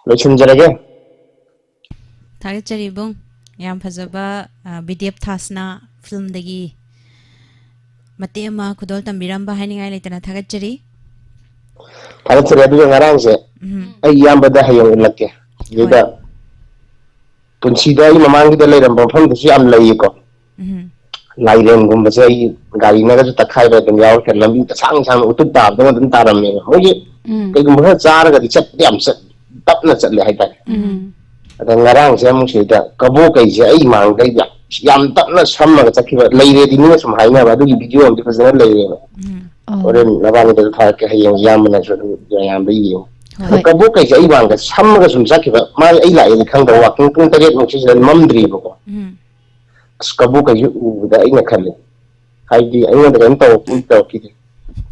ꯂꯣꯏꯁꯤꯟꯖꯔꯒꯦ꯫ ꯊꯥꯒꯠꯆꯔꯤ ꯏꯕꯨꯡ꯫ ꯌꯥꯝ ꯐꯖꯕ, ꯑ, ꯕꯤꯗ꯭ꯌꯥꯞꯊꯥꯁꯅꯥ ꯐꯤꯂꯝꯗꯒꯤ ꯃꯇꯦꯛ ꯑꯃ ꯈꯨꯗꯣꯜ ꯇꯝꯕꯤꯔꯝꯕ ꯍꯥꯏꯅꯤꯡꯉꯥꯏ ꯂꯩꯇꯅ ꯊꯥꯒꯠꯆꯔꯤ꯫ ꯊꯥꯒꯠꯆꯔꯤ꯫ ꯑꯗꯨꯒ ꯉꯔꯥꯡꯁꯦ ꯎꯝ꯫ ꯑꯩ ꯏꯌꯥꯝꯕꯗ ꯍꯌꯦꯡ ꯎꯠꯂꯛꯀꯦ꯫ ꯑꯗꯨꯗ ꯍꯣꯏ꯫ ꯄꯨꯟꯁꯤꯗ ꯑꯩ ꯃꯃꯥꯡꯒꯤꯗ ꯂꯩꯔꯝꯕ ꯃꯐꯝꯗꯁꯨ ꯌꯥꯝ ꯂꯩꯌꯦꯀꯣ꯫ ꯎꯝ꯫ ꯂꯥꯏꯔꯦꯟꯒꯨꯝꯕꯁꯦ ꯑꯩ ꯒꯥꯔꯤꯅꯒꯁꯨ ꯇꯛꯈꯥꯏꯕ ꯑꯗꯨꯝ ꯌꯥꯎꯔꯛꯈ꯭ꯔꯦ꯫ ꯂꯝꯕꯤꯗ ꯁꯥꯡ ꯁꯥꯡꯅ ꯎꯇꯨꯞ ꯇꯥꯕꯗꯧꯅ ꯑꯗꯨꯝ ꯇꯥꯔꯝꯃꯦꯕ꯫ ꯃꯣꯏꯒꯤ ꯎꯝ꯫ ꯀꯩꯒꯨꯝꯕ ꯈꯔ ꯆꯥꯔꯒꯗꯤ ꯆꯠꯄꯗꯤ ꯌꯥꯝ ꯆꯠ-, ꯇꯞꯅ ꯆꯠꯂꯦ ꯍꯥꯏꯇꯥꯔꯦ꯫ ꯎꯝ꯫ ꯑꯗ ꯉꯔꯥꯡꯁꯦ ꯑꯃꯨꯛ ꯁꯤꯗ ꯀꯕꯣꯀꯩꯁꯦ ꯑꯩ ꯃꯥꯡꯗ ꯌꯥꯝ, ꯌꯥꯝ ꯇꯞꯅ ꯁꯝꯃꯒ ꯆꯠꯈꯤꯕ ꯂꯩꯔꯦꯗꯤ ꯃꯤꯅ ꯁꯨꯝ ꯍꯥꯏꯅꯕ, ꯑꯗꯨꯒꯤ video ꯑꯃꯗꯤ ꯐꯖꯅ ꯂꯩꯔꯦꯕ꯫ ꯎꯝ꯫ ꯑꯣ꯫ ꯍꯣꯔꯦꯟ ꯅꯕꯥꯅꯤꯗꯁꯨ ꯊꯥꯔꯛꯀꯦ, ꯍꯌꯦꯡ ꯏꯌꯥꯝꯕꯅꯁꯨ ꯑꯗꯨꯝ ꯃꯌꯥꯝꯗ ꯌꯦꯡꯉꯨ꯫ ꯍꯣꯏ꯫ ꯍꯣꯏ꯫ ꯀꯕꯣꯀꯩꯁꯦ ꯑꯩ ꯃꯥꯡꯗ ꯁꯝꯃꯒ ꯁꯨꯝ ꯆꯠꯈꯤꯕ, ꯃꯥ ꯑꯩ ꯂꯥꯛꯑꯦꯗꯤ ꯈꯪꯗꯕ, ꯋꯥꯀꯤꯡ ꯄꯨꯡ ꯇꯔꯦꯠꯃꯨꯛ ꯁꯤꯁꯤꯗ ꯃꯝꯗ꯭ꯔꯤꯕꯀꯣ꯫ ꯎꯝ꯫ ꯑꯁ, ꯀꯕꯣꯀꯩꯁꯦ ꯎꯕꯗ ꯑꯩꯅ ꯈꯜꯂꯦ, ꯍꯥꯏꯗꯤ ꯑꯩꯉꯣꯟꯗ ꯀꯩꯝ ꯇꯧꯔꯛꯄ ꯇꯧꯔꯛꯈꯤꯗꯦ,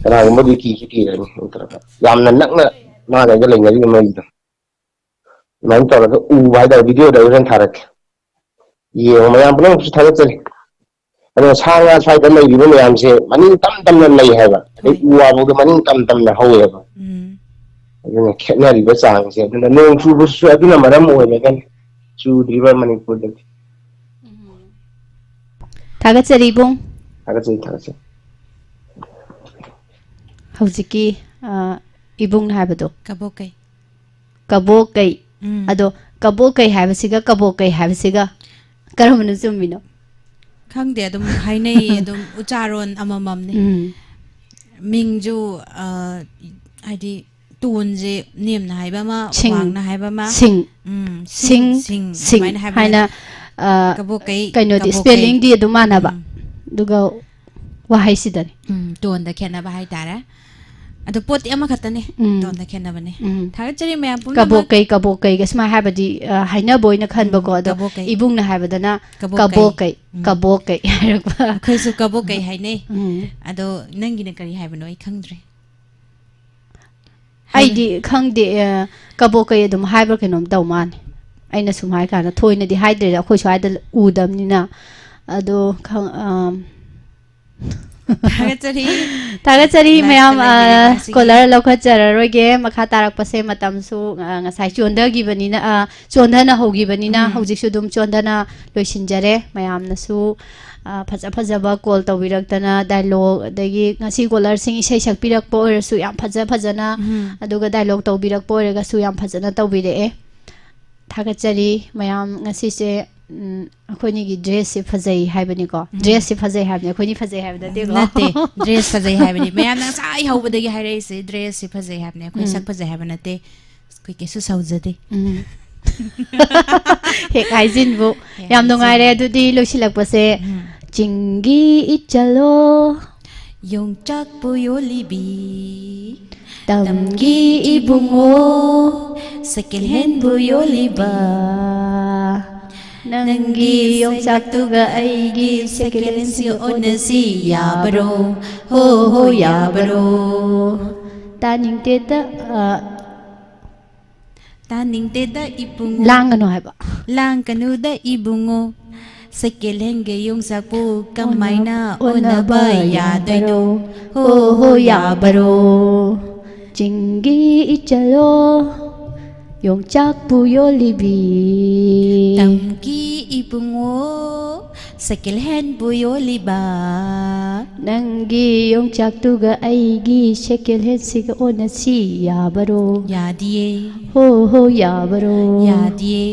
ꯀꯅꯥꯒꯨꯝꯕꯗꯤ ꯀꯤꯁꯨ ꯀꯤꯔꯅꯤ ꯅꯠꯇ꯭ꯔꯒ ꯌꯥꯝꯅ ꯅꯛꯅ ꯃꯥꯒ ꯑꯩꯒ ꯂꯩꯅꯔꯤꯕ ꯃꯔꯤꯗꯣ꯫ ꯑꯗꯨꯃꯥꯏꯅ ꯇꯧꯔꯒ ꯎꯕ ꯍꯥꯏꯇꯥꯔꯦ꯫ Video ꯗ ꯍꯣꯔꯦꯟ ꯊꯥꯔꯛꯀꯦ, ꯌꯦꯡꯉꯣ꯫ ꯃꯌꯥꯝ ꯄꯨꯝꯅꯃꯛꯁꯨ ꯊꯥꯒꯠꯆꯔꯤ꯫ ꯑꯗꯣ ꯁꯥ ꯉꯥ ꯁ꯭ꯋꯥꯏꯗ ꯂꯩꯔꯤꯕ ꯃꯌꯥꯝꯁꯦ ꯃꯅꯤꯡ ꯇꯝ ꯇꯝꯅ ꯂꯩ ꯍꯥꯏꯕ, ꯑꯗꯩ ꯍꯣꯏ꯫ ꯎ ꯋꯥ ꯐꯥꯎꯗ ꯃꯅꯤꯡ ꯇꯝ ꯇꯝꯅ ꯍꯧꯋꯦꯕ꯫ ꯎꯝ꯫ ꯑꯗꯨꯅ ꯈꯦꯠꯅꯔꯤꯕ ꯆꯥꯡꯁꯦ, ꯑꯗꯨꯅ ꯅꯣꯡ ꯆꯨꯕꯁꯤꯁꯨ ꯑꯗꯨꯅ ꯃꯔꯝ ꯑꯣꯏꯔꯒꯅꯤ ꯆꯨꯗ꯭ꯔꯤꯕ ꯃꯅꯤꯄꯨꯔꯗꯗꯤ꯫ ꯊꯥꯒꯠꯆꯔꯤ ꯏꯕꯨꯡ꯫ ꯊꯥꯒꯠꯆꯔꯤ, ꯊꯥꯒꯠꯆꯔꯤ꯫ ꯍꯧꯖꯤꯛꯀꯤ ꯑ, ꯏꯕꯨꯡꯅ ꯍꯥꯏꯕꯗꯣ꯫ ꯀꯕꯣꯀꯩ꯫ ꯀꯕꯣꯀꯩ꯫ ꯎꯝ꯫ ꯑꯗꯣ ꯀꯕꯣꯀꯩ ꯍꯥꯏꯕꯁꯤꯒ ꯀꯕꯣꯀꯩ ꯍꯥꯏꯕꯁꯤꯒ ꯀꯔꯝꯕꯅ ꯆꯨꯝꯃꯤꯅꯣ? ꯈꯪꯗꯦ, ꯑꯗꯨꯝ ꯍꯥꯏꯅꯩ, ꯑꯗꯨꯝ ꯎꯆꯥꯔꯣꯟ ꯑꯃꯃꯝꯅꯤ꯫ ꯎꯝ꯫ ꯃꯤꯡꯁꯨ, ꯑ, ꯍꯥꯏꯗꯤ ꯇꯣꯟꯁꯦ ꯅꯦꯝꯅ ꯍꯥꯏꯕ ꯑꯃ, ꯁꯤꯡ꯫ ꯋꯥꯡꯅ ꯍꯥꯏꯕ ꯑꯃ꯫ ꯁꯤꯡ꯫ ꯎꯝ, ꯁꯤꯡ꯫ ꯁꯤꯡ, ꯁꯤꯡ ꯑꯗꯨꯃꯥꯏꯅ ꯍꯥꯏꯕ ꯍꯥꯏꯅ, ꯂꯩ꯫ ꯑ, ꯀꯕꯣꯀꯩ, ꯀꯩꯅꯣꯗꯤ, ꯀꯕꯣꯀꯩ꯫ spellingꯗꯤ ꯑꯗꯨꯝ ꯃꯥꯟꯅꯕ꯫ ꯎꯝ꯫ ꯑꯗꯨꯒ ꯋꯥꯍꯩꯁꯤꯗꯅꯤ꯫ ꯎꯝ, ꯇꯣꯟꯗ ꯈꯦꯠꯅꯕ ꯍꯥꯏꯇꯥꯔꯦ꯫ ꯑꯗꯣ ꯄꯣꯠꯇꯤ ꯑꯃꯈꯛꯇꯅꯦ꯫ ꯎꯝ꯫ ꯇꯣꯟꯗ ꯈꯦꯠꯅꯕꯅꯦ꯫ ꯎꯝ꯫ ꯊꯥꯒꯠꯆꯔꯤ ꯃꯌꯥꯝ ꯄꯨꯝꯅꯃꯛ꯫ ꯀꯕꯣꯀꯩ, ꯀꯕꯣꯀꯩꯒ ꯁꯨꯃꯥꯏꯅ ꯍꯥꯏꯕꯗꯤ, ꯑ, ꯍꯥꯏꯅꯕ ꯑꯣꯏꯅ ꯈꯟꯕꯀꯣ꯫ ꯎꯝ, ꯑꯗꯣ ꯀꯕꯣꯀꯩ꯫ ꯏꯕꯨꯡꯅ ꯍꯥꯏꯕꯗꯅ ꯀꯕꯣꯀꯩ꯫ ꯀꯕꯣꯀꯩ, ꯎꯝ꯫ ꯀꯕꯣꯀꯩ ꯍꯥꯏꯔꯛꯄ꯫ ꯑꯩꯈꯣꯏꯁꯨ ꯀꯕꯣꯀꯩ ꯍꯥꯏꯅꯩ꯫ ꯎꯝ꯫ ꯑꯗꯣ ꯅꯪꯒꯤꯅ ꯀꯔꯤ ꯍꯥꯏꯕꯅꯣ ꯑꯩ ꯈꯪꯗ꯭ꯔꯦ꯫ ꯑꯩꯗꯤ ꯈꯪꯗꯦ, ꯑ, ꯀꯕꯣꯀꯩ ꯑꯗꯨꯝ ꯍꯥꯏꯕ꯭ꯔꯥ ꯀꯩꯅꯣꯝ ꯇꯧ ꯃꯥꯜꯂꯦ꯫ ꯑꯩꯅ ꯁꯨꯝ ꯍꯥꯏ ꯀꯥꯟꯗ ꯊꯣꯏꯅꯗꯤ ꯍꯥꯏꯗ꯭ꯔꯦꯗ, ꯑꯩꯈꯣꯏ ꯁ꯭ꯋꯥꯏꯗ ꯎꯗꯕꯅꯤꯅ꯫ ꯑꯗꯣ ꯈꯪ-, ꯑꯝ, ꯊꯥꯒꯠꯆꯔꯤ꯫ ꯊꯥꯒꯠꯆꯔꯤ Live-ꯇ ꯃꯌꯥꯝ, ꯂꯩꯕꯤꯔꯤꯕ ꯑ, ꯑꯁꯤꯒꯤ caller ꯂꯧꯈꯠꯆꯔꯔꯣꯏꯒꯦ꯫ ꯃꯈꯥ ꯇꯥꯔꯛꯄꯁꯦ ꯃꯇꯝꯁꯨ, ꯑ, ꯉꯁꯥꯏ ꯆꯣꯟꯊꯈꯤꯕꯅꯤꯅ, ꯑ, ꯆꯣꯟꯊꯅ ꯍꯧꯈꯤꯕꯅꯤꯅ ꯎꯝ꯫ ꯍꯧꯖꯤꯛꯁꯨ ꯑꯗꯨꯝ ꯆꯣꯟꯊꯅ ꯂꯣꯏꯁꯤꯟꯖꯔꯦ꯫ ꯃꯌꯥꯝꯅꯁꯨ, ꯑ, ꯐꯖ ꯐꯖꯕ call ꯇꯧꯕꯤꯔꯛꯇꯅ, dialogue, ꯑꯗꯒꯤ ꯉꯁꯤ caller-ꯁꯤꯡ ꯏꯁꯩ ꯁꯛꯄꯤꯔꯛꯄ ꯑꯣꯏꯔꯁꯨ ꯌꯥꯝ ꯐꯖ ꯐꯖꯅ, ꯎꯝ꯫ ꯑꯗꯨꯒ dialogue ꯇꯧꯕꯤꯔꯛꯄ ꯑꯣꯏꯔꯒꯁꯨ ꯌꯥꯝ ꯐꯖꯅ ꯇꯧꯕꯤꯔꯛꯑꯦ꯫ ꯊꯥꯒꯠꯆꯔꯤ ꯃꯌꯥꯝ꯫ ꯉꯁꯤꯁꯦ, ꯎꯝ, ꯑꯩꯈꯣꯏꯅꯤꯒꯤ dress-ꯁꯦ ꯐꯖꯩ ꯍꯥꯏꯕꯅꯤꯀꯣ꯫ ꯎꯝ꯫ Dress-ꯁꯦ ꯐꯖꯩ ꯍꯥꯏꯕꯅꯤ, ꯑꯩꯈꯣꯏꯅꯤ ꯐꯖꯩ ꯍꯥꯏꯕ ꯅꯠꯇꯦꯀꯣ꯫ ꯅꯠꯇꯦ, dress ꯐꯖꯩ ꯍꯥꯏꯕꯅꯤ꯫ ꯃꯌꯥꯝꯅ ꯉꯁꯥꯏ ꯍꯧꯕꯗꯒꯤ ꯍꯥꯏꯔꯛꯏꯁꯦ, dress-ꯁꯦ ꯐꯖꯩ ꯍꯥꯏꯕꯅꯤ꯫ ꯑꯩꯈꯣꯏ ꯎꯝ꯫ ꯁꯛ ꯐꯖꯩ ꯍꯥꯏꯕ ꯅꯠꯇꯦ꯫ ꯑꯩꯈꯣꯏ ꯀꯩꯁꯨ ꯁꯥꯎꯖꯗꯦ꯫ ꯎꯝ꯫ ꯍꯦꯛ ꯍꯥꯏꯖꯤꯟꯕꯨ꯫ ꯍꯦꯛ ꯌꯥꯝ ꯅꯨꯡꯉꯥꯏꯔꯦ꯫ ꯍꯥꯏꯖꯤꯟꯕꯨ꯫ ꯑꯗꯨꯗꯤ ꯂꯣꯏꯁꯤꯜꯂꯛꯄꯁꯦ, ꯎꯝ꯫ ꯆꯤꯡꯒꯤ ꯏꯆꯜꯂꯣ꯫ ꯌꯣꯡꯆꯥꯛꯄꯨ ꯌꯣꯜꯂꯤꯕꯤ꯫ ꯇꯝꯒꯤ ꯏꯕꯨꯡꯉꯣ꯫ Second hand-ꯕꯨ ꯌꯣꯜꯂꯤꯕ꯫ ꯅꯪꯒꯤ ꯌꯣꯡꯆꯥꯛꯇꯨꯒ ꯑꯩꯒꯤ second hand-ꯁꯤꯒ ꯑꯣꯟꯅꯁꯤ ꯌꯥꯕꯔꯣ? ꯍꯣ ꯍꯣ ꯌꯥꯕꯔꯣ? ꯇꯥꯅꯤꯡꯗꯦꯗ, ꯑ, ꯇꯥꯅꯤꯡꯗꯦꯗ ꯏꯕꯨꯡꯉꯣ꯫ ꯂꯥꯡꯒꯅꯨ ꯍꯥꯏꯕ꯫ ꯂꯥꯡꯒꯅꯨꯗ ꯏꯕꯨꯡꯉꯣ꯫ Second hand-ꯒ ꯌꯣꯡꯆꯥꯛꯄꯨ ꯀꯃꯥꯏꯅ ꯑꯣꯟꯅꯕ ꯑꯣꯟꯅꯕ ꯌꯥꯗꯣꯏꯅꯣ? ꯍꯣ ꯍꯣ ꯌꯥꯕꯔꯣ? ꯆꯤꯡꯒꯤ ꯏꯆꯜꯂꯣ, ꯌꯣꯡꯆꯥꯛꯄꯨ ꯌꯣꯜꯂꯤꯕꯤ꯫ ꯇꯝꯒꯤ ꯏꯕꯨꯡꯉꯣ, second hand-ꯕꯨ ꯌꯣꯜꯂꯤꯕ꯫ ꯅꯪꯒꯤ ꯌꯣꯡꯆꯥꯛꯇꯨꯒ ꯑꯩꯒꯤ ꯁꯦꯀꯦꯟ ꯍꯦꯟꯁꯤꯒ ꯑꯣꯟꯅꯁꯤ ꯌꯥꯕꯔꯣ? ꯌꯥꯗꯤꯌꯦ꯫ ꯍꯣ ꯍꯣ ꯌꯥꯕꯔꯣ? ꯌꯥꯗꯤꯌꯦ꯫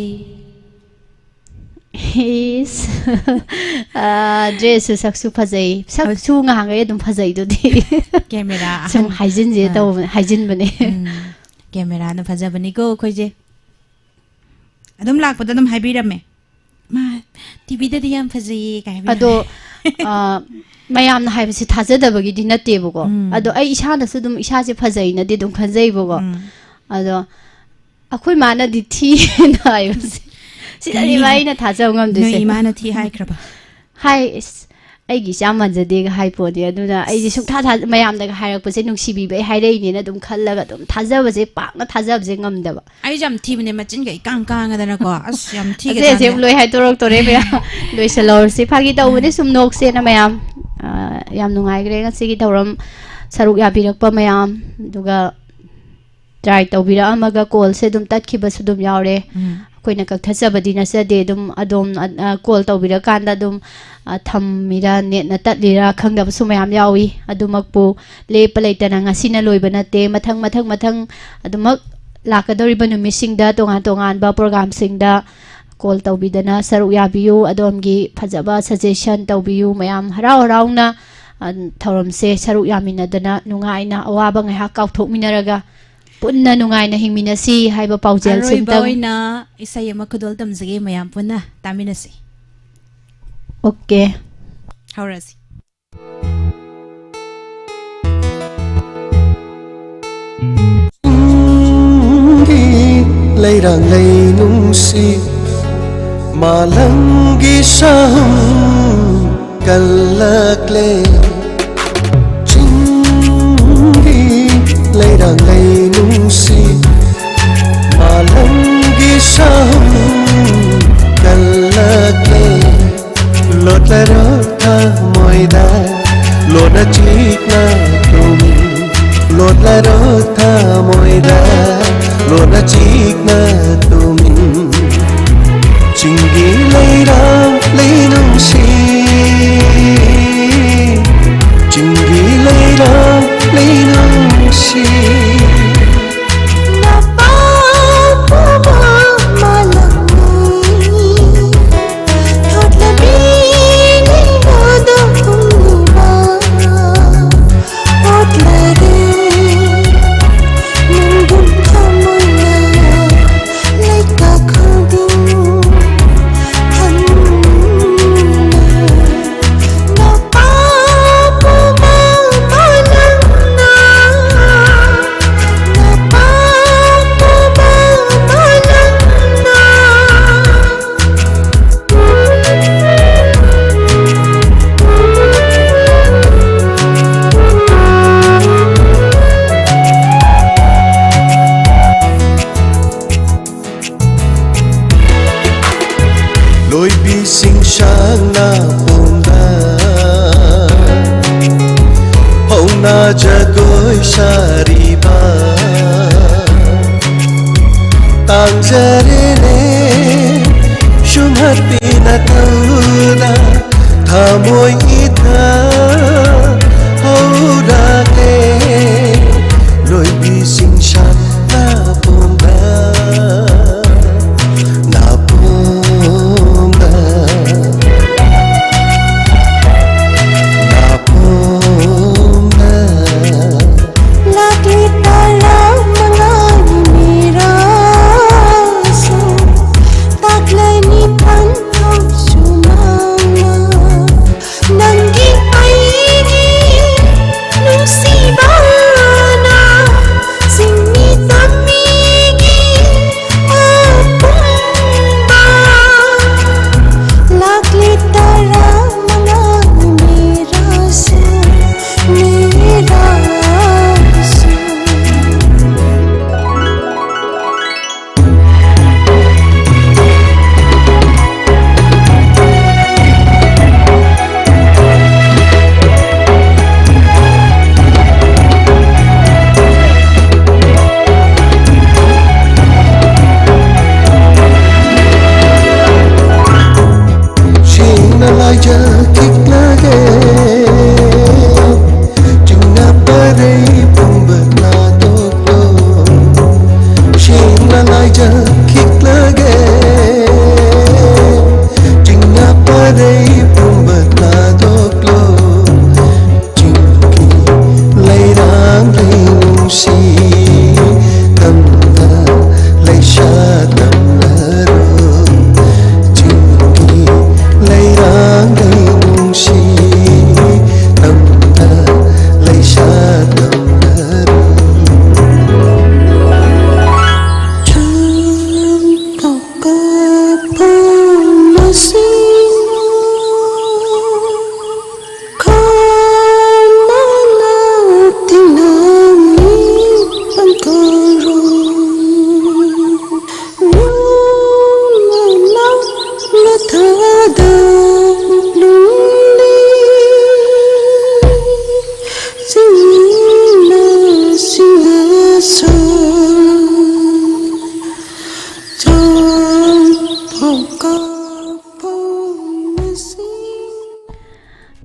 ꯏꯁ꯫ ꯑꯥ, ꯗ꯭ꯔꯦꯁꯁꯨ ꯁꯛꯁꯨ ꯐꯖꯩ꯫ ꯁꯛꯁꯨ ꯉꯍꯥꯟꯈꯩ ꯑꯗꯨꯝ ꯐꯖꯩꯗꯨꯗꯤ꯫ ꯀꯦꯃꯦꯔꯥ ꯁꯨꯝ ꯑꯍꯟ- ꯍꯥꯏꯖꯤꯟꯁꯦ ꯑꯥ꯫ ꯇꯧꯕꯅꯦ, ꯍꯥꯏꯖꯤꯟꯕꯅꯦ꯫ ꯎꯝ, ꯀꯦꯃꯦꯔꯥꯅ ꯐꯖꯕꯅꯤꯀꯣ ꯑꯩꯈꯣꯏꯁꯦ꯫ ꯑꯗꯨꯝ ꯂꯥꯛꯄꯗ ꯑꯗꯨꯝ ꯍꯥꯏꯕꯤꯔꯝꯃꯦ, "ꯃꯥ ꯇꯤꯚꯤꯗꯗꯤ ꯌꯥꯝ ꯐꯖꯩꯌꯦ" ꯀꯥꯏ ꯍꯥꯏꯕꯤꯔꯝꯃꯦ꯫ ꯑꯗꯣ, ꯑꯥ, ꯃꯌꯥꯝꯅ ꯍꯥꯏꯕꯁꯤ ꯊꯥꯖꯗꯕꯒꯤꯗꯤ ꯅꯠꯇꯦꯕꯀꯣ꯫ ꯎꯝ꯫ ꯑꯗꯣ ꯑꯩ ꯏꯁꯥꯅꯁꯨ ꯑꯗꯨꯝ ꯏꯁꯥꯁꯦ ꯐꯖꯩꯅꯗꯤ ꯑꯗꯨꯝ ꯈꯟꯖꯩꯕꯀꯣ꯫ ꯎꯝ꯫ ꯑꯗꯣ ꯑꯩꯈꯣꯏ ꯃꯥꯅꯗꯤ ꯊꯤꯅ ꯍꯥꯏꯕꯁꯦ, ꯁꯤꯗꯅꯦꯕ ꯅꯣꯏ- ꯑꯩꯅ ꯊꯥꯖꯕ ꯉꯝꯗꯣꯏꯁꯦ꯫ ꯅꯣꯏ ꯏꯃꯥꯅ ꯊꯤ ꯍꯥꯏꯈ꯭ꯔꯕ? ꯍꯥꯏ, "ꯏꯁ, ꯑꯩꯒꯤ ꯏꯆꯥ ꯃꯥꯟꯖꯗꯦꯒ" ꯍꯥꯏ ꯄꯣꯠꯅꯤ꯫ ꯑꯗꯨꯅ ꯑꯩꯗꯤ ꯁꯨꯡꯊꯥ ꯊꯥꯖ-, ꯃꯌꯥꯝꯅꯒ ꯍꯥꯏꯔꯛꯄꯁꯦ ꯅꯨꯡꯁꯤꯕꯤꯕꯩ ꯍꯥꯏꯔꯛꯏꯅꯦꯅ ꯑꯗꯨꯝ ꯈꯜꯂꯒ ꯑꯗꯨꯝ ꯊꯥꯖꯕꯁꯦ, ꯄꯥꯛꯅ ꯊꯥꯖꯕꯁꯦ ꯉꯝꯗꯕ꯫ ꯑꯩꯁꯨ ꯌꯥꯝ ꯊꯤꯕꯅꯦ, ꯃꯆꯤꯟꯒ ꯏꯀꯥꯡ ꯀꯥꯡꯉꯗꯅꯀꯣ, ꯑꯁ, ꯌꯥꯝ ꯊꯤꯒ ꯑꯁꯦ, ꯑꯁꯦ ꯆꯥꯡꯅ꯫ ꯂꯣꯏ ꯍꯥꯏꯗꯣꯔꯛꯇꯣꯔꯦ ꯃꯌꯥꯝ꯫ ꯂꯣꯏꯁꯤꯜꯍꯧꯔꯁꯤ꯫ ꯐꯥꯒꯤ ꯇꯧꯕꯅꯦ, ꯁꯨꯝ ꯅꯣꯛꯁꯦꯅ ꯃꯌꯥꯝ꯫ ꯑꯥ, ꯌꯥꯝ ꯅꯨꯡꯉꯥꯏꯈ꯭ꯔꯦ ꯉꯁꯤꯒꯤ ꯊꯧꯔꯝ ꯁꯔꯨꯛ ꯌꯥꯕꯤꯔꯛꯄ ꯃꯌꯥꯝ꯫ ꯑꯗꯨꯒ try ꯇꯧꯕꯤꯔꯛꯑꯝꯃꯒ call ꯁꯦ ꯑꯗꯨꯝ ꯇꯠꯈꯤꯕꯁꯨ ꯑꯗꯨꯝ ꯌꯥꯎꯔꯦ꯫ ꯎꯝ꯫ ꯑꯩꯈꯣꯏꯅ ꯀꯛꯊꯠꯆꯕꯗꯤ ꯅꯠꯆꯗꯦ꯫ ꯑꯗꯨꯝ ꯑꯗꯣꯝ, ꯑ, call ꯇꯧꯕꯤꯔꯀꯥꯟꯗ ꯑꯗꯨꯝ, ꯑ, ꯊꯝꯃꯤꯔꯥ, net ꯅ ꯇꯠꯂꯤꯔꯥ ꯈꯪꯗꯕꯁꯨ ꯃꯌꯥꯝ ꯌꯥꯎꯏ꯫ ꯑꯗꯨꯃꯛꯄꯨ ꯂꯦꯞꯄ ꯂꯩꯇꯅ ꯉꯁꯤꯅ ꯂꯣꯏꯕ ꯅꯠꯇꯦ꯫ ꯃꯊꯪ, ꯃꯊꯪ, ꯃꯊꯪ ꯑꯗꯨꯃꯛ ꯂꯥꯛꯀꯗꯧꯔꯤꯕ ꯅꯨꯃꯤꯠꯁꯤꯡꯗ ꯇꯣꯉꯥꯟ ꯇꯣꯉꯥꯟꯕ program ꯁꯤꯡꯗ call ꯇꯧꯕꯤꯗꯅ ꯁꯔꯨꯛ ꯌꯥꯕꯤꯌꯨ꯫ ꯑꯗꯣꯝꯒꯤ ꯐꯖꯕ suggestion ꯇꯧꯕꯤꯌꯨ꯫ ꯃꯌꯥꯝ ꯍꯔꯥꯎ ꯍꯔꯥꯎꯅ, ꯑ, ꯊꯧꯔꯝꯁꯦ ꯁꯔꯨꯛ ꯌꯥꯃꯤꯟꯅꯗꯅ ꯅꯨꯡꯉꯥꯏꯅ ꯑꯋꯥꯕ ꯉꯥꯏꯍꯥꯛ ꯀꯥꯎꯊꯣꯛꯃꯤꯟꯅꯔꯒ ꯄꯨꯟꯅ ꯅꯨꯡꯉꯥꯏꯅ ꯍꯤꯡꯃꯤꯟꯅꯁꯤ ꯍꯥꯏꯕ ꯄꯥꯎꯖꯦꯜ ꯑꯔꯣꯏꯕ ꯁꯤꯝꯇꯪ꯫ ꯑꯣꯏꯅ ꯏꯁꯩ ꯑꯃ ꯈꯨꯗꯣꯜ ꯇꯝꯖꯒꯦ, ꯃꯌꯥꯝ ꯄꯨꯟꯅ ꯇꯥꯃꯤꯟꯅꯁꯤ꯫ Okay꯫ ꯍꯧꯔꯁꯤ꯫ ꯆꯤꯡꯒꯤ ꯂꯩꯔꯥꯡꯂꯩ ꯅꯨꯡꯁꯤ, ꯃꯥꯂꯪꯒꯤ ꯁꯥꯍꯨꯝ ꯀꯜꯂꯛꯂꯦ꯫ ꯆꯤꯡꯒꯤ ꯂꯩꯔꯥꯡꯂꯩ ꯅꯨꯡꯁꯤ, ꯃꯥꯂꯪꯒꯤ ꯁꯥꯍꯨꯝ ꯀꯜꯂꯛꯂꯦ꯫ ꯂꯣꯠꯂꯔꯣ ꯊꯃꯣꯏꯗ ꯂꯣꯟꯅ ꯆꯤꯛꯅ ꯇꯨꯝ꯫ ꯂꯣꯠꯂꯔꯣ ꯊꯃꯣꯏꯗ ꯂꯣꯟꯅ ꯆꯤꯛꯅ ꯇꯨꯝ꯫ ꯆꯤꯡꯒꯤ ꯂꯩꯔꯥꯡ ꯂꯩꯅꯨꯡꯁꯤ, ꯁꯥꯔꯤꯕ ꯇꯥꯡꯖꯔꯦꯅꯦ꯫ ꯁꯨꯝꯍꯠꯄꯤꯅ ꯇꯧꯗ ꯊꯃꯣꯏ ꯏꯊ ꯍꯧꯔꯒꯦ꯫ ꯂꯣꯏꯕꯤꯁꯤꯡ ꯁꯥꯟꯅ ꯄꯣꯝꯕ ꯅꯥꯄꯣꯝꯕ ꯅꯥꯄꯣꯝꯕ꯫ ꯂꯥꯛꯂꯤ ꯇꯔꯥ ꯃꯉꯥꯒꯤ ꯃꯤꯔꯥꯁꯨ ꯇꯥꯛꯂꯅꯤ ꯄꯟꯊꯧ ꯁꯨꯃꯥꯡꯅ꯫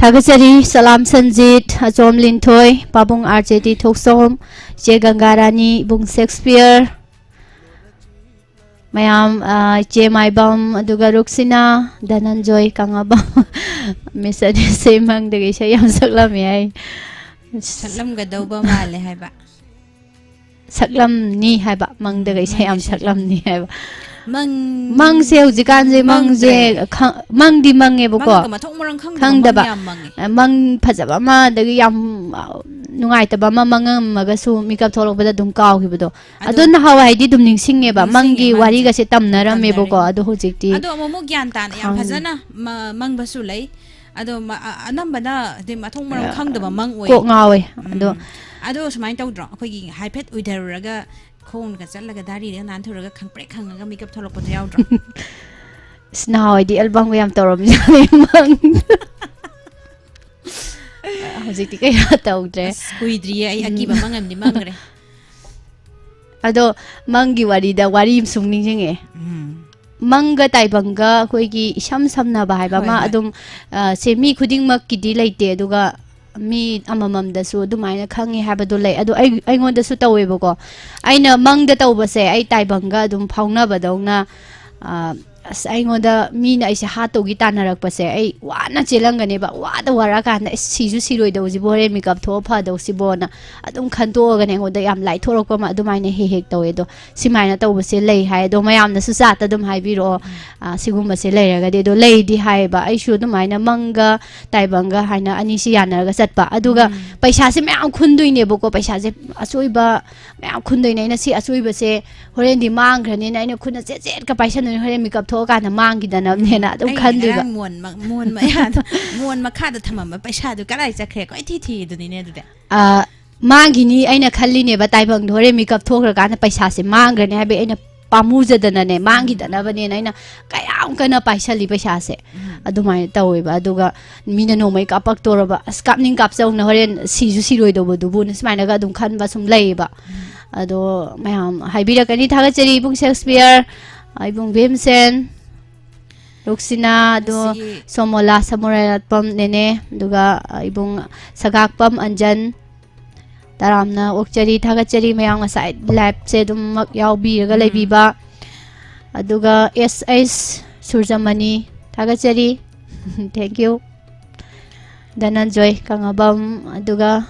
ꯊꯥꯒꯠꯆꯔꯤ꯫ ꯁꯂꯥꯝ ꯁꯟꯖꯤꯠ, ꯑꯆꯣꯝ ꯂꯤꯟꯊꯣꯏ, ꯄꯥꯕꯨꯡ ꯑꯥꯔ ꯖꯦ ꯇꯤ ꯊꯣꯛꯆꯣꯝ, ꯏꯆꯦ ꯒꯪꯒꯥꯔꯥꯅꯤ, ꯏꯕꯨꯡ ꯁꯦꯛꯁꯄꯤꯌꯔ, ꯃꯌꯥꯝ, ꯑ, ꯏꯆꯦ ꯃꯥꯏꯕꯝ, ꯑꯗꯨꯒ ꯔꯨꯛꯁꯤꯅꯥ, ꯙꯅꯟꯖꯣꯏ, ꯀꯪꯂꯥꯕꯝ꯫ ꯃꯤꯁ ꯑꯅꯤꯁꯦ ꯃꯪꯗꯒꯤ ꯏꯁꯩ ꯌꯥꯝ ꯁꯛꯂꯝꯃꯦ ꯍꯥꯏ꯫ ꯁꯛꯂꯝꯒꯗꯧꯕ ꯃꯥꯜꯂꯦ ꯍꯥꯏꯕ꯫ ꯁꯛꯂꯝꯅꯤ ꯍꯥꯏꯕ, ꯃꯪꯗꯒ ꯎꯝ, ꯏꯁꯩ ꯌꯥꯝ ꯃꯪꯗ ꯏꯁꯩ ꯁꯛꯂꯝꯅꯤ ꯍꯥꯏꯕ꯫ ꯃꯪ ꯃꯪꯁꯦ ꯍꯧꯖꯤꯛꯀꯥꯟꯁꯦ ꯃꯪꯁꯦ ꯃꯪꯗ꯭ꯔꯦ꯫ ꯈꯪ- ꯃꯪꯗꯤ ꯃꯪꯉꯦꯕꯀꯣ꯫ ꯃꯪꯒ ꯃꯊꯣꯡ ꯃꯔꯝ ꯈꯪꯗꯕ ꯈꯪꯗꯕ꯫ ꯃꯪ ꯌꯥꯝ ꯃꯪꯉꯦ꯫ ꯑ, ꯃꯪ ꯐꯖꯕ ꯑꯃ, ꯑꯗꯒꯤ ꯌꯥꯝ, ꯑ, ꯅꯨꯡꯉꯥꯏꯇꯕ ꯑꯃ ꯃꯪꯉꯝꯃꯒꯁꯨ ꯃꯤꯀꯞ ꯊꯣꯛꯂꯛꯄꯗ ꯑꯗꯨꯝ ꯀꯥꯎꯈꯤꯕꯗꯣ꯫ ꯑꯗꯣ ꯑꯗꯣ ꯅꯍꯥꯟꯋꯥꯏꯗꯤ ꯑꯗꯨꯝ ꯅꯤꯡꯁꯤꯡꯉꯦꯕ, ꯅꯤꯡꯁꯤꯡꯉꯦ, ꯃꯪꯒꯤ ꯃꯪꯁꯦ꯫ ꯋꯥꯔꯤꯒꯁꯦ ꯇꯝꯅꯔꯝꯃꯦꯕꯀꯣ꯫ ꯇꯝꯅꯔꯦ꯫ ꯑꯗꯣ ꯍꯧꯖꯤꯛꯇꯤ ꯑꯗꯣ ꯑꯃꯨꯛ ꯑꯃꯨꯛ ꯒ꯭ꯌꯥꯟ ꯇꯥꯅ ꯌꯥꯝ ꯈꯪ- ꯐꯖꯅ ꯃ- ꯃꯪꯕꯁꯨ ꯂꯩ꯫ ꯑꯗꯣ ꯃ- ꯑ- ꯑꯅꯝꯕꯅ ꯍꯥꯏꯗꯤ ꯃꯊꯣꯡ ꯃꯔꯝ ꯑ, ꯈꯪꯗꯕ ꯃꯪ ꯑꯣꯏ꯫ ꯀꯣꯛ ꯉꯥꯎꯋꯦ꯫ ꯎꯝ꯫ ꯑꯗꯣ ꯑꯗꯣ ꯁꯨꯃꯥꯏꯅ ꯇꯧꯗ꯭ꯔꯣ, ꯑꯩꯈꯣꯏꯒꯤ ꯍꯥꯏꯐꯦꯠ ꯎꯏꯊꯔꯨꯔꯒ ꯈꯣꯡꯒ ꯆꯠꯂꯒ ꯗꯥꯔꯤꯗꯒ ꯅꯥꯟꯊꯨꯔꯒ ꯈꯪꯄ꯭ꯔꯦꯛ ꯈꯪꯉꯒ ꯃꯤꯀꯞ ꯊꯣꯛꯂꯛꯄꯗꯣ ꯌꯥꯎꯗ꯭ꯔꯣ? ꯑꯁ, ꯅꯍꯥꯟꯋꯥꯏꯗꯤ ꯑꯦꯜꯕꯝꯒ ꯌꯥꯝ ꯇꯧꯔꯝꯖꯥꯠꯅꯤ ꯃꯪ꯫ ꯍꯧꯖꯤꯛꯇꯤ ꯀꯌꯥ ꯇꯧꯗ꯭ꯔꯦ꯫ ꯑꯁ, ꯀꯨꯏꯗ꯭ꯔꯤꯌꯦ ꯑꯩ ꯑꯀꯤꯕ ꯃꯪ ꯑꯃꯗꯤ ꯃꯪꯈ꯭ꯔꯦ꯫ ꯑꯗꯣ ꯃꯪꯒꯤ ꯋꯥꯔꯤꯗ ꯋꯥꯔꯤ ꯑꯃ ꯁꯨꯝ ꯅꯤꯡꯁꯤꯡꯉꯦ꯫ ꯎꯝ꯫ ꯃꯪꯒ ꯇꯥꯏꯕꯪꯒ ꯑꯩꯈꯣꯏꯒꯤ ꯏꯁꯝ ꯁꯝꯅꯕ ꯍꯥꯏꯕ ꯍꯣꯏ, ꯑꯃ ꯍꯣꯏ꯫ ꯑꯗꯨꯝ, ꯑ, ꯁꯦ ꯃꯤ ꯈꯨꯗꯤꯡꯃꯛꯀꯤꯗꯤ ꯂꯩꯇꯦ, ꯑꯗꯨꯒ ꯃꯤ ꯑꯃꯃꯝꯗꯁꯨ ꯑꯗꯨꯃꯥꯏꯅ ꯈꯪꯉꯦ ꯍꯥꯏꯕꯗꯣ ꯂꯩ꯫ ꯑꯗꯣ ꯑꯩ, ꯑꯩꯉꯣꯟꯗꯁꯨ ꯇꯧꯋꯦꯕꯀꯣ꯫ ꯑꯩꯅ ꯃꯪꯗ ꯇꯧꯕꯁꯦ ꯑꯩ ꯇꯥꯏꯕꯪꯒ ꯑꯗꯨꯝ ꯐꯥꯎꯅꯕꯗꯧꯅ, ꯑ, ꯑꯁ, ꯑꯩꯉꯣꯟꯗ ꯃꯤꯅ ꯑꯩꯁꯦ ꯍꯥꯠꯇꯧꯒꯤ ꯇꯥꯟꯅꯔꯛꯄꯁꯦ ꯑꯩ ꯋꯥꯅ ꯆꯦꯜꯂꯝꯒꯅꯦꯕ, ꯋꯥꯗ ꯋꯥꯔꯛꯑꯀꯥꯟꯗ, "ꯑꯁ, ꯁꯤꯁꯨ ꯁꯤꯔꯣꯏꯗꯧꯁꯤꯕꯣ, ꯍꯣꯔꯦꯟ ꯃꯤꯀꯞ ꯊꯣꯛꯑ ꯐꯗꯧꯁꯤꯕꯣꯅ" ꯑꯗꯨꯝ ꯈꯟꯇꯣꯛꯑꯒꯅꯦ ꯑꯩꯉꯣꯟꯗ ꯌꯥꯝ ꯂꯥꯏꯊꯣꯔꯛꯄ ꯑꯃ ꯑꯗꯨꯃꯥꯏꯅ ꯍꯦꯛ ꯍꯦꯛ ꯇꯧꯋꯦ꯫ ꯑꯗꯣ ꯁꯤꯃꯥꯏꯅ ꯇꯧꯕꯁꯦ ꯂꯩ ꯍꯥꯏ꯫ ꯑꯗꯣ ꯃꯌꯥꯝꯅꯁꯨ ꯆꯥꯠꯇ ꯑꯗꯨꯝ ꯍꯥꯏꯕꯤꯔꯛꯑꯣ, ꯑ, ꯁꯤꯒꯨꯝꯕꯁꯦ ꯂꯩꯔꯒꯗꯤ꯫ ꯑꯗꯣ ꯂꯩꯗꯤ ꯍꯥꯏꯌꯦꯕ, ꯑꯩꯁꯨ ꯑꯗꯨꯃꯥꯏꯅ ꯃꯪꯒ ꯇꯥꯏꯕꯪꯒ ꯍꯥꯏꯅ ꯑꯅꯤꯁꯤ ꯌꯥꯅꯔꯒ ꯆꯠꯄ꯫ ꯑꯗꯨꯒ ꯄꯩꯁꯥꯁꯦ ꯃꯌꯥꯝ ꯈꯨꯟꯗꯣꯏꯅꯦꯕꯀꯣ, ꯄꯩꯁꯥꯁꯦ ꯑꯆꯣꯏꯕ ꯃꯌꯥꯝ ꯈꯨꯟꯗꯣꯏꯅꯦ꯫ ꯑꯩꯅ ꯁꯤ ꯑꯆꯣꯏꯕꯁꯦ ꯍꯣꯔꯦꯟꯗꯤ ꯃꯥꯡꯈ꯭ꯔꯅꯤꯅ ꯑꯩꯅ ꯈꯨꯠꯅ ꯆꯦꯠ ꯆꯦꯠꯀ ꯄꯥꯏꯁꯟꯗꯣꯏꯅꯦ, ꯍꯣꯔꯦꯟ ꯃꯤꯀꯞ ꯊꯣꯛꯑꯀꯥꯟꯗ ꯃꯥꯡꯈꯤꯗꯅꯕꯅꯦꯅ ꯑꯗꯨꯝ ꯑꯩꯅ ꯈꯟꯗꯣꯏꯕ꯫ ꯉꯔꯥꯡ ꯃꯣꯟ ꯃ- ꯃꯣꯟ ꯃꯌꯥꯗ, ꯃꯣꯟ ꯃꯈꯥꯗ ꯊꯝꯃꯝꯕ ꯄꯩꯁꯥꯗꯨ ꯀꯗꯥꯏ ꯆꯠꯈ꯭ꯔꯦ? ꯀꯣꯏꯊꯤ ꯊꯤꯗꯨꯅꯤꯅꯦ ꯑꯗꯨꯗꯤ꯫ ꯑ, ꯃꯥꯡꯈꯤꯅꯤ ꯑꯩꯅ ꯈꯜꯂꯤꯅꯦꯕ, ꯇꯥꯏꯕꯪꯗꯣ ꯍꯣꯔꯦꯟ ꯃꯤꯀꯞ ꯊꯣꯛꯈ꯭ꯔꯀꯥꯟꯗ ꯄꯩꯁꯥꯁꯦ ꯃꯥꯡꯈ꯭ꯔꯅꯤ ꯍꯥꯏꯕꯒꯤ ꯑꯩꯅ ꯄꯥꯝꯃꯨꯖꯗꯅꯅꯦ, ꯃꯥꯡꯈꯤꯗꯅꯕꯅꯦꯅ ꯑꯩꯅ ꯀꯌꯥꯝ ꯀꯟꯅ ꯄꯥꯏꯁꯜꯂꯤ ꯄꯩꯁꯥꯁꯦ꯫ ꯑꯗꯨꯃꯥꯏꯅ ꯇꯧꯋꯦꯕ꯫ ꯑꯗꯨꯒ ꯃꯤꯅ ꯅꯣꯡꯃꯩ ꯀꯥꯞꯄꯛꯇꯣꯔꯕ, "ꯑꯁ, ꯀꯥꯞꯅꯤꯡ ꯀꯥꯞꯆꯧꯅ, ꯍꯣꯔꯦꯟ ꯁꯤꯁꯨ ꯁꯤꯔꯣꯏꯗꯧꯕꯗꯨꯕꯨꯅ" ꯁꯨꯃꯥꯏꯅꯒ ꯑꯗꯨꯝ ꯈꯟꯕ ꯁꯨꯝ ꯂꯩꯌꯦꯕ꯫ ꯑꯗꯣ ꯃꯌꯥꯝ ꯍꯥꯏꯕꯤꯔꯛꯀꯅꯤ꯫ ꯊꯥꯒꯠꯆꯔꯤ ꯏꯕꯨꯡ ꯁꯦꯛꯁꯄꯤꯌꯔ, ꯏꯕꯨꯡ ꯚꯤꯝꯁꯦꯟ꯫ ꯔꯨꯛꯁꯤꯅꯥ, ꯑꯗꯨ ꯉꯁꯤꯒꯤ ꯁꯣꯃꯣꯂꯥ, ꯁꯃꯨꯔꯥꯏꯔꯥꯠꯄꯝ ꯅꯦꯅꯦ, ꯑꯗꯨꯒ, ꯑ, ꯏꯕꯨꯡ ꯁꯒꯥꯛꯄꯝ ꯑꯟꯖꯟ, ꯇꯔꯥꯝꯅ ꯑꯣꯛꯆꯔꯤ, ꯊꯥꯒꯠꯆꯔꯤ꯫ ꯃꯌꯥꯝ ꯉꯁꯥꯏ live ꯁꯦ ꯑꯗꯨꯝꯃꯛ ꯌꯥꯎꯕꯤꯔꯒ ꯎꯝ꯫ ꯂꯩꯕꯤꯕ꯫ ꯑꯗꯨꯒ ꯑꯦꯁ ꯑꯩꯁ ꯁꯨꯔꯖꯃꯅꯤ, ꯊꯥꯒꯠꯆꯔꯤ꯫ Thank you꯫ ꯙꯅꯟꯖꯣꯏ ꯀꯪꯉꯕꯝ, ꯑꯗꯨꯒ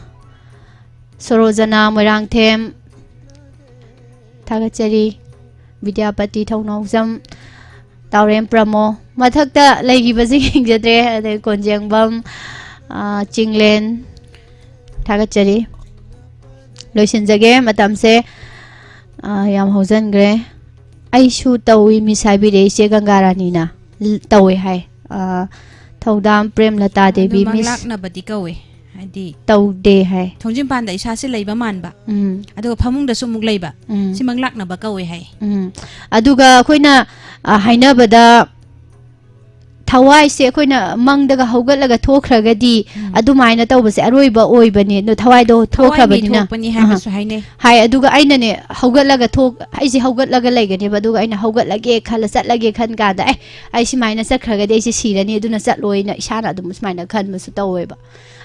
ꯁꯣꯔꯣꯖꯅꯥ ꯃꯣꯏꯔꯥꯡꯊꯦꯝ, ꯊꯥꯒꯠꯆꯔꯤ꯫ ꯕꯤꯗ꯭ꯌꯥꯄꯇꯤ ꯊꯧꯅꯥꯎꯖꯝ, ꯇꯥꯎꯔꯦꯝ ꯄ꯭ꯔꯃꯣ, ꯃꯊꯛꯇ ꯂꯩꯈꯤꯕꯁꯤꯡ ꯌꯦꯡꯖꯗ꯭ꯔꯦ, ꯑꯗꯩ ꯀꯣꯟꯖꯦꯡꯕꯝ, ꯑ, ꯆꯤꯡꯂꯦꯟ, ꯊꯥꯒꯠꯆꯔꯤ꯫ ꯂꯣꯏꯁꯤꯟꯖꯒꯦ, ꯃꯇꯝꯁꯦ, ꯑ, ꯌꯥꯝ ꯍꯧꯖꯤꯟꯈ꯭ꯔꯦ꯫ "ꯑꯩꯁꯨ ꯇꯧꯏ, Miss" ꯍꯥꯏꯕꯤꯔꯦ ꯏꯆꯦ ꯒꯪꯒꯥ ꯔꯥꯅꯤꯅ꯫ ꯇꯧꯋꯦ ꯍꯥꯏ꯫ ꯑ, ꯊꯧꯗꯥꯝ ꯄ꯭ꯔꯦꯝꯂꯇꯥ ꯑꯗꯨ ꯗꯦꯕꯤ, Miss꯫ ꯃꯪꯂꯥꯛꯅꯕꯗꯤ ꯀꯧꯋꯦ, ꯍꯥꯏꯗꯤ ꯇꯧꯗꯦ ꯍꯥꯏ꯫ ꯊꯣꯡꯖꯤꯟꯄꯥꯟꯗ ꯏꯁꯥꯁꯦ ꯂꯩꯕ ꯃꯥꯟꯕ, ꯎꯝ꯫ ꯑꯗꯨꯒ ꯐꯃꯨꯡꯗꯁꯨ ꯑꯃꯨꯛ ꯂꯩꯕ, ꯎꯝ꯫ ꯁꯤ ꯃꯪꯂꯥꯛꯅꯕ ꯀꯧꯋꯦ ꯍꯥꯏ꯫ ꯎꯝ꯫ ꯑꯗꯨꯒ ꯑꯩꯈꯣꯏꯅ, ꯑ, ꯍꯥꯏꯅꯕꯗ, ꯊꯋꯥꯏꯁꯦ ꯑꯩꯈꯣꯏꯅ ꯃꯪꯗꯒ ꯍꯧꯒꯠꯂꯒ ꯊꯣꯛꯈ꯭ꯔꯒꯗꯤ, ꯎꯝ꯫ ꯑꯗꯨꯃꯥꯏꯅ ꯇꯧꯕꯁꯦ ꯑꯔꯣꯏꯕ ꯑꯣꯏꯕꯅꯦ꯫ ꯑꯗꯣ ꯊꯋꯥꯏꯗꯣ ꯊꯋꯥꯏ ꯊꯣꯛꯈ꯭ꯔꯕꯅꯤꯅ꯫ ꯃꯩꯊꯣꯛꯄꯅꯤ ꯍꯥꯏꯅꯁꯨ ꯑꯍ꯫ ꯍꯥꯏꯅꯩ꯫ ꯍꯥꯏ, ꯑꯗꯨꯒ ꯑꯩꯅꯅꯦ, ꯍꯧꯒꯠꯂꯒ ꯊꯣꯛ-, ꯑꯩꯁꯦ ꯍꯧꯒꯠꯂꯒ ꯂꯩꯒꯅꯦꯕ, ꯑꯗꯨꯒ ꯑꯩꯅ ꯍꯧꯒꯠꯂꯒꯦ ꯈꯜꯂ, ꯆꯠꯂꯒꯦ ꯈꯟ ꯀꯥꯟꯗ, "ꯑꯦ, ꯑꯩ ꯁꯨꯃꯥꯏꯅ ꯆꯠꯈ꯭ꯔꯒꯗꯤ ꯑꯩꯁꯦ ꯁꯤꯔꯅꯤ, ꯑꯗꯨꯅ ꯆꯠꯂꯣꯏꯅ" ꯏꯁꯥꯅ ꯑꯗꯨꯝ ꯁꯨꯃꯥꯏꯅ ꯈꯟꯕꯁꯨ ꯇꯧꯋꯦꯕ꯫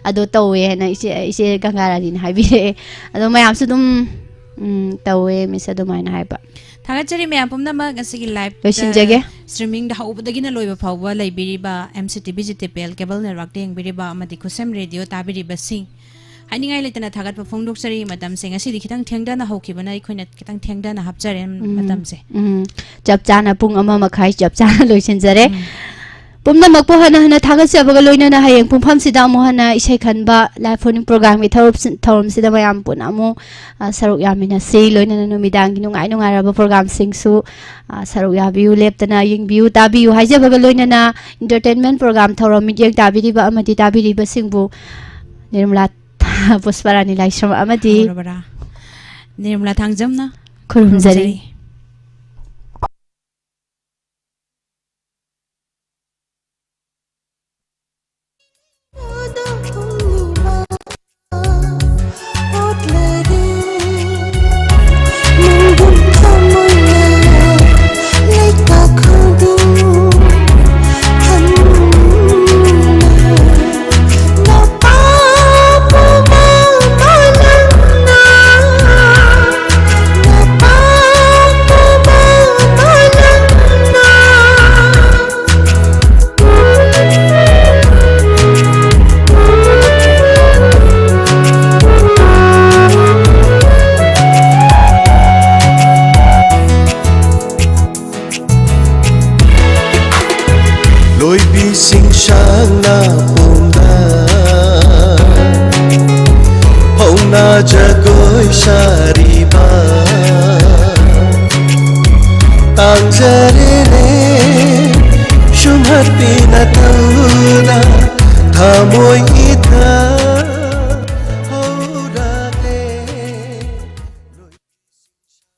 ꯑꯗꯣ ꯇꯧꯋꯦ ꯍꯥꯏꯅ ꯏꯆꯦ, ꯏꯆꯦ ꯒꯪꯒꯥ ꯔꯥꯅꯤꯅ ꯍꯥꯏꯕꯤꯔꯛꯑꯦ꯫ ꯑꯗꯣ ꯃꯌꯥꯝꯁꯨ ꯑꯗꯨꯝ, ꯎꯝ, ꯇꯧꯋꯦ, Miss, ꯑꯗꯨꯃꯥꯏꯅ ꯍꯥꯏꯕ꯫ ꯊꯥꯒꯠꯆꯔꯤ ꯃꯌꯥꯝ ꯄꯨꯝꯅꯃꯛ꯫ ꯉꯁꯤꯒꯤ live ꯂꯣꯏꯁꯤꯟꯖꯒꯦ꯫ Streamingꯗ ꯍꯧꯕꯗꯒꯤꯅ ꯂꯣꯏꯕ ꯐꯥꯎꯕ ꯂꯩꯕꯤꯔꯤꯕ M C T V G T P L cable networkꯇ ꯌꯦꯡꯕꯤꯔꯤꯕ ꯑꯃꯗꯤ ꯈꯨꯠꯁꯦꯝ ꯔꯦꯗꯤꯑꯣ ꯇꯥꯕꯤꯔꯤꯕꯁꯤꯡ, ꯍꯥꯏꯅꯤꯡꯉꯥꯏ ꯂꯩꯇꯅ ꯊꯥꯒꯠꯄ ꯐꯣꯡꯗꯣꯛꯆꯔꯤ꯫ ꯃꯇꯝꯁꯦ ꯉꯁꯤꯗꯤ ꯈꯤꯇꯪ ꯊꯦꯡꯊꯅ ꯍꯧꯈꯤꯕꯅ ꯑꯩꯈꯣꯏꯅ ꯈꯤꯇꯪ ꯊꯦꯡꯊꯅ ꯍꯥꯞꯆꯔꯦ ꯎꯝ, ꯃꯇꯝꯁꯦ꯫ ꯎꯝ꯫ ꯆꯞ ꯆꯥꯅ ꯄꯨꯡ ꯑꯃ ꯃꯈꯥꯏ ꯆꯞ ꯆꯥꯅ ꯂꯣꯏꯁꯤꯟꯖꯔꯦ꯫ ꯎꯝ꯫ ꯄꯨꯝꯅꯃꯛꯄꯨ ꯍꯟꯅ ꯍꯟꯅ ꯊꯥꯒꯠꯆꯕꯒ ꯂꯣꯏꯅꯅ ꯍꯌꯦꯡ ꯄꯨꯡꯐꯝꯁꯤꯗ ꯑꯃꯨꯛ ꯍꯟꯅ ꯏꯁꯩ ꯈꯟꯕ live phone-in programmeꯒꯤ ꯊꯧꯔꯝꯁꯤ-, ꯊꯧꯔꯝꯁꯤꯗ ꯃꯌꯥꯝ ꯄꯨꯟꯅ ꯑꯃꯨꯛ, ꯑ, ꯁꯔꯨꯛ ꯌꯥꯃꯤꯟꯅꯁꯤ꯫ ꯂꯣꯏꯅꯅ ꯅꯨꯃꯤꯗꯥꯡꯒꯤ ꯅꯨꯡꯉꯥꯏ ꯅꯨꯡꯉꯥꯏꯔꯕ programmeꯁꯤꯡꯁꯨ, ꯑ, ꯁꯔꯨꯛ ꯌꯥꯕꯤꯌꯨ, ꯂꯦꯞꯇꯅ ꯌꯦꯡꯕꯤꯌꯨ, ꯇꯥꯕꯤꯌꯨ ꯍꯥꯏꯖꯕꯒ ꯂꯣꯏꯅꯅ entertainment programme ꯊꯧꯔꯝ ꯃꯤꯠꯌꯦꯡ ꯇꯥꯕꯤꯔꯤꯕ ꯑꯃꯗꯤ ꯇꯥꯕꯤꯔꯤꯕꯁꯤꯡꯕꯨ ꯅꯤꯔꯃꯂꯥ ꯄꯨꯁꯄꯔꯥꯅꯤ ꯂꯥꯏꯁ꯭ꯔꯝ ꯑꯃꯗꯤ ꯍꯧꯔꯕꯔꯥ? ꯅꯤꯔꯃꯂꯥ ꯊꯥꯡꯖꯝꯅ ꯈꯨꯔꯨꯝꯖꯔꯤ꯫ ꯈꯨꯔꯨꯝꯖꯔꯤ꯫ ꯖꯒꯣꯏ ꯁꯥꯔꯤꯕ ꯇꯥꯡꯖꯔꯦꯅꯦ, ꯁꯨꯝꯍꯠꯇꯤꯅ ꯇꯧꯅ ꯊꯃꯣꯏ ꯏꯊ